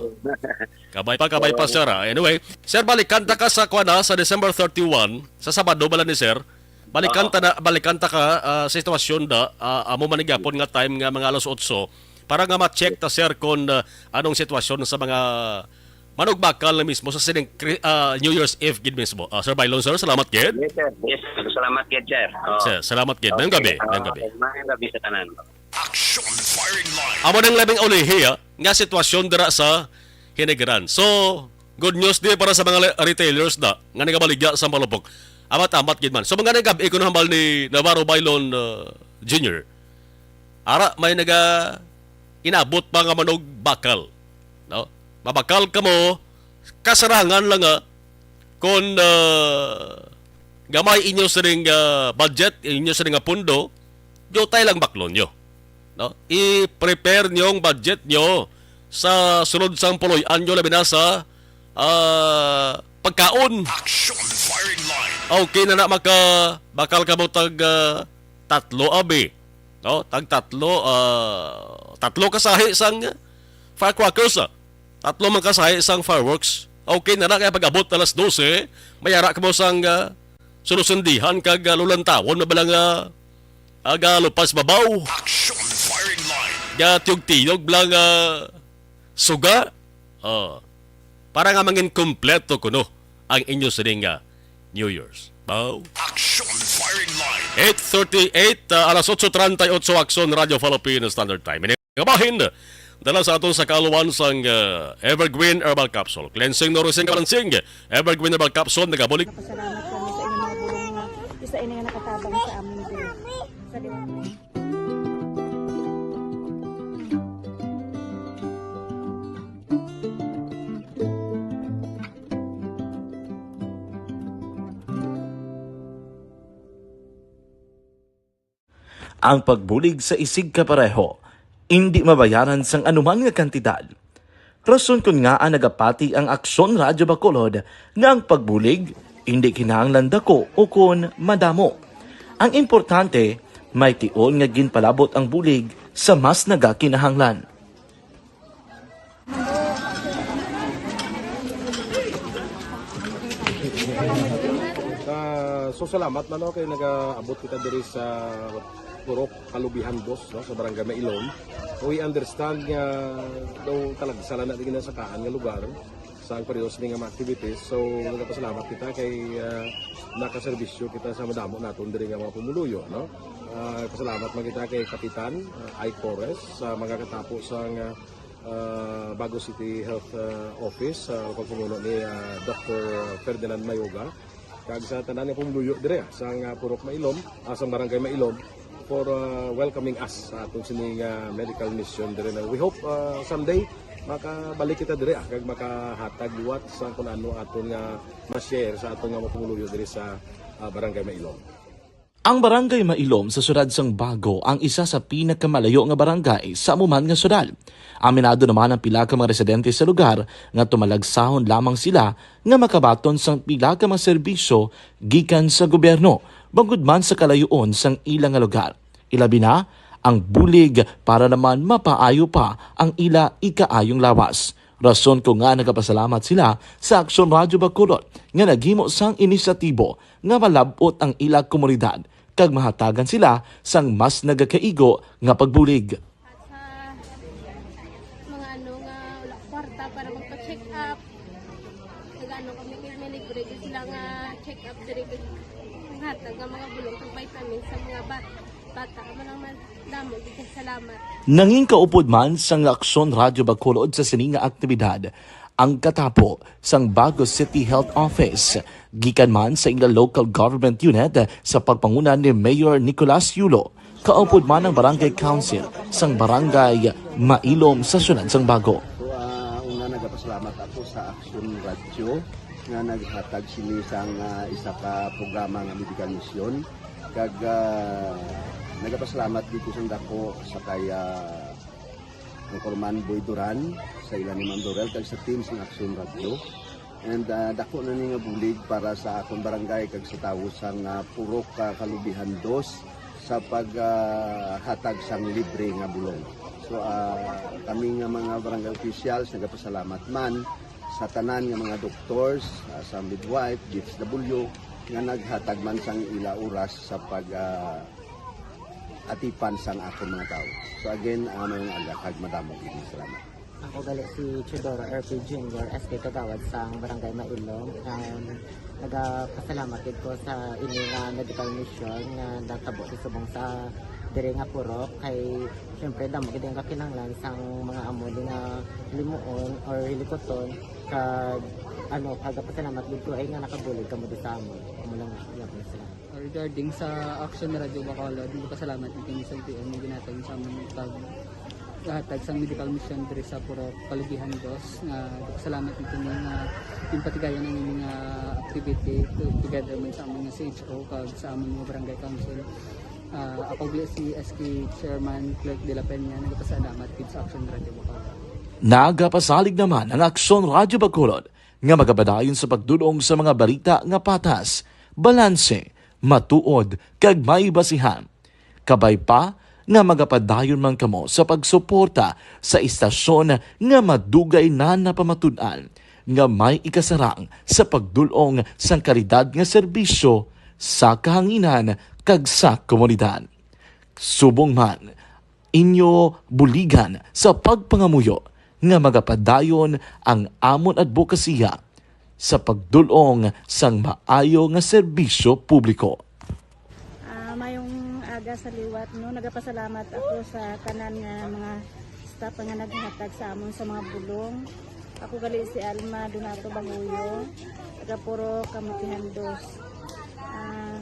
Kabay pa, kabay pa, Oo. sir, ah. Anyway, sir, balikan ta ka sa kwan, ah, sa December thirty-one, sa Sabado bala ni sir. Balikan Oo. ta na, balikan ta ka, ah, sa sitwasyon da, ah, amo man ni gyapon nga time nga mga alas otso para nga ma-check ta, sir, kung, ah, anong sitwasyon sa mga manugbakal na mismo sa sining Kri-, ah, New Year's Eve gid mismo. Ah, Sir Bylon, sir, salamat gid. Yes, sir. Yes, sir. Salamat gid, sir. Oo. Sir, salamat gid. Mayong Okay. gabi, mayong gabi. Okay. Mayong gabi sa tanan. Action Firing Line. Amo nang labing ulihi, ah, nga sitwasyon dira sa Hinigaran. So, good news di para sa mga le-, retailers da nga nagabaligya sa Malupok. Amat-amat gid man. So, mga nagab-i kuno hambal ni Navarro Bailon, uh, Junior. Ara, may naga inabot pa nga manog bakal, no? Mabakal kamo, kasarangan lang nga, kung, uh, gamay inyo sining, uh, budget, inyo sining nga pundo, diutay lang baklon nyo, no? I-prepare nyo ang budget nyo sa sunod sang puloy-an nyo, labi na sa, ah, pagkaon. Action firing line. Okay na na, maka-, bakal kamo tag, ah, tatlo, abi. No? Tag tatlo, ah, tatlo ka sahi sang firecrackers, ah. Tatlo man ka sahi sang fireworks. Okay na na, kaya pag-abot alas dose, may ara kamo sang, ah, sulusundihan kag, ah, lulantawon na bala nga, ah, galupas babaw. Action firing line. Gatiyog-tiyog bala nga suga. Oh. Para nga mangin kompleto kuno ang inyo sining nga New Year's. Baw. Action firing line. Eight thirty-eight, ah, alas otso treinta y ocho, Action Radio Philippines Standard Time. Ini nga bahin, dala sa aton sa kaaluwan sang, ah, Evergreen Herbal Capsule. Cleansing, nourishing, balancing. Evergreen Herbal Capsule, nagabulig. Pasalamat kami sa inyong mga bulong nga isa ini nga nakatabang sa amin diri. Sa Ang pagbulig sa isigkapareho indi mabayaran sang anuman nga kantidad. Rason kon ngaa nagapati ang Aksyon Radyo Bacolod nga ang pagbulig indi kinahanglan dako ukon madamo. Ang importante, may tion nga ginpalabot ang bulig sa mas nagakinahanglan. Ah, so, salamat man, no, kay nagaabot kita diri sa Purok Kalubihan Dos, no, sa Barangay Mailom. We understand nga daw talagsa lang na di ginasakaan nga lugar sa ang periodo sini nga mga activities. So, nagapasalamat kita kay, ah, nakaserbisyo kita sa madamo naton diri nga mga pumuluyo, no? Ah, pasalamat man kita kay Kapitan, ah, Ike Torres, sa mga katapo sa nga, ah, Bago City Health, ah, Office, sa pagpamuno ni, ah, Doctor Ferdinand Mayoga, kag sa tanan nga pumuluyo diri, ah, sa nga Purok Mailom, ah, sa Barangay Mailom, for, ah, welcoming us sa aton sini nga medical mission diri na. We hope, ah, someday makabalik kita diri, ah, kag makahatag liwat sa kung ano aton nga ma-share sa aton nga mga pumuluyo diri sa, ah, Barangay Mailom. Ang Barangay Mailom sa siyudad sang Bago ang isa sa pinakamalayo nga barangay sa amo man nga siyudad. Aminado naman ang pila ka mga residente sa lugar nga tumalagsahon lamang sila nga makabaton sang pila ka mga serbisyo gikan sa gobyerno, bangod man sa kalayoon sang ila nga lugar. Ilabi na ang bulig para naman mapaayo pa ang ila ikaayong lawas. Rason ko nga nagapasalamat sila sa Aksyon Radyo Bacolod nga naghimo sang inisyatibo nga malab-ot ang ila komunidad kag mahatagan sila sang mas nagakaigo nga pagbulig. At sa mga ano nga wala kwarta para magpa-check up, nag-ano kami, may libre gyud sila nga check up diri, kag hatag nga mga bulong kag vitamins sa mga bat-, bata. Amo lang man, damo gyud kag salamat. Nangin kaupod man sang Aksyon Radyo Bacolod sa sini nga aktibidad, ang katapo sang Bago City Health Office, gikan man sa ila local government unit sa pagpanguna ni Mayor Nicolas Yulo, kaupod man ang Barangay Council sang Barangay Mailom sa siyudad sang Bago. So, ah, una, nagapasalamat ako sa Action Radio nga naghatag sini sang, ah, isa ka programa nga medical mission. Kag, ah, nagapasalamat dito sa dako sa kay, ah, Anchorman Boy Duran, sa ila ni Ma'am Dorel, kag sa team sang Action Radio. And, ah, dako na ni nga bulig para sa akon barangay kag sa tawo sang, ah, Purok, ah, Kalubihan Dos sa pag, ah, hatag sang libre nga bulong. So, ah, kami nga mga barangay officials nagapasalamat man sa tanan nga mga doctors, ah, sa midwife, D S W, nga naghatag man sang ila oras sa pag, ah, atipan sang akon mga tawo. So again, ah, maayong aga kag madamo gid nga salamat. Ako gali si Teodoro R P Junior, S K Kagawad sang Barangay Mailom. Um, nagapasalamat gid ko sa ini nga medical mission nga natabo sa subong sa diri nga purok, kay syempre damo gid ang kakinahanglan sang mga amo ni nga limuon or hilikuton, kag ano, kagapasalamat gid ko ay nga nakabulig kamo di sa amon. Amo lang, yeah. Regarding sa Action Radio Bacolod, nagpasalamat kami sa L T O nga ginhatag sa amon pag hatag sa medical mission diri sa Purok Kalubihan Dos, nga nagpasalamat kami nga yung patigayon ang mga activity to-, together man sa amon nga C H O kag sa amon nga barangay council. Ah, ako biya si S K Chairman Clerk de la Peña, nagpasalamat gid sa Action Radio Bacolod. Nagapasalig naman ang Aksyon Radyo Bacolod nga magapadayon sa pagdulong sa mga balita nga patas, balanse, matuod, kag may basihan. Kabay pa nga magapadayon man kamo sa pagsuporta sa istasyon nga madugay na napamatud-an nga may ikasarang sa pagdulong sang kalidad nga serbisyo sa kahanginan kag sa komunidad. Subong man, inyo buligan sa pagpangamuyo nga magapadayon ang amon adbokasiya sa pagdul-ong sang maayo nga serbisyo publiko. Ah, mayong aga sa liwat, no? Nagapasalamat ako sa tanan nga mga staff nga naghatag sa amon sa mga bulong. Ako gali si Alma Donato Banguyo, taga Purok Kamutihan Dos. Ah,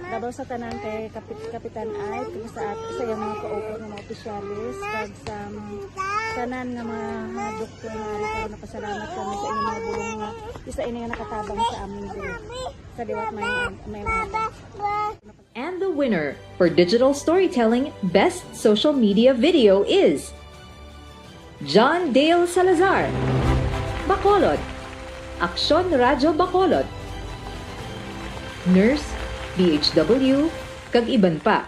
labaw sa tanan kay Kapit-, Kapitan Ike, kag sa at-, sa iyang mga kaupo nga mga opisyalis, kag sa tanan nga mga, mga doktor nga ari karon, napasalamat kami sa inyong mga bulong nga isa ini nga nakatabang sa amin diri. Sa liwat may, may mga And the winner for digital storytelling best social media video is John Dale Salazar, Bacolod, Aksyon Radyo Bacolod, nurse, D H W, kag iban pa.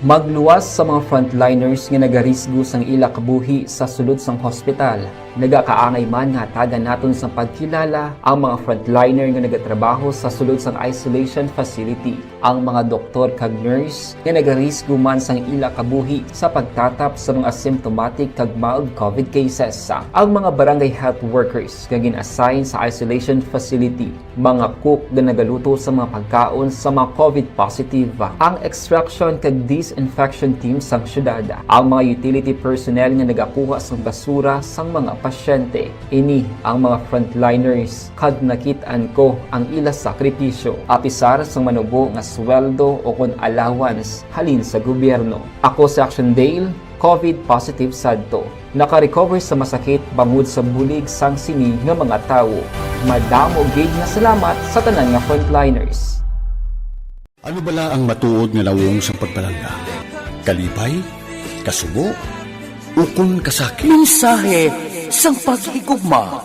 Magluwas sa mga frontliners nga nagarisgo sang ila kabuhi sa sulod sang hospital. Nagakaangay man nga hatagan naton sang pagkilala ang mga frontliner nga nagatrabaho sa sulod sang isolation facility, ang mga doktor kag nurse nga nagarisgo man sang ila kabuhi sa pagtatap sa mga asymptomatic kag mild covid cases, ang mga barangay health workers nga gin-assign sa isolation facility, mga cook nga nagaluto sa mga pagkaon sa mga covid positive, ang extraction kag disinfection team sang syudad, ang mga utility personnel nga nagakuha sang basura sang mga pasyente. Ini ang mga frontliners, kag nakit-an ko ang ila sakripisyo, apisar sang manubo nga sweldo o kon allowance halin sa gobyerno. Ako si Action Dale, covid positive sadto. Naka-recover sa masakit bangod sa bulig sang sini nga mga tawo. Madamo gid nga salamat sa tanan nga frontliners. Ano bala ang matuod nga nawong sang pagpalangga? Kalipay? Kasubo? Ukon kasakit? Mensahe sang paghigugma.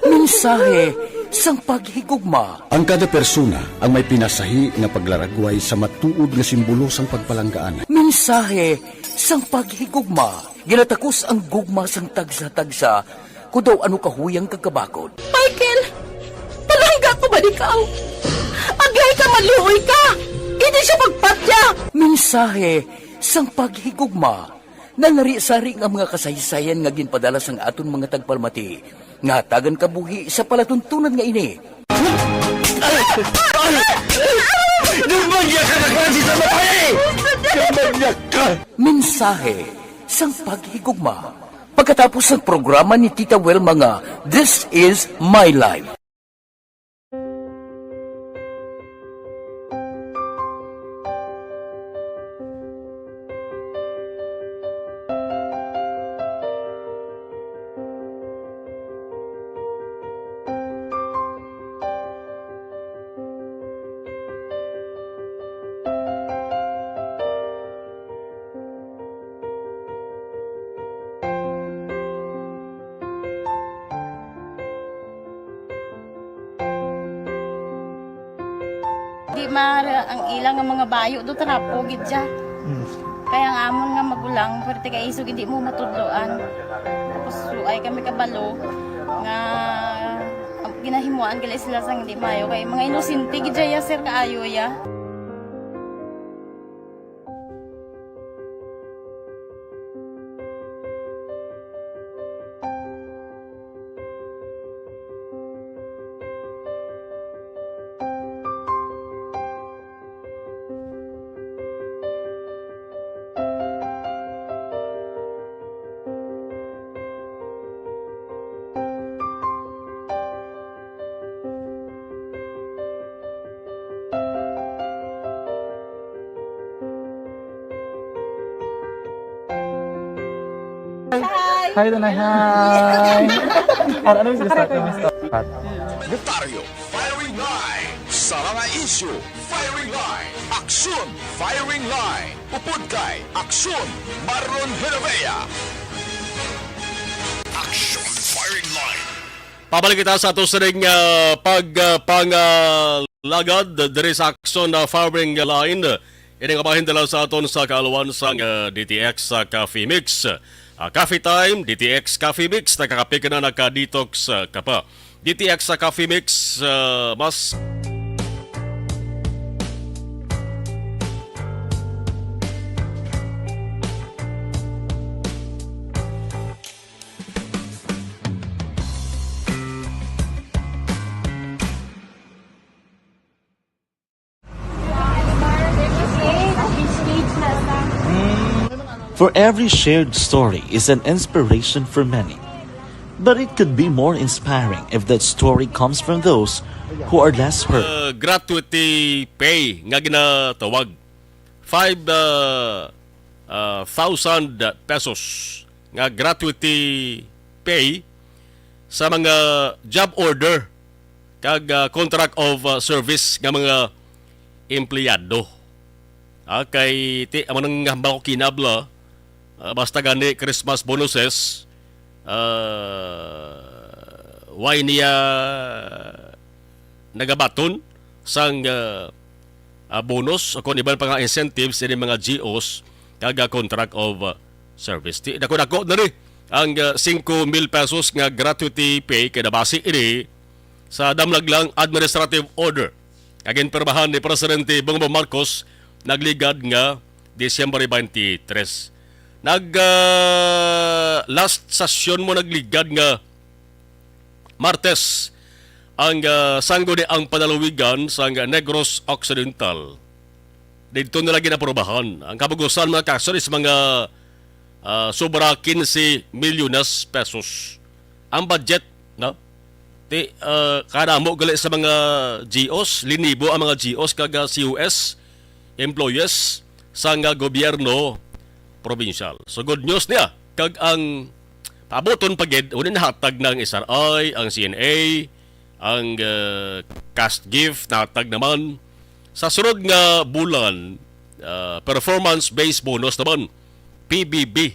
Mensahe sang paghigugma. Ang kada persona ang may pinasahi nga paglaragway sa matuod nga simbolo sang pagpalanggaan. Mensahe sang paghigugma. Ginatakos ang gugma sang tagsa-tagsa, kon daw ano kahuyang kag kabakod. Michael, palangga ko ba ikaw? Agay ka, maluoy ka! Hindi siya magpatya! Mensahe sang paghigugma. Nalari-sari nga mga kasaysayan nga ginpadala sang aton mga tagpalamati nga hatagan kabuhi sa palatuntunan nga ini. Ay! Ay! Gumagya ka na klase sa babae! Gumagya ka! Mensahe sang paghigugma. Pagkatapos sang programa ni Tita Wilma nga This Is My Life. Di ma-, ang ila nga mga bayo do trapo gid siya. Mm. Kaya ang amon nga magulang, pwerte kay isog hindi mo matudloan. Tapos suay kami kabalo nga ginahimuan gali sila sang hindi maayo kay mga inosente gid siya, sir, kaayo ya. Hi, Tanay. Hi. Ano, ano yung gusto? Ano yung gusto? Komentaryo, firing line. Sa mga isyu, firing line. Aksyon, firing line. Upod kay Aksyon, Marlon Genovea. Aksyon, firing line. Pabalik kita sa ato sining, ah, pag, ah, pang, ah, lagad diri sa Aksyon na Firing Line. Ini nga bahin dala sa aton sa kaaluan sang, ah, D T X sa Coffee Mix. Ah, Coffee Time, D T X Coffee Mix, nakakape ka na, naka-detox, ah, ka pa. D T X sa Coffee Mix, ah, mas For every shared story is an inspiration for many. But it could be more inspiring if that story comes from those who are less heard. Uh, gratuity pay nga ginatawag. Five uh, uh, thousand pesos nga gratuity pay sa mga job order kag uh, contract of uh, service nga mga empleyado. Ah, kay ti amo nang hambal ko kinabla, ah, basta gani Christmas bonuses, ah, why niya nagabaton sang ah, ah, bonus o kung iban pa nga incentives ini mga G Os kag ah, contract of ah, service. Ti dako-dako na ni ang ah, singko mil pesos nga gratuity pay kay nabasi ini sa damlag lang administrative order nga ginpirmahan ni Presidente Bongbong Marcos nagligad nga Disyembre twenty-three. Nag ah, last session mo nagligad nga Martes ang ah, sangguniang panalawigan sang Negros Occidental. Didto nila ginaprobahan ang kabugusan mga kaso is mga ah, sobra quince milyones pesos ang budget, no? Ti ah, kadamo gali sa mga G Os, linibo ang mga G Os kag ah, C O S employees sang ah, gobyerno probinsyal. So good news niya kag ang paabuton pa gid uni nahatag na ang S R I, ang C N A, ang ah, cash gift nahatag naman. Sa sunod nga bulan, ah, performance-based bonus naman, P B B,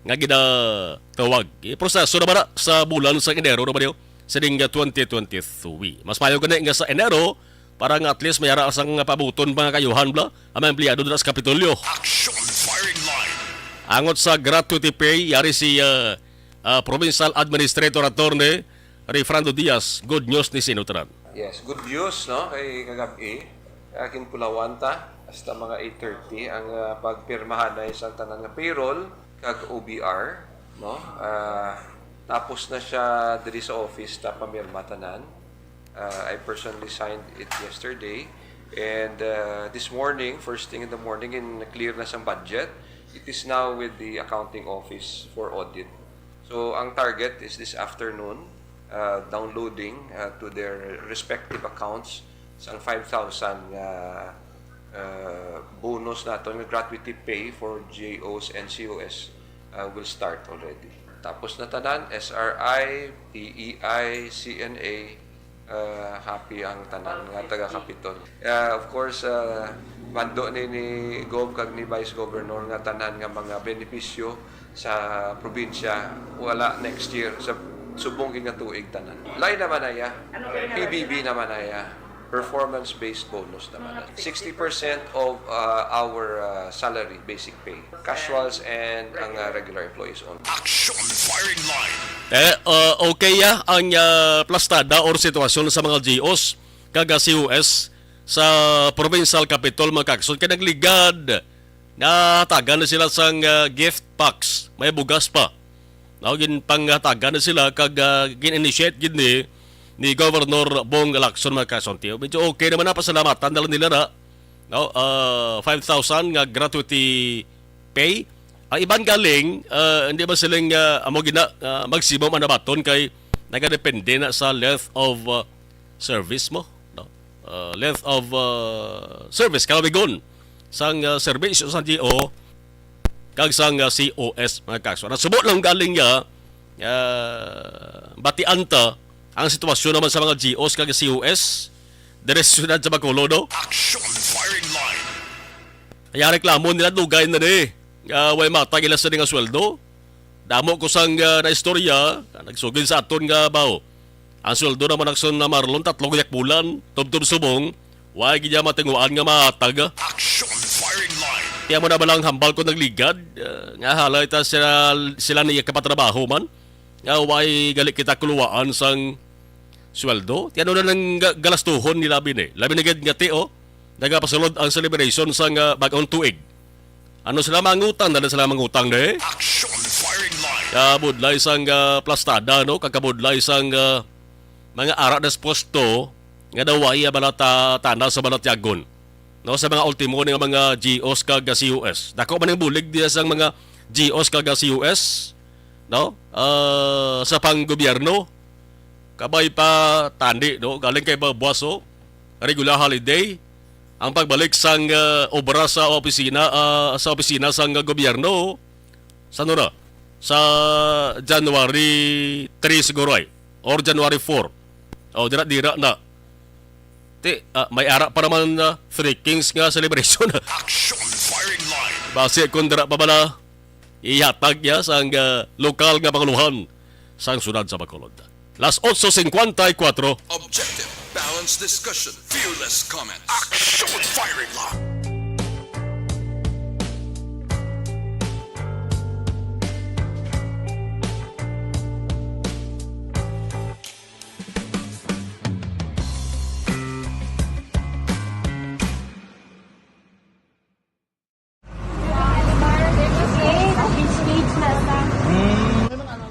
nga ginatawag. Iproseso naman na sa bulan sa Enero naman yun, sining ah, twenty twenty-three. Mas mayo gani nga sa Enero, para nga at least may ara sang paabuton mga kayuhan bla ang mga empleyado dira sa Kapitolyo. Action firing line. Angot sa gratuity pay, yari si ah, ah, Provincial Administrator Attorney Rayfrando Diaz. Good news ni Sinutran. Yes, good news, no? Kay kagab-i, ah, ginpulawan ta hasta mga eight thirty ang ah, pagpirmahan na isang tanan nga payroll kag O B R, no? Ah, tapos na siya diri sa office ta pamirma tanan. Ah, I personally signed it yesterday. And ah, this morning, first thing in the morning, in clear na sang budget. It is now with the accounting office for audit. So ang target is this afternoon, uh, downloading uh, to their respective accounts sang five thousand nga uh, bonus naton nga gratuity pay for G Os and C O S uh, will start already. Tapos na tanan, S R I, P E I, C N A, uh, happy ang tanan nga taga Kapitol. Uh, of course, uh, mando ni ni Gov kag ni Vice Governor nga tanan nga mga benepisyo sa probinsya wala next year sa subong gid nga tuig tanan. Lain naman aya, P B B naman aya, performance-based bonus naman. Sixty percent of uh, our uh, salary, basic pay, casuals and ang uh, regular employees only. Action firing line. Eh, uh, okay ya ang uh, plastada or sitwasyon sa mga G Os kag C O S sa provincial capital mga kaksod kay nagligad. Nahatagan na sila sang uh, gift packs, may bugas pa. No, ginpanghatagan na sila kag uh, gin-initiate gid ni ni Governor Bong Lacson mga kaksod. Medyo okay naman na, pasalamatan na lang nila na. No, uh, five thousand nga gratuity pay. Ang iban galing, uh, hindi ba siling uh, amo gina uh, maximum ang nabaton kay nagadepende na sa length of uh, service mo, no? Uh, length of uh, service, kalawigon sang uh, serbisyo sa G O kag sang uh, C O S mga kaksod. Nasubo lang galing niya Ah, batian ta ang sitwasyon naman sa mga G Os kag C O S diri sa siyudad sa Bacolod, no? Action firing line. Kaya reklamo nila, dugay na ni nga way matag ila sini nga sweldo. Damo ko sang, ah, naistorya, nagsugid sa aton nga baho. Ang sweldo naman, Action na Marlon, tatlong yakbulan, tubtob subong, way gid niya matinguan nga matag. Action firing line. Kaya mo na ba lang hambal ko nagligad, ah, nga halay ta sila, sila ni kapatrabaho man, nga way gali kita kuluwaan sang sweldo. Ti ano na lang ga-, galastuhon ni labi ni. Labi na gid nga ti, oh, nagapasulod ang celebration sang, ah, bag-ong tuig. Ano sila mangutang? Dala sila mangutang, ne? Action firing line. Kabudlay sang, ah, plastada, no? Kag kabudlay sang, ah, mga ara dispuesto nga daw ay balata tana sa balatyagon, no? Sa mga ultimo nga mga G Os kag C O S. Dako man ang bulig diya sang mga G Os kag C O S, no? Ah, sa panggobyerno, kabay pa tani, no? Galing kay ba-, buwas, oh. Regular holiday, ang pagbalik sang, ah, obra sa opisina, ah, sa opisina sang gobyerno, sa ano na? Sa January three siguro ay, or January four. O, dira-dira na. Ti, ah, may ara pa naman na Three Kings nga celebration. Action firing line. Basi kung dira pa bala, ihatag niya sang, ah, lokal nga panguluhan sang siyudad sa Bacolod. Las otso cincuenta y cuatro. Objective, balanced discussion, fearless comments. Action firing line.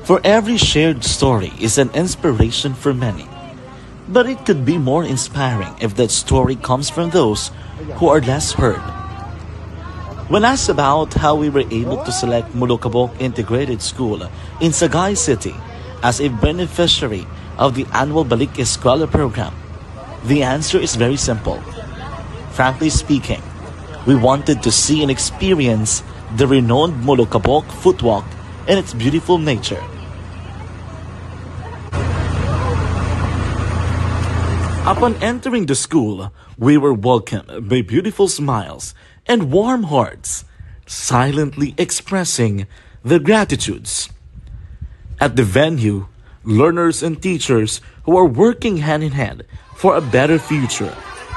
For every shared story is an inspiration for many. But it could be more inspiring if that story comes from those who are less heard. When asked about how we were able to select Molokabok Integrated School in Sagay City as a beneficiary of the annual Balik Eskwela program, the answer is very simple. Frankly speaking, we wanted to see and experience the renowned Molokabok Footwalk and its beautiful nature. Upon entering the school, we were welcomed by beautiful smiles and warm hearts, silently expressing their gratitudes. At the venue, learners and teachers who are working hand in hand for a better future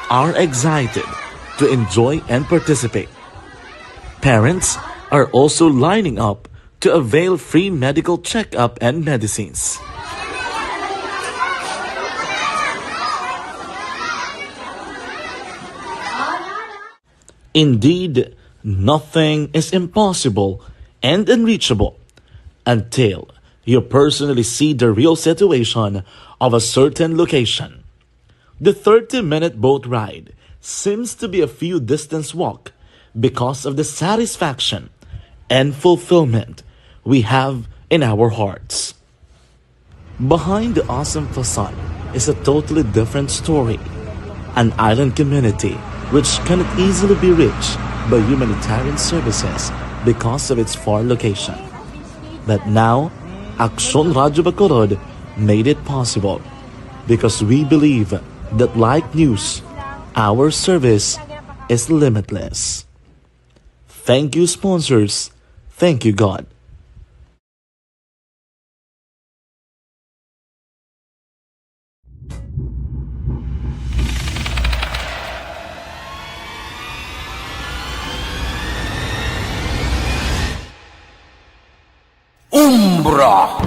are excited to enjoy and participate. Parents are also lining up to avail free medical checkup and medicines. Indeed, nothing is impossible and unreachable until you personally see the real situation of a certain location. The thirty-minute boat ride seems to be a few distance walk because of the satisfaction and fulfillment we have in our hearts. Behind the awesome facade is a totally different story. An island community which cannot easily be reached by humanitarian services because of its far location. But now, Aksyon Radyo Bacolod made it possible because we believe that, like news, our service is limitless. Thank you, sponsors. Thank you, God. Umbra.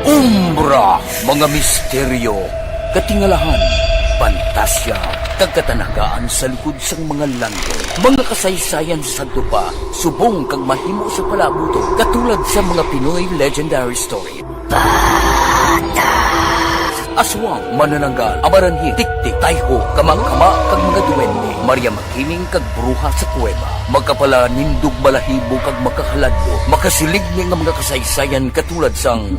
Umbra, mga misteryo, katingalahan, pantasya, kag katanagaan sa likod sang mga landong. Mga kasaysayan sa sadto pa, subong kag mahimo sa palaabuton, katulad sa mga Pinoy legendary story. Aswang, manananggal, amaranhil, tiktik, tayho, kamangkama, kag mga duwende, Maria Makiling, kag bruha sa kuweba. Makapalanindog balahibo kag makahaladlo, makasiligni nga mga kasaysayan katulad sang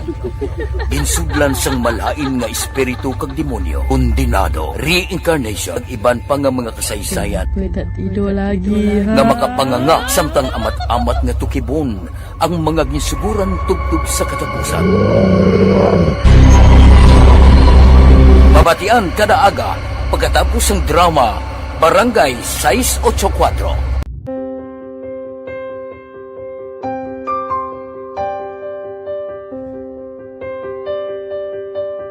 ginsudlan sang malain nga espiritu kag demonyo, kondenado, reincarnation, kag iban pa nga mga kasaysayan May tatido lagi, ha? nga makapanganga samtang amat-amat nga tukibon Ang mga ginsuguran tubtob sa katapusan. Mabatian kada aga pagkatapos sang drama, Barangay sais ocho kuwatro.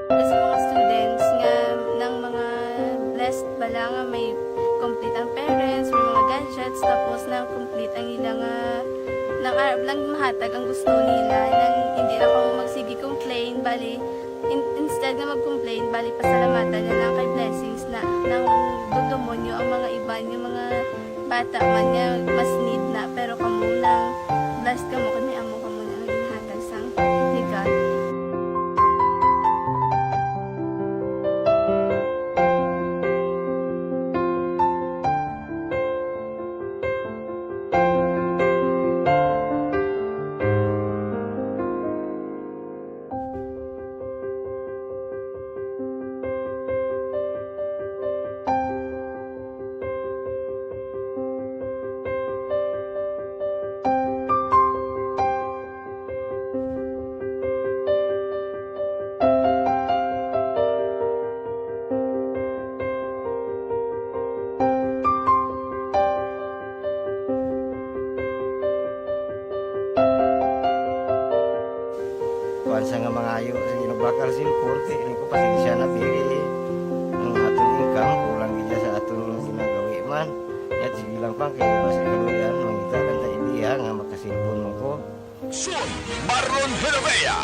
Sa mga students nga nang mga blessed bala nga may complete ang parents, may mga gadgets, tapos nang complete ang ila nga nang arab lang mahatag ang gusto nila, nang hindi na kamo magsige complain, bali in- instead nga mag-complain, bali pasalamatan na lang kay blessings na nang dumdumo nyo ang mga iban nga mga bata man nga mas need na, pero kamo nang blessed kamo kay may amo kamo nga ginhatag sang ni God. Kuwan sa nga mangayo, sige, nagbakal sin korte, ini ko, pasensya na, biri. Ang aton income, kulang gid sa aton ginagawi man. Yat, sige lang, pang, kay basi kaluyan, mangita lang ta ideya nga makasilpon man ko. Aksyon, Marlon Genovea.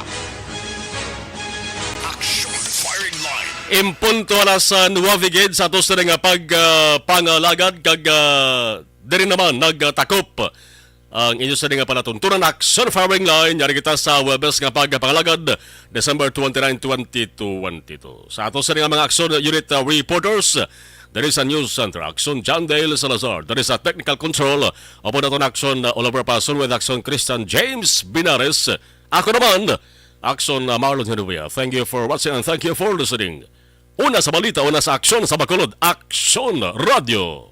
Aksyon, Firing Line. Impunto alas, ah, nuwebe gid sa ato sini nga pag, ah, pangalagad kag, ah, diri naman nagtakop ang inyo sini nga palatuntunan, Aksyon Firing Line. Yari kita sa Huwebes nga pagpangalagad, December twenty-nine, twenty twenty-two. Sa ato sini nga mga Aksyon Unit, ah, reporters, diri sa News Center, Aksyon John Dale Salazar. Diri sa Technical Control, upod naton Aksyon, uh, Oliver Pason with Aksyon Christian James Binares. Ako naman, Aksyon, uh, Marlon Genovea. Thank you for watching and thank you for listening. Una sa balita, una sa aksyon sa Bacolod, Aksyon Radio.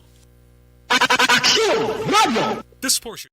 Aksyon Radio. This portion